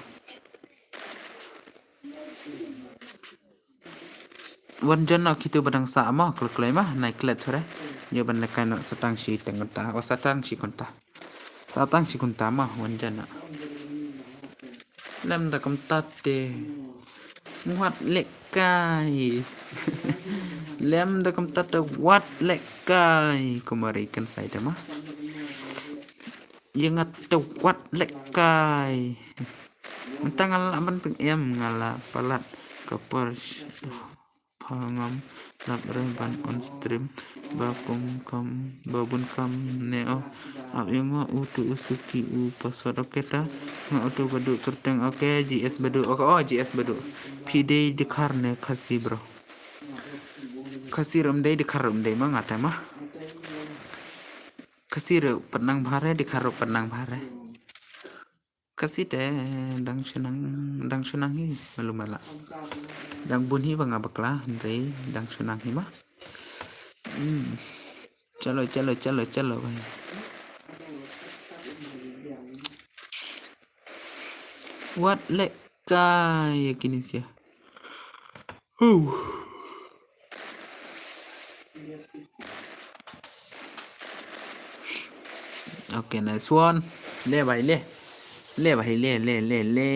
Wan jan na kitu badang sa ma, klek klek ma, nai klet hore. Yo ban lekai no sa tang shiteng kynta, wa sa tang shi kynta. Sa tang shi kynta ma, wan jan na. Lem da kumta te. Wat lekai. Lem da kumta te wat lekai. Kumari kan sai te ma. Ye ngat te wat lekai. Mynta nga la ban pynïam, nga la palat ka por. Pha ngam lap re ban on stream ba pum kam ba bun kam ne o. Ap ïa nga u tu u suki u password. Okay ta. Nga u tu Badu Kyrteng. Okay, G S Badu. Okay, oh, G S Badu. Phi dei Dkhar ne Khasi, bro? Khasi ruh ym dei, Dkhar ruh ym dei ma, nga te ma. Khasi ruh pat nang bha re, Dkhar ruh pat nang bha re. Khasi te dang shu nang, dang shu nang hi, malu mala. Dang bun hi ba nga bakla, hynrei dang shu nang hi ma. Hmm. Chalo, chalo, chalo, chalo, bhai. Wat lekai ïa kine sia. Huh. Okay, nice one. Le bhai, le. Le bhai, le, le, le, le.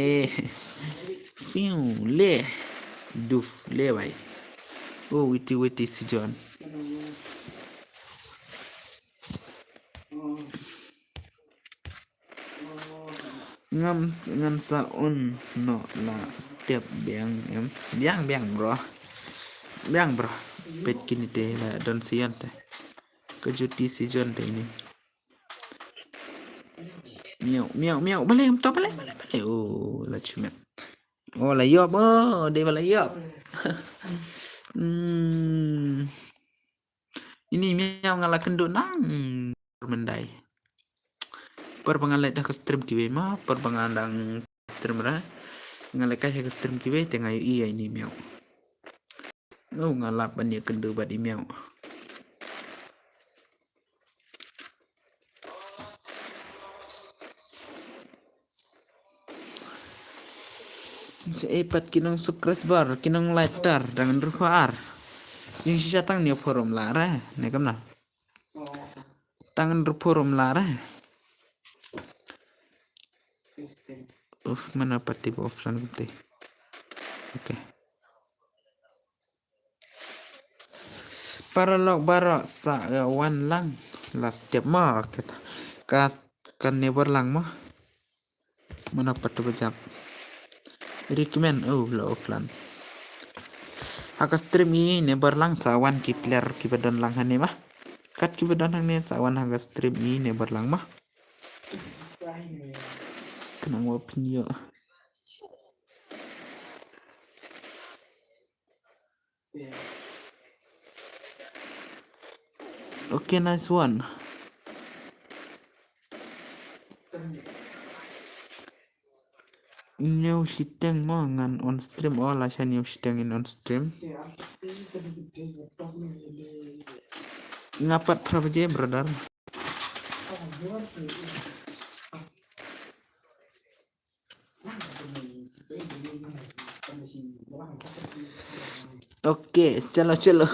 Fiu, le. Duf, le bhai. Oh, witi, witi, si John. Ngam s-, ngan sa on noh la step biang em. Biang, biang, bro. Biang, bro. Peit kine te la don si John te. Ka juti si John te ini. Miau, miau, miau. Balei, to balei, balei, balei. Oh, la chimet. Oh, la ïop. Oh, dei ba la ïop. Hmm. Ini miau nga la kynduh nang. Por myndai. Por ba nga leit ha ka stream kiwei ma, por ba nga dang stream ra. Nga leit kai ha ka stream kiwei te nga ïohi ïa ini miau. Oh, nga lap ban ïakynduh bad i miau. Sa ei pat ki nong subscriber, ki nong lighter, dang nrukhuar. Ïing shisha tang ne forum la re, ne kam na. Tang nrukhuar la re. Uf, mana pati ba offline kumte. Okay. Paralok baroh sa, eh, wan lang. Last step ma, okay. Ka, ka neighbor lang ma. Mano pat ba jap. Recommend, oh, la offline. Ha ka stream i neighbor lang sa wan ki player ki ba don lang hangne ma. Kat ki ba don hangne sa wan ha ka stream i neighbor lang ma. Khnang wa pynïoh. Okay, nice one. Ñiew shiteng mo ngan on stream, oh, la sha ñiew shiteng in on stream. Nga pat phra baje, brother. Okay, chalo, chalo.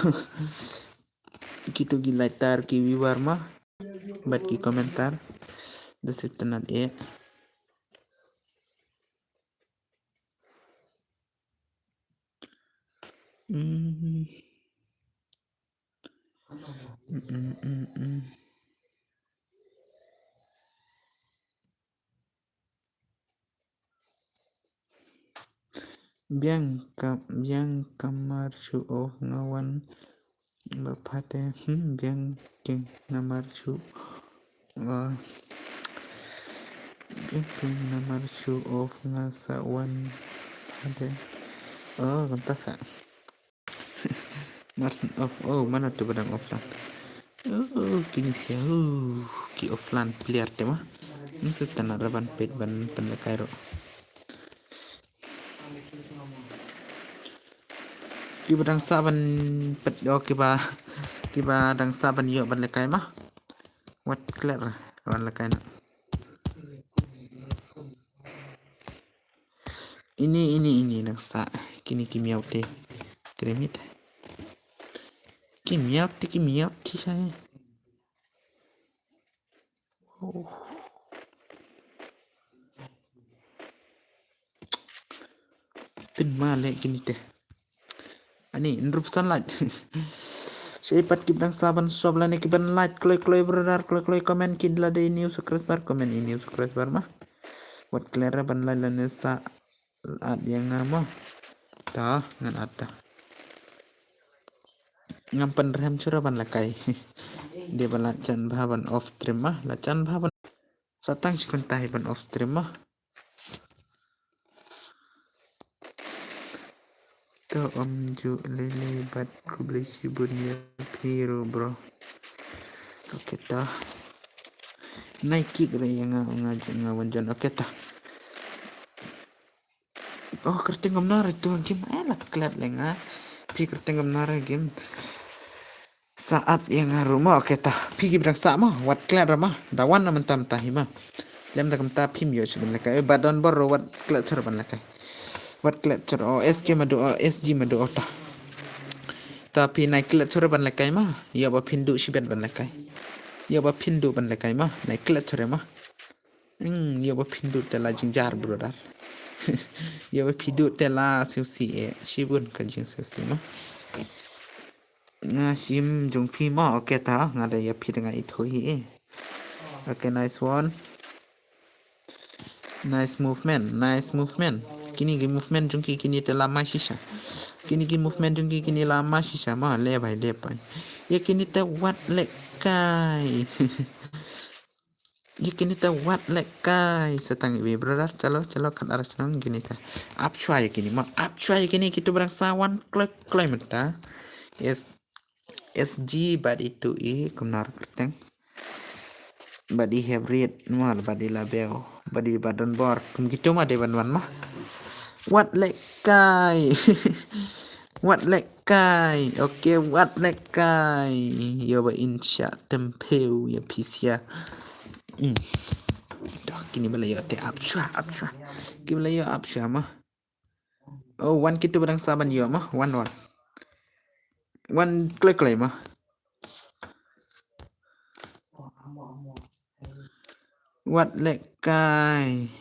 Kitu ki lighter ki viewer ma. Bad ki komentar. Da sitnat e. Mm. Mm, mm, mm, mm. Biang ka, biang kamar shu of nga wan ba phate, hmm, biang king namar shu, uh, biang king namar shu of nga sa wan phate. Oh, kumta sa. Mars off, oh, mana tu ba dang offline. Oh, kini sia, oh, ki offline player te ma. Ngi suk tana ra ban peit ban pynlehkai ruh. Kiba dang sah ban peit, oh, kiba, kiba dang sah ban ïoh ban lehkai ma. Wat klet ban lehkai na. Ini, ini, ini dang sah. Kine ki miaw te. Tremit. Ki miaw te, ki miaw te sha. Oh. Pynmale kine te. Ani, hynriew percent like. Sha i pat kiba dang sah ban sub lane kiban like kloi kloi brother, kloi kloi comment, kine la dei new subscriber, comment i new subscriber ma. Wat klet ban like lane sa add ïa nga ma. Ta, ngan add ta. Ngam pynrem shuh ban lehkai. Dei ba la jan bha ban off stream ma, la jan bha ban. Sa tang shi kynta hi ban off stream ma. To ym ju lei lei bad khublei shibun ïa phi ruh bro. Okay ta. Nai ki ka dei ïa nga, nga, nga wan jan. Okay ta. Oh, kyrteng kumno re tu game, eh, la klet lei nga. Phi kyrteng kumno re game. Sa add ïa nga ruh ma, okay ta. Phi kiba dang sah ma, wat klet ruh ma. Da wan na mynta mynta hi ma. Lem da kumta phim ïoh shuh ban lehkai. Eh, ba don bor ruh wat klet shuh ban lehkai. Wat klet shuh, oh, S K ma du, oh, S G ma du, oh ta. Ta phi nai klet shuh ban lehkai ma. Ïa ba phin duh shibit ban lehkai. Ïa ba phin duh ban lehkai ma. Nai klet shuh ma. Hmm, ïa ba phin duh te la jingjar brother. Ïa ba phi duh te la siu si eh. Shibun ka jing siu si ma. Nga shim jong phi ma, okay ta, nga da ïa phi da nga ithuh hi eh. Okay, nice one. Nice movement, nice movement. Kine ki movement jong ki kine te la ma shisha. Kine ki movement jong ki kine la ma shisha ma, le bhai, le bhai. Ïa kine te wat lehkai. Ïa kine te wat lehkai sa tang iwei brother, chalo, chalo, khat ar shnong kine te. Ap shuwa ïa kine ma, ap shuwa ïa kine kitu ba dang sah wan kloi kloi mynta. S, S G bad itu i kumno kyrteng. Bad i Hebrit ma, bad i Labeu, bad i ba don bor. Kum kitu ma dei ban wan ma. Wat lehkai. Wat lehkai. Okay, wat lehkai. Ïa ba in sha tempeu ïa phi sia. Hmm. Doh, kine ba la ïoh te ap shuwa, ap shuwa. Kine ba la ïoh ap shuwa ma. Oh, wan kitu ba dang sah ban ïoh ma. Wan, wan. Wan kloi kloi ma. Wat lehkai.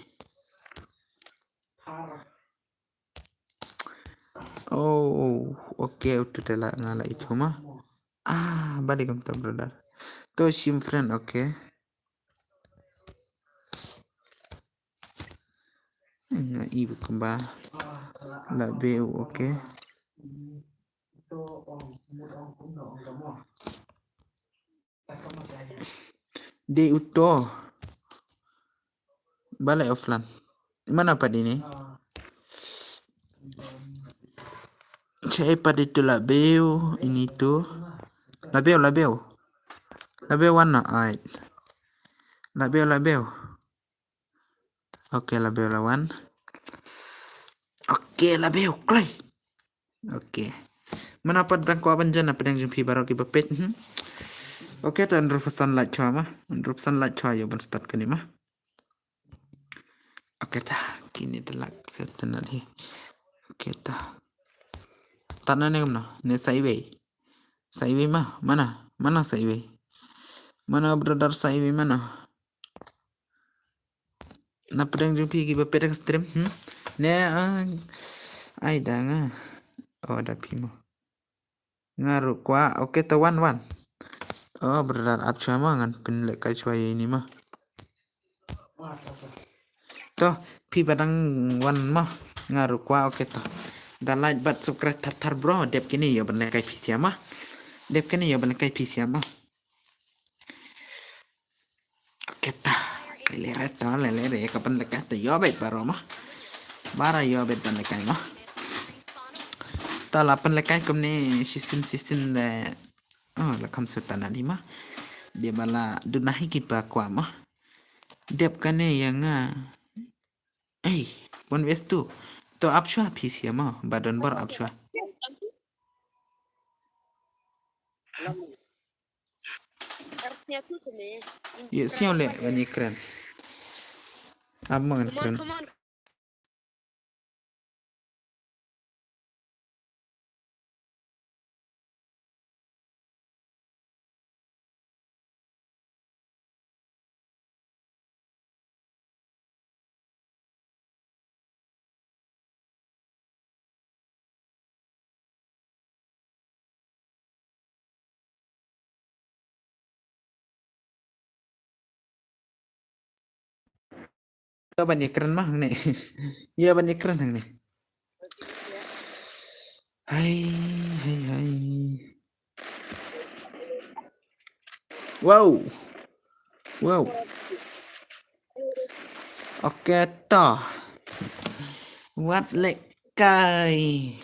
Oh, okay, utu te la nga la ithuh ma. Ah, bad i kumta brother. To shim friend, okay. Nga i ba kumba. Labeu, okay. Dei uto. Balei offline. Mano pat ini? Che pat itu Labeu, ini tu. Labeu, Labeu. Labeu wan na ai. Labeu, Labeu. Okay, Labeu la wan. Okay, Labeu, kloi. Okay. Mano pat dang kwah ban jan na pdeng jong phi baroh kiba peit, hmm? Okay, to hynriew percent like shuwa ma. Hynriew percent like shuwa ïa ban start kane ma. Okay ta, kine te la set na hi. Okay ta. Start na ne kumno? Ne sa iwei. Sa iwei ma, mano? Mano sa iwei? Mano brother sa iwei mano? Na pdeng jong phi kiba peit ka stream, hmm? Ne, ah, ai da nga. Oh, da phi mo. Nga ruh kwah, okay ta wan wan. Oh, brother ap shuwa ma ngan pynlehkai shuwa ïa ini ma. To, phi ba dang wan ma. Nga ruh kwah, okay ta. Da like bad subscribe thar thar bro, dep kine ïa ban lehkai phi sia ma. Dep kine ïa ban lehkai phi sia ma. Kata, lele re to, lele re, ka pynlehkai te ïoh beit baroh ma. Baroh ïoh beit pynlehkai ma. Ta la pynlehkai kumne shisien shisien le. Oh, la kham shuh ta na di ma. Dei ba la duna hi ki ba kwah ma. Dep kane ïa nga. Ei, one vs two. To ap shuwa phi sia ma, ba don bor ap shuwa. Ïa sñiaw leh ban ïakren. Ap ma ngan kren. Ïa ban ïakren ma hangne. Ïa ban ïakren hangne. Hai, hai, hai. Wow. Wow. Okay, to. Wat leh kai.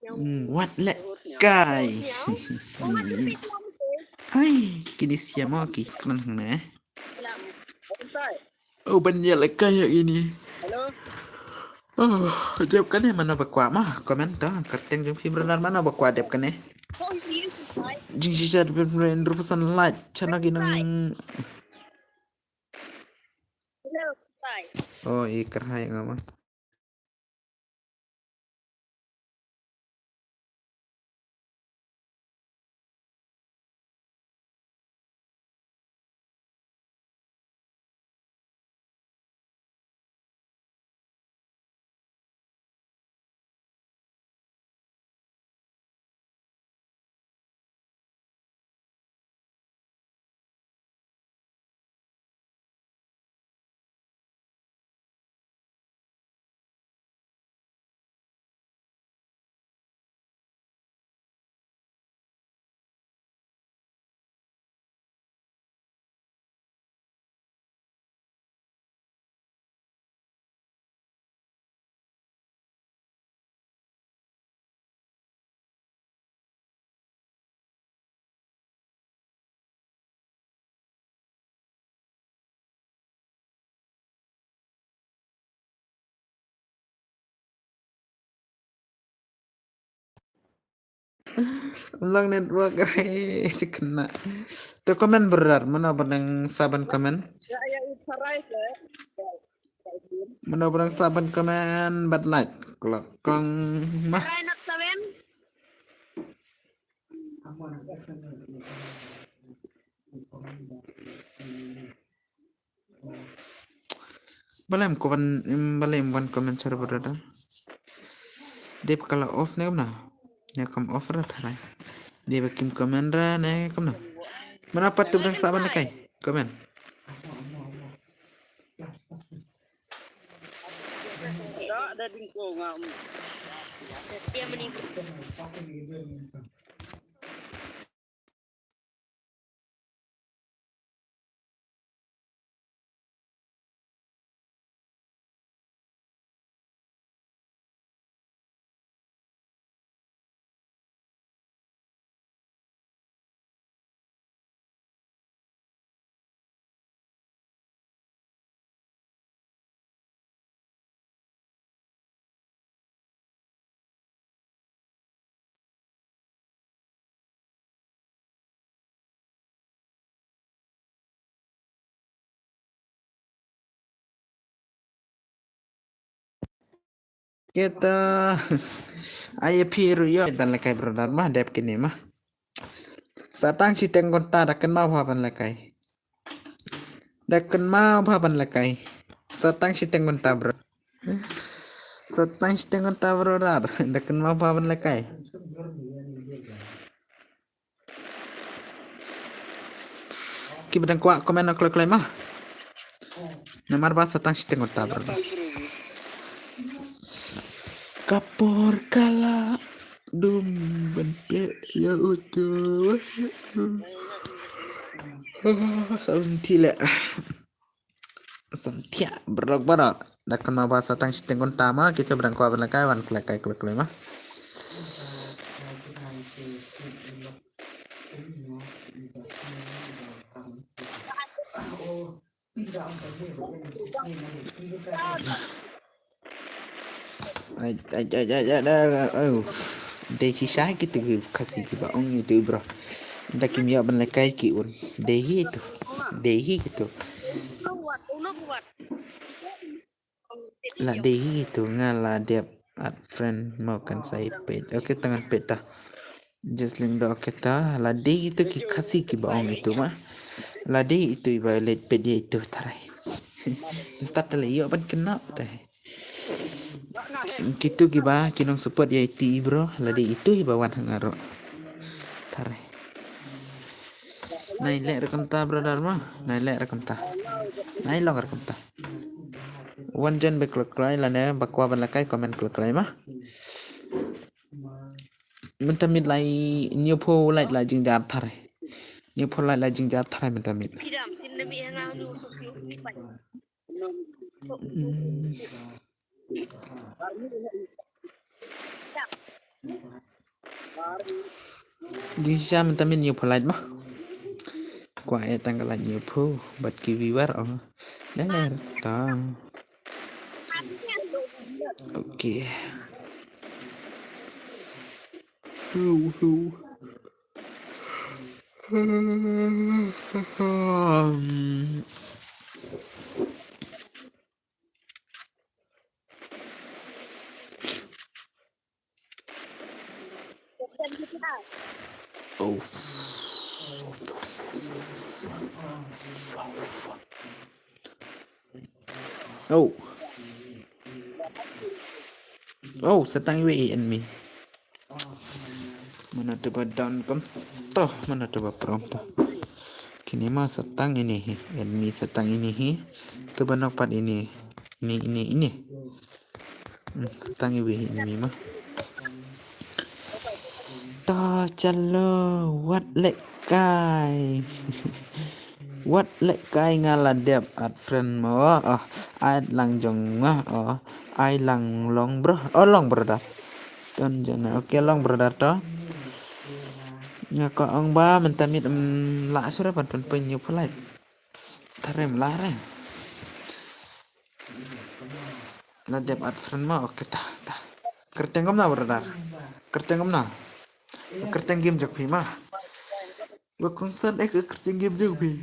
Hmm, wat leh kai. Hmm. Hai, kini siapa ki kren hangne. Oh, ban ïa leh kai ïa ini. Oh, dep kane mano ba kwah ma comment to. Kyrteng jong phi brother mano ba kwah dep kane. Jingshisha dep kane hynriew percent like. Chana ki nang. Oh, i kyrhai nga ma. Long network re, chikna. To comment brother, mano ba nang sa ban comment? Mano ba nang sa ban comment, bad like. Klok kong ma. Balem ko ban, em, balem ban comment sar brother. Dep kala off ne kumno? Ne kam off ra tharai. Dep kim comment ra ne kumno? Mano pat tu ba nang sa ban leh kai comment. Kita ai phi ruh ïoh ban leh kai brother ma dep kine ma. Sa tang shiteng kynta da kynmaw bha ban leh kai. Da kynmaw bha ban leh kai. Sa tang shiteng kynta bro. Sa tang shiteng kynta brother. Da kynmaw bha ban leh kai. Kiba dang kwah comment na kloi kloi ma. Namar ba sa tang shiteng kynta brother. Ka por ka la dum ban peit ïa uto. Sa un ti leh. Samthiah brother brother. Da kynmaw ba sa tang shiteng kynta ma, kita ba dang kwah ban leh kai wan leh kai kloi kloi ma. Ai, ai, ai, ai, ai, ai, oh. Dei shisha kitu ki Khasi kiba ong itu bro. Nda kim ïoh ban lehkai ki un. Dei hi itu. Dei hi itu. La dei hi itu nga la dep add friend mo kan sa ïa peit. Okay, tang ngan peit ta. Just link do, okay ta. La dei itu ki Khasi kiba ong itu ma. La dei itu iba leit peit ïa itu tarai. Nta ta leh ïoh ban kena ta. Kitu kiba ki nong support ïa iti bro, la dei itu iba wan ha nga ruh. Tare. Nai leh ruh kumta brother ma, nai leh ruh kumta. Nai long ruh kumta. Wan jon ba kloi kloi lane ba kwah ban lehkai comment kloi kloi ma. Mynta miet lai hynñiewphew like la jingjar tare. Hynñiewphew like la jingjar tare mynta miet. Jingshisha mynta miet hynñiewphew like ma. Kwah eh tang ka like hynñiewphew bad ki viewer oh. Dah ler ta. Okay. Hu, hu. Oh. Oh. Oh, sa tang iwei i enemy. Mano to ba down kumto, mano to ba prone to. Kine ma sa tang ine hi, enemy sa tang ine hi. To ba knock pat ine, ine, ine, ine. Hmm, sa tang iwei i enemy ma. To chalo, wat lehkai. Wat lehkai nga la dep add friend mo. Oh, add lang jong nga. Oh, ai lang long bro. Oh, long brother. Ton jana. Okay, long brother to. Nga ko ong ba mynta miet, em, lah sura ban pynpyn hynñiewphew like. Tare em lah re. La dep add friend ma, okay ta, ta. Kyrteng kumno brother? Kyrteng kumno? Kyrteng game jong phi ma. Ba kongsan eh ka kyrteng game jong phi.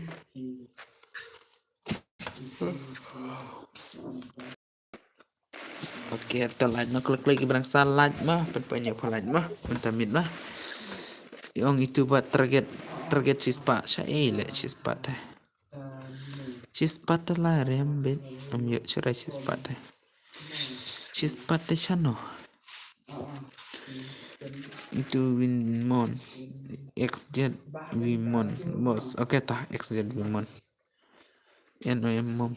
Okay, to like ma, klik klik ibrang sa like ma, pynpyn hynñiewphew like ma, mynta miet ma. Ong itu ba target, target shispah, sha ei leh shispah te. Shispah te la rem bit. Am ïoh shurai shispah te. Shispah te shano. Itu Winmon. X Z Winmon. Boss. Okay ta, X Z Winmon. N O M Mon.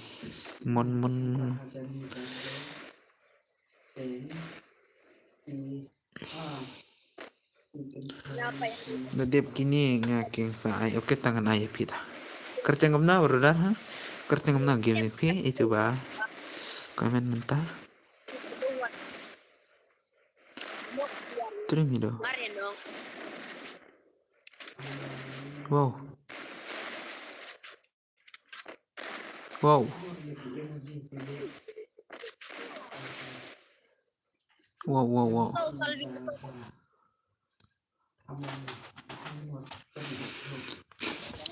Mon, Mon, Mon. Da dep kine nga keng sa ai. Okay, tang ngan ai phi ta. Kyrteng kumno brother ha? Kyrteng kumno game jong phi? Itu ba. Comment mynta. Trim hido. Wow. Wow. Wow, wow, wow.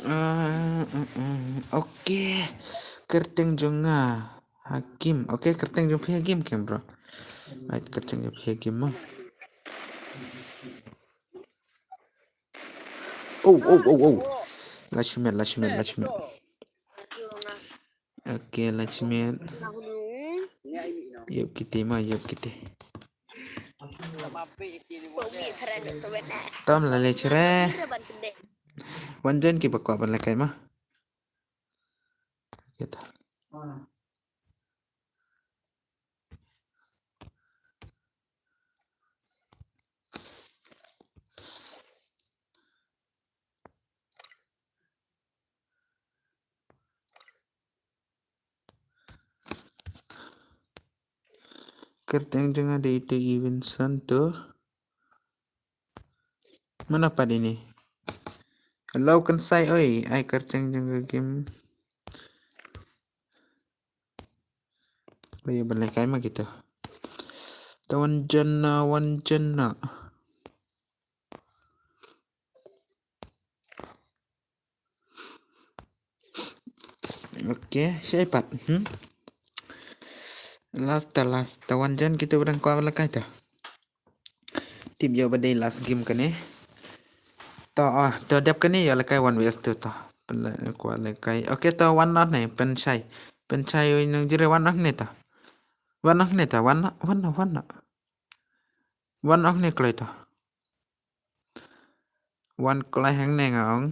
Ah, ah, ah. Okay. Kyrteng jong nga Hakim. Okay, kyrteng jong phi Hakim kem bro. Ai, kyrteng jong phi Hakim mo. Oh, oh, oh, oh. Last minute, last minute, last minute. Okay, last minute. Ïap kiti ma, ïap kiti. Tom la leh shuh re. Wan jon ki ba kwah ban lehkai ma. Kita. Kyrteng jong nga dei te Evenson to. Mano pat ini? Hello Kynsai oi, ai kyrteng jong ka game. Ba ïa ban lehkai ma kita. Ta wan jon na, wan jon na. Okay, shaei pat. Hmm? Last ta, last ta, wan jan kito ba dang kwah ban lehkai ta. Tip ïoh ba dei last game kane. To, ah, to dep kane ïoh lehkai wan wes to to. Pynleh kwah lehkai. Okay to wan noh ne pynshai. Pynshai oi nang jire wan noh ne ta. Wan noh ne ta, wan noh, wan noh, wan noh. Wan noh ne kloi ta. Wan kloi hangne nga ong.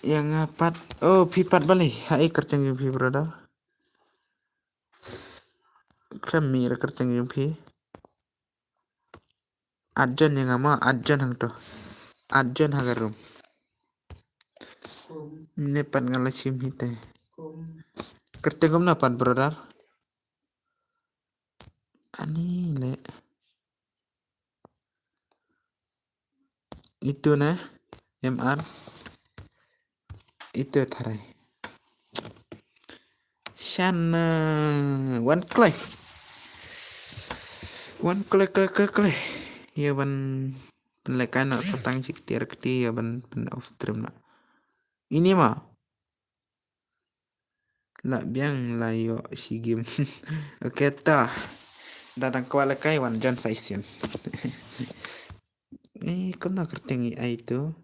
Ïa nga pat. Oh, phi pat balei? Haei kyrteng jong phi, brother? Khlem mih re kyrteng jong phi. Add join ïa nga mo, add join hangto. Add join ha ka room. Ne pat nga la shim hi te. Kyrteng kumno pat, brother? Ani le. Itu ne, M R. Itu tharai. Shan, eh, wan kloi. Wan kloi, kloi, kloi, kloi. Ïa ban, ban lehkai noh sa tang shi kti ar kti ïa ban, ban off stream noh. Ini ma. La biang la ïoh shi game. Okay to. Da dang kwah lehkai wan join sa shisien. Eh, kumno kyrteng ai to.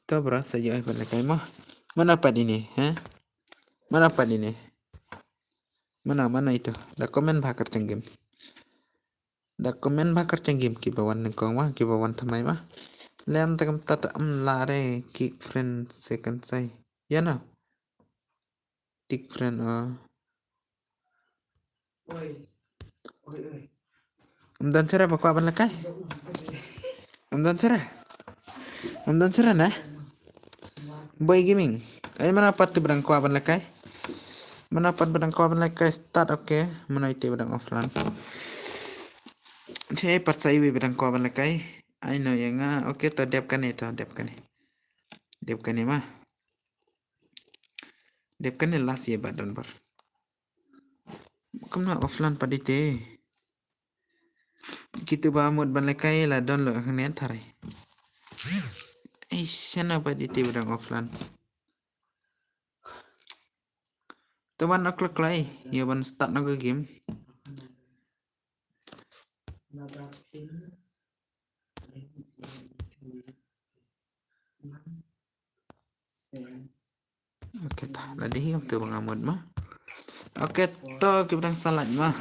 To bro, sa ïoh ai ban lehkai mo. Mano pat ine, ha? Mano pat ine? Mano, mano ito? Da comment bha kyrteng game. Da comment bha kyrteng game kiba wan nyngkong ma, kiba wan thymmai ma. Lem te kumta te ym lah re, kick friend second sai. Ïa no? Kick friend, oh. Ym don shuh re ba kwah ban lehkai. Ym don shuh re. Ym don shuh re ne? Boy Gaming. Ai mano pat te ba dang kwah ban lehkai. Mano pat ba dang kwah ban lehkai start, okay. Mano ite ba dang offline. Shaei pat sa iwei ba dang kwah ban lehkai. Ai no ïa nga. Okay to dep kane to, dep kane. Dep kane ma. Dep kane last ïa ba don bor. Kumno offline pat ite. Kito ba mut ban lehkai la download hangne tharai. Ei, shano pat ite ba dang offline. To one o'clock lai, ïa ban start noh ka game. Okay, ta, la dei hi kumta ba nga mut ma. Okay, to, kiba dang sa lait ma.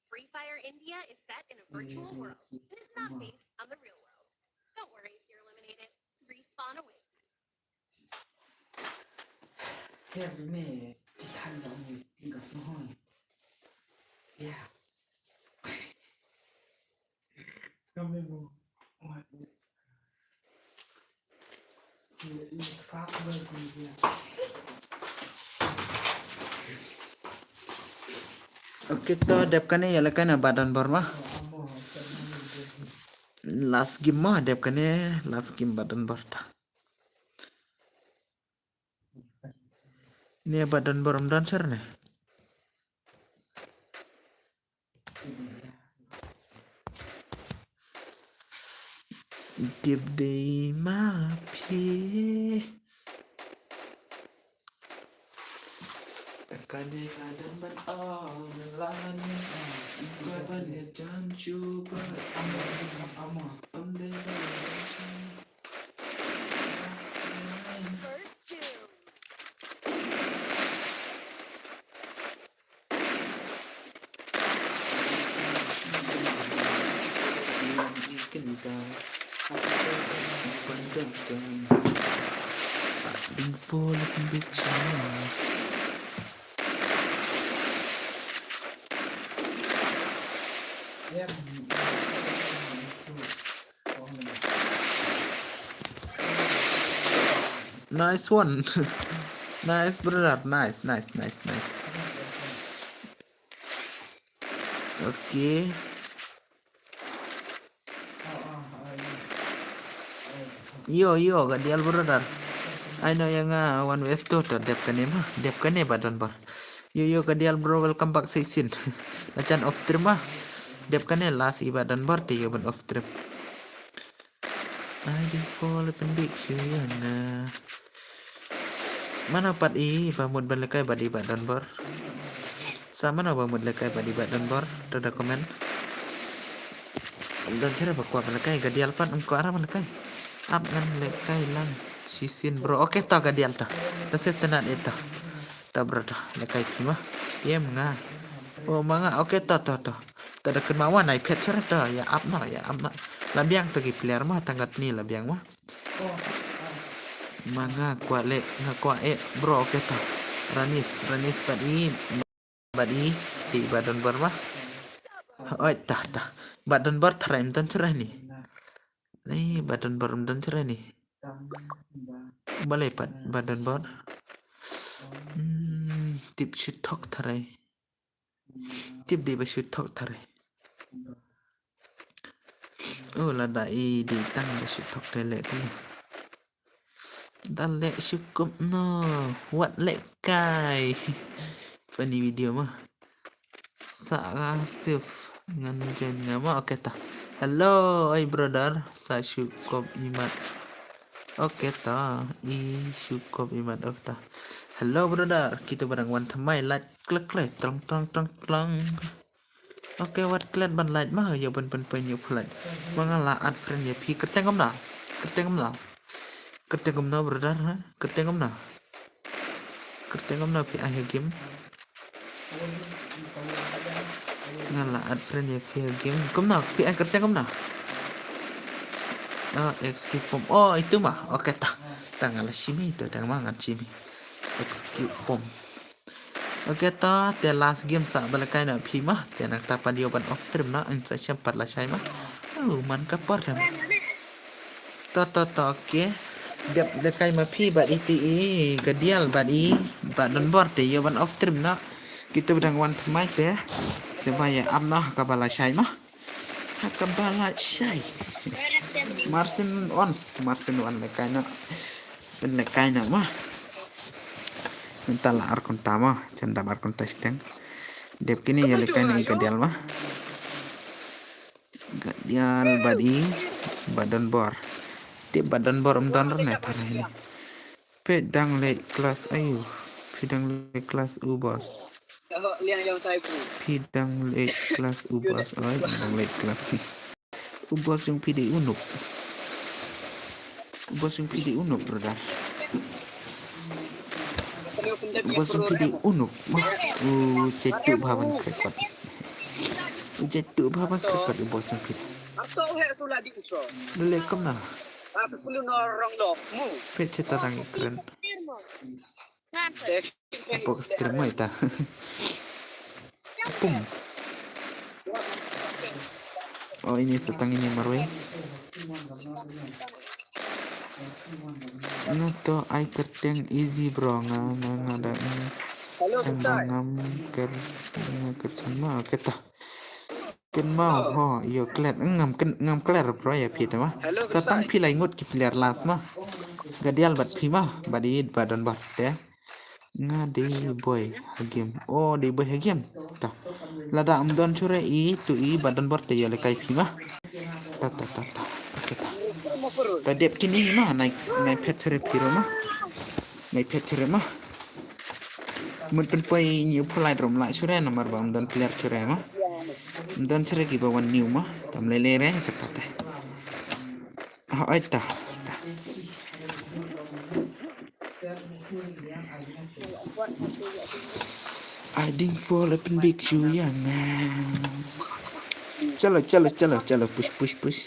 Free Fire India is set in a virtual world that is not based on the real world. Don't worry if you're eliminated. Respawn awaits. Okay, to dep kane ïa lehkai na ba don bor ma. Last game ma, dep kane last game ba don bor ta. Ne ba don bor, ym don shuh ne. Dep dei ma phi. Kane ka dang ban ong lan, ba ban ïa jan shuh ba ym dei ba. Nice one. Nice, brother. Nice, nice, nice, nice. Okay. Ïo, ïo, ka dial, brother. Ai no ïa nga one west to to dep kane ma, dep kane Bah Donbor. Yo yo ka dial bro, welcome back session. Na chan off stream ma. Dep kane last i Bah Donbor te yo ban off stream. Ai ding fall pen bik shu ïa nga. Mano pat i ba mut ban lekai bad i Bah Donbor. Sa mano ba mut lekai bad i Bah Donbor to da comment. Ym don shuh ba kwah ban lekai, ka dial pat ym kwah ra ban lekai. Ap ngan lekai lang shisien bro. Okay to ka dial to. Ta sep tenat ito. To bro to lekai phi ma. Ïem nga. Oh ma nga. Okay to to to. To da kynmaw wan ai phet shuh to ïa ap no ïa ap no. La biang to ki player ma tang katni la biang ma. Ma nga kwah leh nga kwah eh bro. Okay to. Ranis ranis bad i bad i i Bah Donbor ma. Oi ta ta. Bah Donbor tharai ym don shuh ni. Ni Bah Donbor ym don shuh ni. Balei pat Bah Donbor. Hmm, tip shu thok tharai. Tip dei ba shu thok tharai. Oh lada i dei tang ba shu thok tharai leh kumno. Da leh shu kumno. Wat leh kai. Funny video ma. Sa nga sif ngan join nga ma. Okay ta. Hello oi brother, sa shu kop imat. Okay ta, i shu kop imat. Okay ta. Hello brother, kita barang wan thamai light klek klek trong trong trong trong. Okay wat klet ban light ma, ïa ban ban pynïu pynlight. Ma nga la add friend ïa phi, kyrteng kumno? Kyrteng kumno? Kyrteng kumno brother ha? Kyrteng kumno? Kyrteng kumno phi ai ha game? Nga la add friend ïa phi ha game. Kumno phi ai kyrteng kumno? Oh, X Q pom. Oh, itu ma. Okay ta. Ta nga la shim ïa itu, dang ma ngan shim ïa X Q pom. Okay ta, te last game sa ba la kai na phi ma. Te nang ta pan ïa ban off stream na, in sa shem pat la shai ma. Oh, man ka por dam. To to to, okay. Dep da kai ma phi bad iti i ka dial bad i Bah Donbor te ïa ban off stream na. Kita ba dang wan thamai te. Seba ïa am na ha kaba la shai ma. Ha kaba la shai. Marsin on, marsin on da kai na. Pynlehkai noh ma. Mynta la ar kynta ma, chan dap ar kynta shiteng. Dep kine ïa lehkai noh ïa ka dial ma. Ka dial bad i Bah Donbor. Dep Bah Donbor ym don rne para ini. Phi dang leh klas ayu. Phi dang leh klas u bos. Phi dang leh klas u bos. Oi, dang leh klas. U bos jong phi dei u nuk. U bos jong phi dei u nuk, brother. U bos jong phi dei u nuk. Ma, u jait tu bha ban krekot. U jait tu bha ban krekot u bos jong phi. Lele kumna. Phi cheta dang i kren. Apok stream mo ita. Pum. Oh, ini setang ini marwei. Nga to ai kyrteng easy bro, nga nga nga da. Hello, nga ngam ker nga ker ma kita. Kynmaw ho ïa klet ngam kyn ngam klet bro ïa phi te ma. Sa tang phi lai ngut ki player last ma. Ka dial bad phi ma bad i Bah Donbor te. Nga dei boi ha game. Oh dei boi ha game. Ta. Lada ym don shuh re i tu i Bah Donbor te ïa lehkai phi ma. Ta ta ta ta. Ta ta. Ta dep kine ma nai nai phet shuh re phi ro ma. Nai phet shuh re ma. Mut pynpoi ñiew pholai rum la shuh re namar ba ym don player shuh re ma. Ym don shuh re kiba wan ñiew ma. Tam lele re kata te. Ha ai ta. Ai ding fo la pynbik shu ïa nga. Chalo chalo chalo chalo push push push.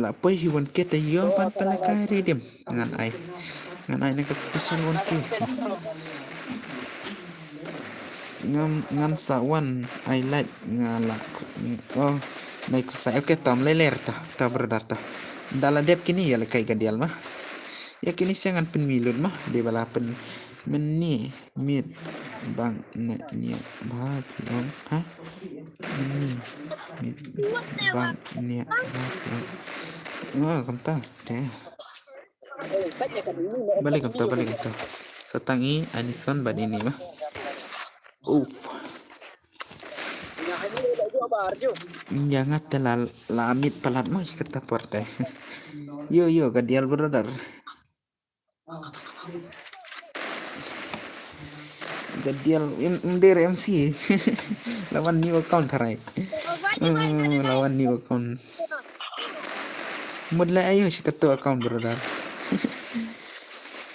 La poi hi wan kete ïoh ban pynlehkai riddim. Ngan ai. Ngan ai na ka special wan ki. Ngam ngam sa wan ai like nga la. Oh. Nai kusai. Okay tam leler ta. Ta brother ta. Da la dep kini ïa lehkai ka dial ma. Ïa kini sa ngan pynmih lut ma. Dei ba la pynmih ni. Miet bang ne nia ba phi ong ha. Miet bang nia ba phi ong. Oh, kumta te. Balik kumta, balik kumta. Sa tang i Anison bad ini ma. Uf. Ïa nga te la la mit palat ma shi kata por te. Yo yo, Gadial brother. Gadial im im der M C. Lawan new account tharai. Hmm, lawan new account. Mut la ayo shi kato account brother.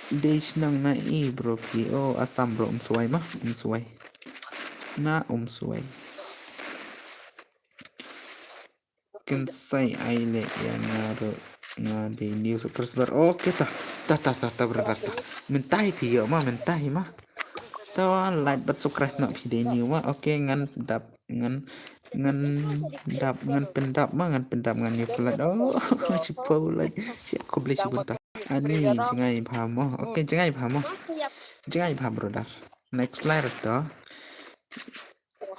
Dei shnong na i bro ki. Oh, Assam bro, um suwai ma, um suwai. Na um suwai. Kynsai ai leh ïa nga ruh, nga dei new subscriber. Okay ta. Ta ta ta ta brother ta. Mynta hi phi ïoh ma, mynta hi ma. Ta like bad subscribe noh phi dei new ma. Okay, ngan dap ngan ngan dap ngan pyndap ma, ngan pyndap ngan ïa pynlait. Oh, chipo lait. Shi khublei shibun ta. Ani jngai bha mo. Okay, jngai bha mo. Jngai bha brother. Next layer to.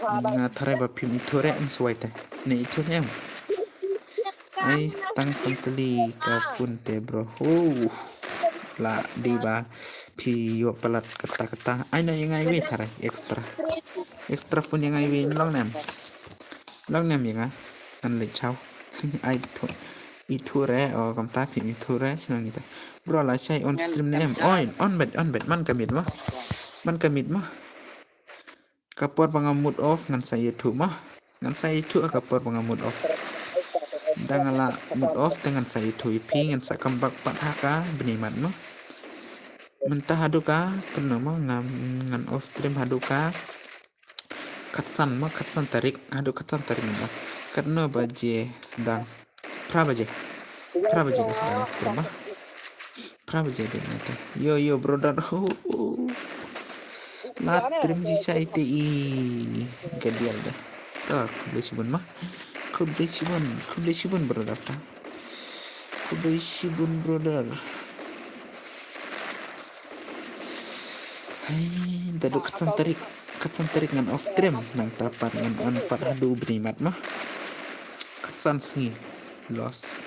Nga tharai ba phim ithuh re, um suwai te. Ne ithuh re em. Ai tang santali ka phone te bro. Oh. La dei ba phi ïoh palat kata kata. Ai na ïa nga iwei tharai extra. Extra phone ïa nga iwei long nem. Long nem ïa nga. Ngan leit chaw. Ai thu. Ithuh re, oh, kumta phim ithuh re, shnong ita. Bro, la shai on stream ne em. Oi, on bet, on bet, man ka miet ma. Man ka miet ma. Ka por ba nga mut off ngan sa ïathuh ma. Ngan sa ïathuh ka por ba nga mut off. Da nga la mut off te ngan sa ïathuh ïa phi, ngan sa come back pat ha ka bnai mat ma. Mynta haduh ka kano ma, ngan ngan off stream haduh ka khatsan ma, khatsan tarik, haduh khatsan tarik ma. Katno baje sdang? Phra baje. Phra baje ka sdang stream ma. Phra baje dei na te. Yo yo brother. La stream ji sa ite i Gadial da. Ta khublei shibun ma. Khublei shibun, khublei shibun brother ta. Khublei shibun brother. Hai, da duk khatsan tarik, khatsan tarik ngan off stream, nangta pat ngan on pat haduh bnai mat ma. Khatsan sngi loss.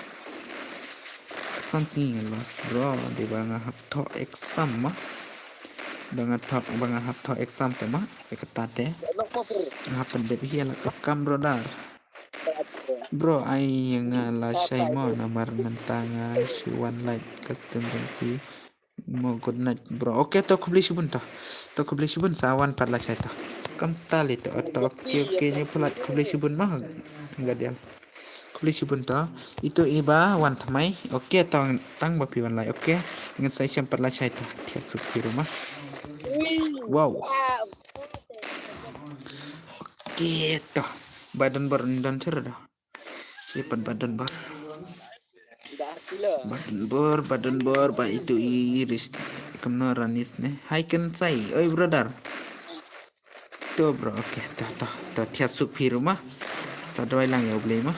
Khatsan sngi ngan loss bro, dei ba nga hap thoh exam ma. Ba nga thoh, ba nga hap thoh exam te ma, ïa kata te. Nga hap pyndep hi ïa la ka kam brother. Bro, ai nga la shai mo namar mynta nga shu wan live custom jong phi. Mo good night bro. Okay to khublei shibun to. To khublei shibun sa wan pat la shai to. Kam tali to to okay okay ni phulat khublei shibun ma. Gadial. Khublei shibun to. Itu iba wan thamai. Okay to tang ba phi wan lai. Okay. Ngan sai shem pat la shai to. Thiat suk phi ruh ma. Wow. Okay to. Ba don bor don chur do. Siapa badon bor? Badon bor, badon bor, ba itu iris. Kamno Ranis ne. Hai Kynsai, oi brother. To bro, okay, to to to thiat suk phi ruh ma. Sa dawai lang ïa U Blei ma.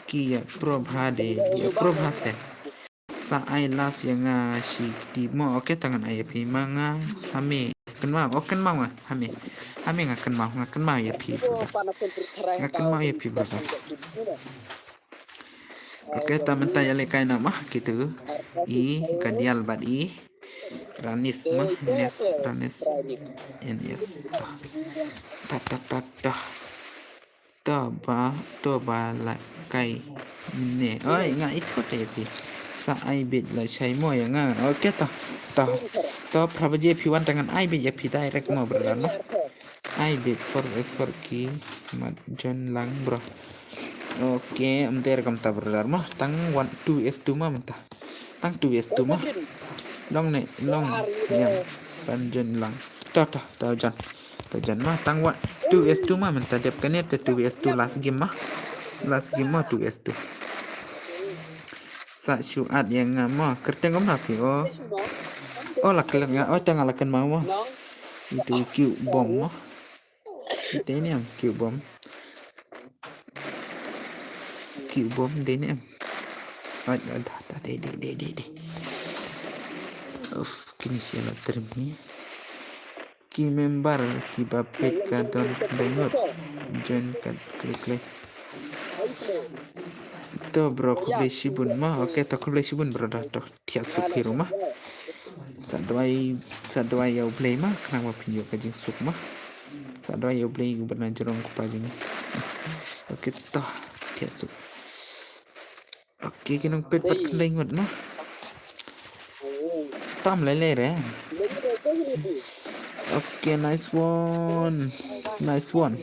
Ki ïa pro bha de, ïa pro bha ste. Sa ai las ïa nga shi kti mo, okay ta ngan ai ïa phi ma nga hame. Kynmaw, oh kynmaw nga hame. Hame nga kynmaw, nga kynmaw ïa phi brother. Nga kynmaw ïa phi brother. Okay ta mynta ïa lehkai na ma kitu. I Gadial bad i Ranis ma, Nes, Ranis. N S. Ta ta ta ta. To ba, to ba la kai ne. Oi, nga ithuh te ïa phi. Sa ai bit la shai mo ïa nga. Okay to. To. To phra baje phi wan ta ngan ai bit ïa phi direct mo brother no. Ai bit for escort ki mat join lang bro. Okay, ym der kam ta brother mo. Tang one two S two ma mynta. Tang two S two ma. Long ne, long. Ïa. Ban join lang. To to to join. To jan ma tang wa two S two ma mynta dep kane te two S two last game ma. Last game ma two S two. Sa shu at ïa nga ma kyrteng kumno phi o. O la klet nga o tang la kynmaw ma. Itu cube bomb ma. Itu ini am cube bomb. Cube bomb dei ne em. Ai da da dei dei dei dei dei. Uf kini sia la trim ni. Ki member kiba peit ka don download join ka klik klik. To bro, khublei shibun ma. Ok, to khublei shibun brother, to thiah suk phi ruh ma. Sa duwai, sa duwai ïa U Blei ma, khnang ba phin ïoh ka jingsuk ma. Sa duwai ïa U Blei uba na jrong kpa jong ngi. Ok, to thiah suk. Ok, ki nongpeit pat khyndai ngut ma. Tam lei lei re. Ok, nice one. Nice one.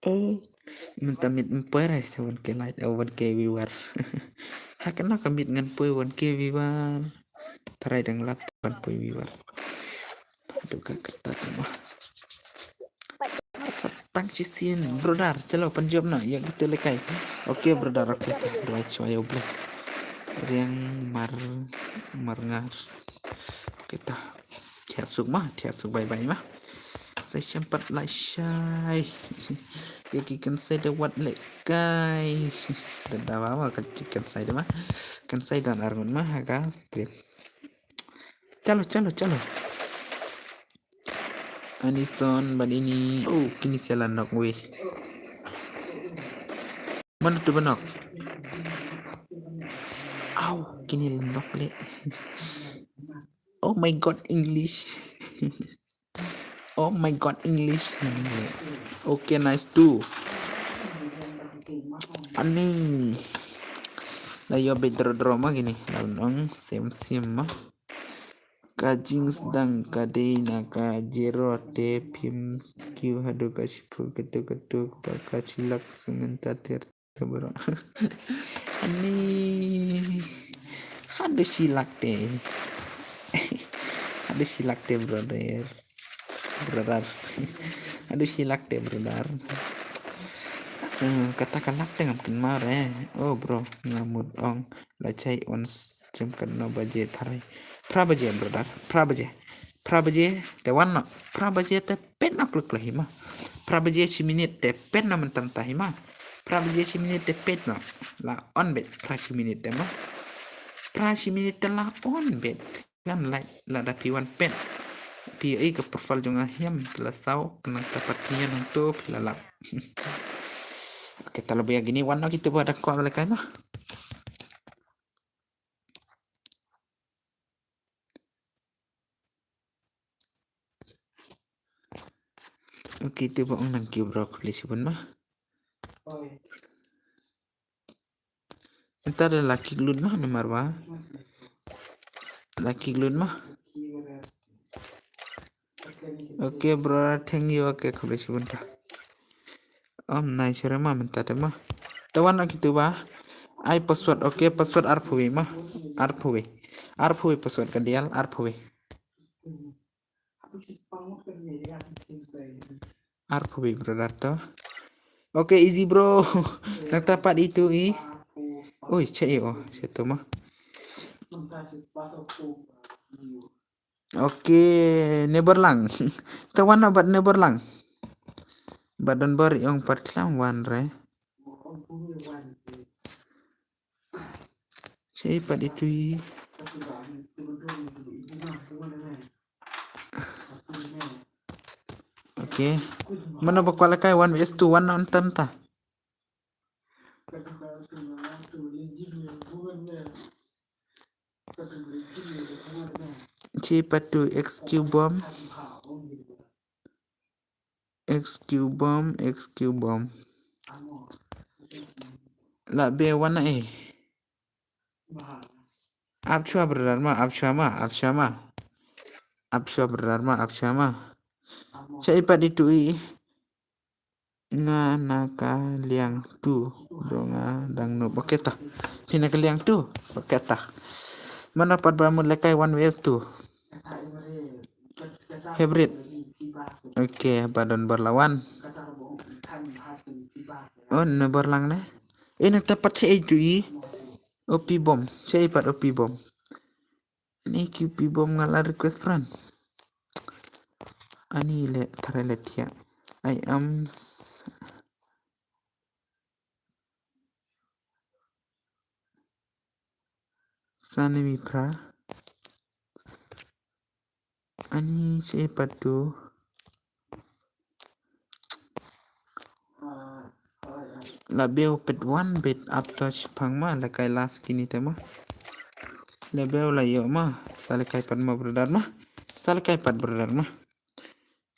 Eh, mynta miet ym poi re sa one K like, oh, one K viewer. Ha kane ka miet ngan poi one K viewer. Tharai dang lap one K viewer. Haduh ka kata tu ma. Sa tang shisien brother, chalo pynjop noh ïa kito lehkai. Ok brother, ok. Duwai shuwa ïa U Blei. Riang mar, mar ngar. Ok ta. Thiah suk ma, thiah suk bye bye ma. Sa shem pat lashai. Ïa ki kynsai da wat lehkai. Da dawa ma ka kynsai da ma. Kynsai don ar ngut ma ha ka stream. Chalo, chalo, chalo. Anison bad ini. Oh, kini sa la knock wei. Mano tu ba knock? Au, kini la knock leh. Oh my God, English. Oh my God, English. Ok, nice two. Ani. La ïoh beit draw draw ma kini. La ong sim sim ma. Ka jingsdang ka dei na ka zero te phim kiew haduh ka shiphew katu katu ba ka shilak sngewthuh ter. Ka bro. Ani. Haduh shilak te. Haduh shilak te brother. Brother. Haduh shilak te brother. Eh, kata ka lak te ngam kynmaw re. Oh bro, nga mut ong. La chai on stream katno baje tharai. Phra baje brother, phra baje. Phra baje te wan noh. Phra baje te peit noh kluk kluk hi ma. Phra baje shi minit te peit noh mynta mynta hi ma. Phra baje shi minit te peit noh. La on beit phra shi minit te ma. Phra shi minit te la on beit. Ngan like lada phi wan peit. Phi ïohi ka profile jong nga hiam, phi la saw, khnang ka pat phi ïa nangto phi la lap. Ok, ta la bia kini wan noh kito ba da kwah lehkai ma. Ok, kito ba ong nang kiew bro, khublei shibun ma. Mynta da la kick lut ma namar ba. La kick lut ma. Ok bro, thank you. Ok, khublei shibun ta. Om nai shere ma mynta te ma. Te wan noh kito ba. Ai password, ok, password arphew wei ma. Arphew wei. Arphew wei password ka dial, arphew wei. Arphew wei brother to. Ok, easy bro. Nangta pat itu i. Oi, che i o, che to ma. Ok, Neberlang. Te wan noh bad Neberlang. Bad Don Bor i ong pat khlem wan re. Che i pat itu i. Ok. Mano ba kwah lehkai one vs two, wan noh mynta mynta. Che i pat tu X Q bomb. X Q bomb, X Q bomb. La be wan noh eh. Ap shuwa brother ma, ap shuwa ma, ap shuwa ma. Ap shuwa brother ma, ap shuwa ma. Che i pat itu i. Nga na ka liang tu. Bro nga dang noob. Ok ta. Phi na ka liang tu. Ok ta. Mano pat ba mut lehkai one vs two. Hybrid. Ok, ba Don Bor la wan. Oh, Neberlang ne. Eh, nangta pat che i tu i. O P bomb. Che i pat O P bomb. Ani Q P bomb nga la request friend. Ani le tharai le thiah. I am s-, Sanemi Pra. Ani che i pat tu. La bew pet wan bet ap to shipang ma, la kai last kini te ma. La bew la ïoh ma, sa la kai pat ma brother ma. Sa la kai pat brother ma.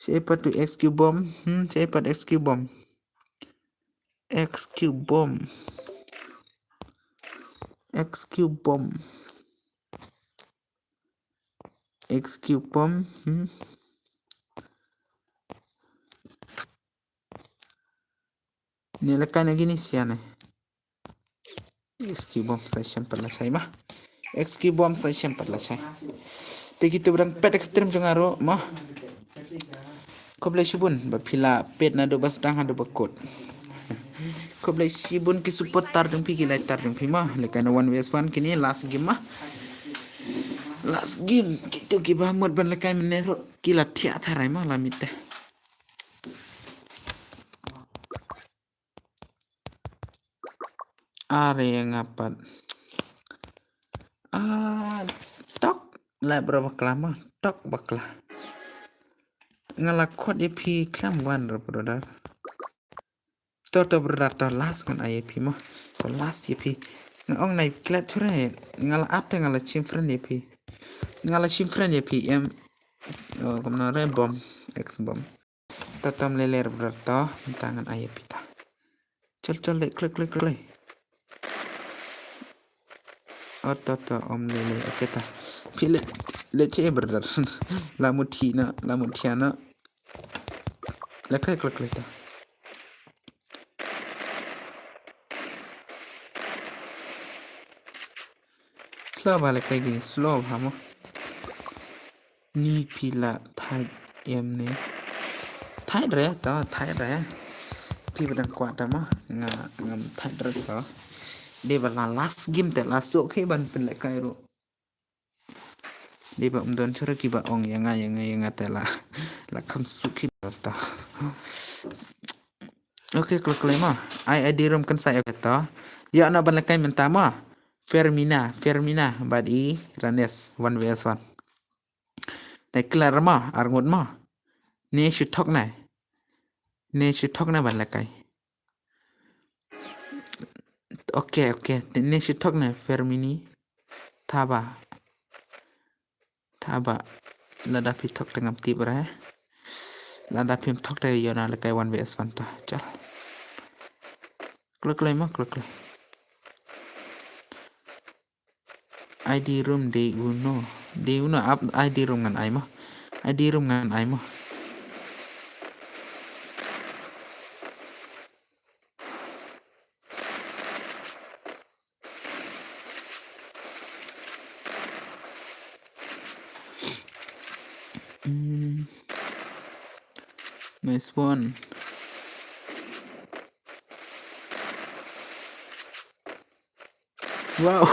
Shaei pat tu X Q bomb, hmm, shaei pat X Q bomb. X Q bomb. X Q bomb. X Q bomb, hmm. Ni la kai na gini sia ne. X Q bomb sa shem pat la shai ma. X Q bomb sa shem pat la shai. Te kitu ba dang pet extreme jong nga ruh ma. Khublei shibun ba phi la pet naduh ba sdang haduh ba kut. Khublei shibun ki supporter jong phi, ki like ter jong phi ma. La kai na one versus one kini last game ma. Last game kitu ki ba mut ban la kai mynne ruh ki la thiah tharai ma la mit te. Are nga pat. Ah, tok la bro bakla ma, tok bakla. Nga la khot ïa phi khlem wan re brother. To, to brother, to last ngan ai ïa phi ma. To last ïa phi. Nga ong nai klet chore. Nga la ap te nga la shim friend ïa phi. Nga la shim friend ïa phi em. Oh, kumno re bomb, X bomb. Ta tam lele brother to, mynta ngan ai ïa phi ta. Chol chol le klik klik klik. Ot to to om lele, okay ta. Phi le le che brother. La muthi na, la muthi na. Le klik klik klik ta. Slow ba le kai gini, slow ba mo. Ni phi la thait em ne. Thait re, to thait re. Phi ba dang kwah ta ma. Nga ngam thait re to. Dei ba la last game te la suk hi ban pynlehkai ruh. Dei ba ym don chura ki ba ong ïa nga ïa nga ïa nga te la. La kham suk hi to. Okay, klik klik ma. Ai ai di room kan sai okay to. Ïa na ban lehkai mynta ma. Fermina, Fermina bad i Ranes one versus one. Dei klar ma, arngut ma. Ne shu thok ne. Ne shu thok ne ban lehkai. Okay, okay. Ne shu thok ne Fermini. Thaba. Thaba. Lada phi thok te ngam tip re. Lada phim thok te ïa na lehkai one versus one ta. Chal. Klik klik ma, klik klik. I D room dei uno. Dei uno ap I D room ngan ai mo. I D room ngan ai mo. Hmm. Nice one. Wow.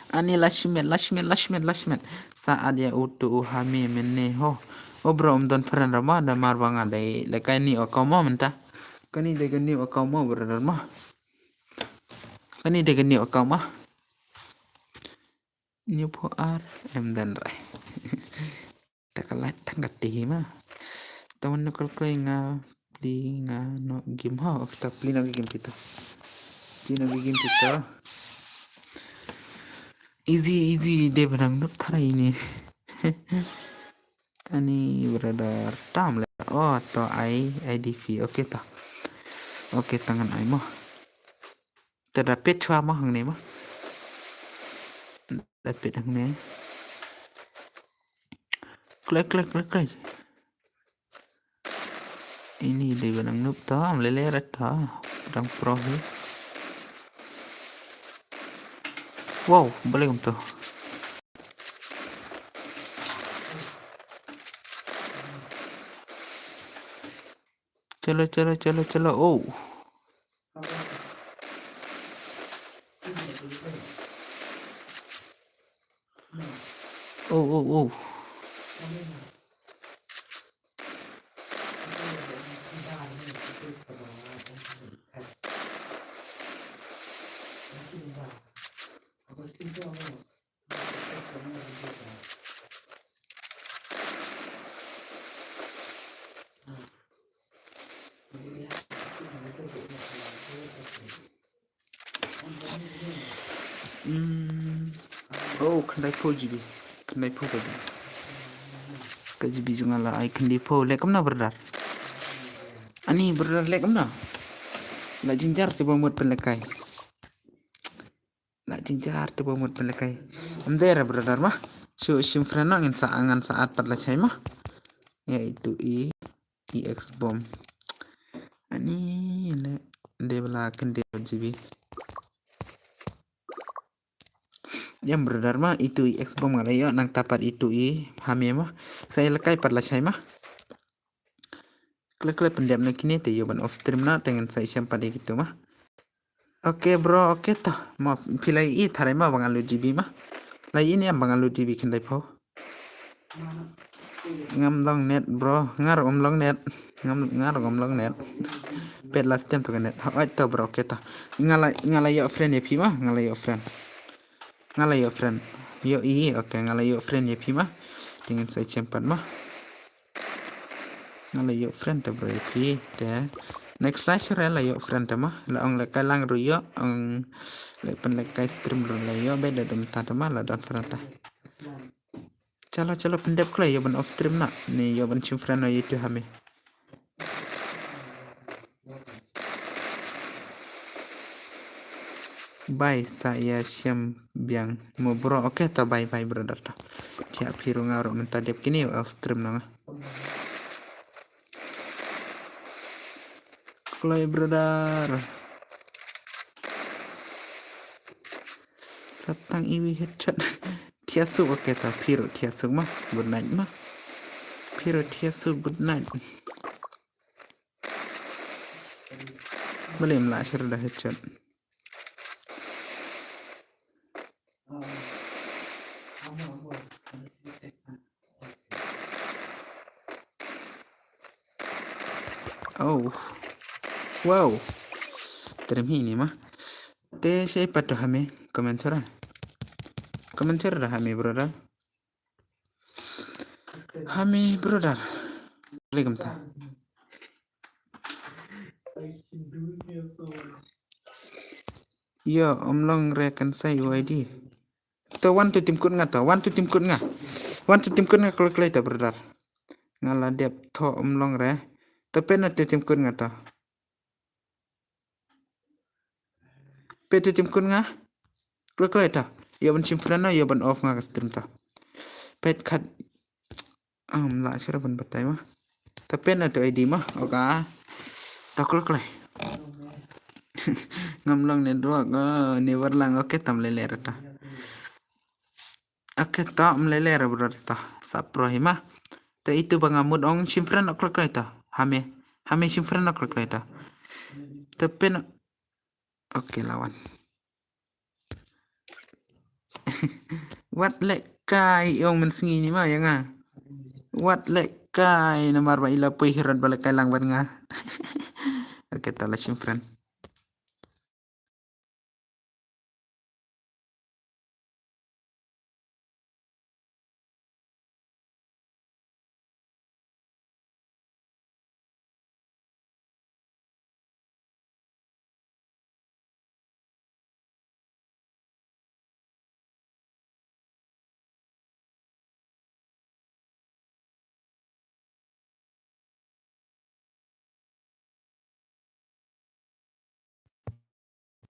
Ani lashmet, lashmet, lashmet, lashmet. Sa at ïa utu u hami mynne ho. O bro, um don friend ra ma, da mar ba nga dei lehkai ni o kau mo mynta. Kani dei kani o kau mo brother ma. Kani dei kani o kau ma. Ni pho ar em dan rai. Ta ka lait tang ka ti ma. Ta wan no kal koi nga pli nga no game ha. Ok, ta pli na game pita. Pli na game pita. Easy, easy, de benang nup tharai ni. Ani brother tam le. Oh, to ai, I D V. Ok, ta. Ok, tangan ai mo. Ta da pet chwa mo hangne mo. Da pet hangne. Klik, klik, klik, klik. Ini dei ba nang nup ta, am lele rat ta. Dang pro hi. Wow, balik um to. Chalo, chalo, chalo, chalo. Oh. Oh, oh, oh. Hmm. Oh, khyndai phew GB. Khyndai phew GB. Ka GB jong nga la ai khyndai phew. Leh kumno brother? Ani brother leh kumno? La jynjar te ba mut pynlehkai. La jynjar te ba mut pynlehkai. Ym dei re brother ma. Shu shim friend noh, ngin sa, ngan sa add pat lashai ma. Ïa itu i, i X bomb. Ani leh dei ba la kyndit GB. Ïa brother ma, itu i X bomb nga la ïoh, nangta pat itu i ha me ma. Sa ïalehkai pat lashai ma. Khlem khlem pyndep na kine te ïoh ban off stream na, te ngin sa ïashem pat ïa kitu ma. Ok bro, ok to. Ma phi la ïohi tharai ma ba nga lut GB ma. La ïohi ne em ba nga lut GB khyndai phew? Ngam long net bro, nga ruh ngam long net. Ngam, nga ruh ngam long net. Pet la stem to ka net. Hooid to bro, ok to. Nga la, nga la ïoh friend ïa phi ma, nga la ïoh friend. Nga la ïoh friend. Ïohi, ok, nga la ïoh friend ïa phi ma. Te ngin sa ïashem pat ma. Nga la ïoh friend te bro ïa phi te. Next live shuh re la ïoh friend te ma. La ong lehkai lang ruh ïoh, ong leh pynlehkai stream ruh la ïoh, bad da dum ta te ma la don friend te. Chalo, chalo pyndep khlem ïoh ban off stream na. Ni ïoh ban shim friend noh ïa itu ha me. Bye, sa ïashem biang mo bro. Ok to, bye bye brother to. Thiah phi ruh nga ruh mynta dep kine off stream noh nga. Kloi brother. Sa tang iwi headshot. Thiah suk, ok to, phi ruh thiah suk ma. Good night ma. Phi ruh thiah suk, good night. Balei ym lah shuh da headshot. Oh. Wow. Trem hi ni ma. Te shaei pat to ha me, comment shuh ra. Comment shuh ra ha me brother. Ha me brother. Alaikum ta. Ïa, ym long re kan sa U I D. To wan to tim kut nga to, wan to tim kut nga. Wan to tim kut nga kloi kloi to brother. Nga la dep to ym long re. To peit na to tim kut nga to. Peit to tim kut nga. Kloi kloi to. Ïa ban shim friend noh, ïa ban off nga ka stream to. Peit kat. Am lah shuh ban batai ma. To peit na to I D ma. Ok. To kloi kloi. Ngam long network. Oh, network lang. Ok, tam lele rata. Ok, to ym lele ra bro to. Sa pro hi ma. To itu ba nga mut ong shim friend ok kloi kloi to. Ha me. Ha me shim friend ok kloi kloi to. To peit. Ok, la wan. Wat lehkai ong mynsngi ni ma ïa nga. Wat lehkai namar ba i la poi hi rot ba lehkai lang bad nga. Ok, to la shim friend.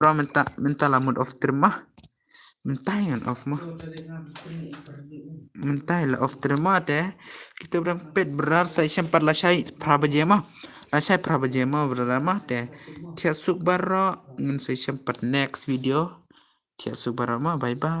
Bro, mynta, mynta la mut off stream ma. Mynta ngan off ma. Mynta la off stream ma te. Kita bro peit brar sa ïashem pat lashai phra baje ma. Lashai phra baje ma bro ma te. Thiah suk baroh, ngin sa ïashem pat next video. Thiah suk baroh ma, bye bye.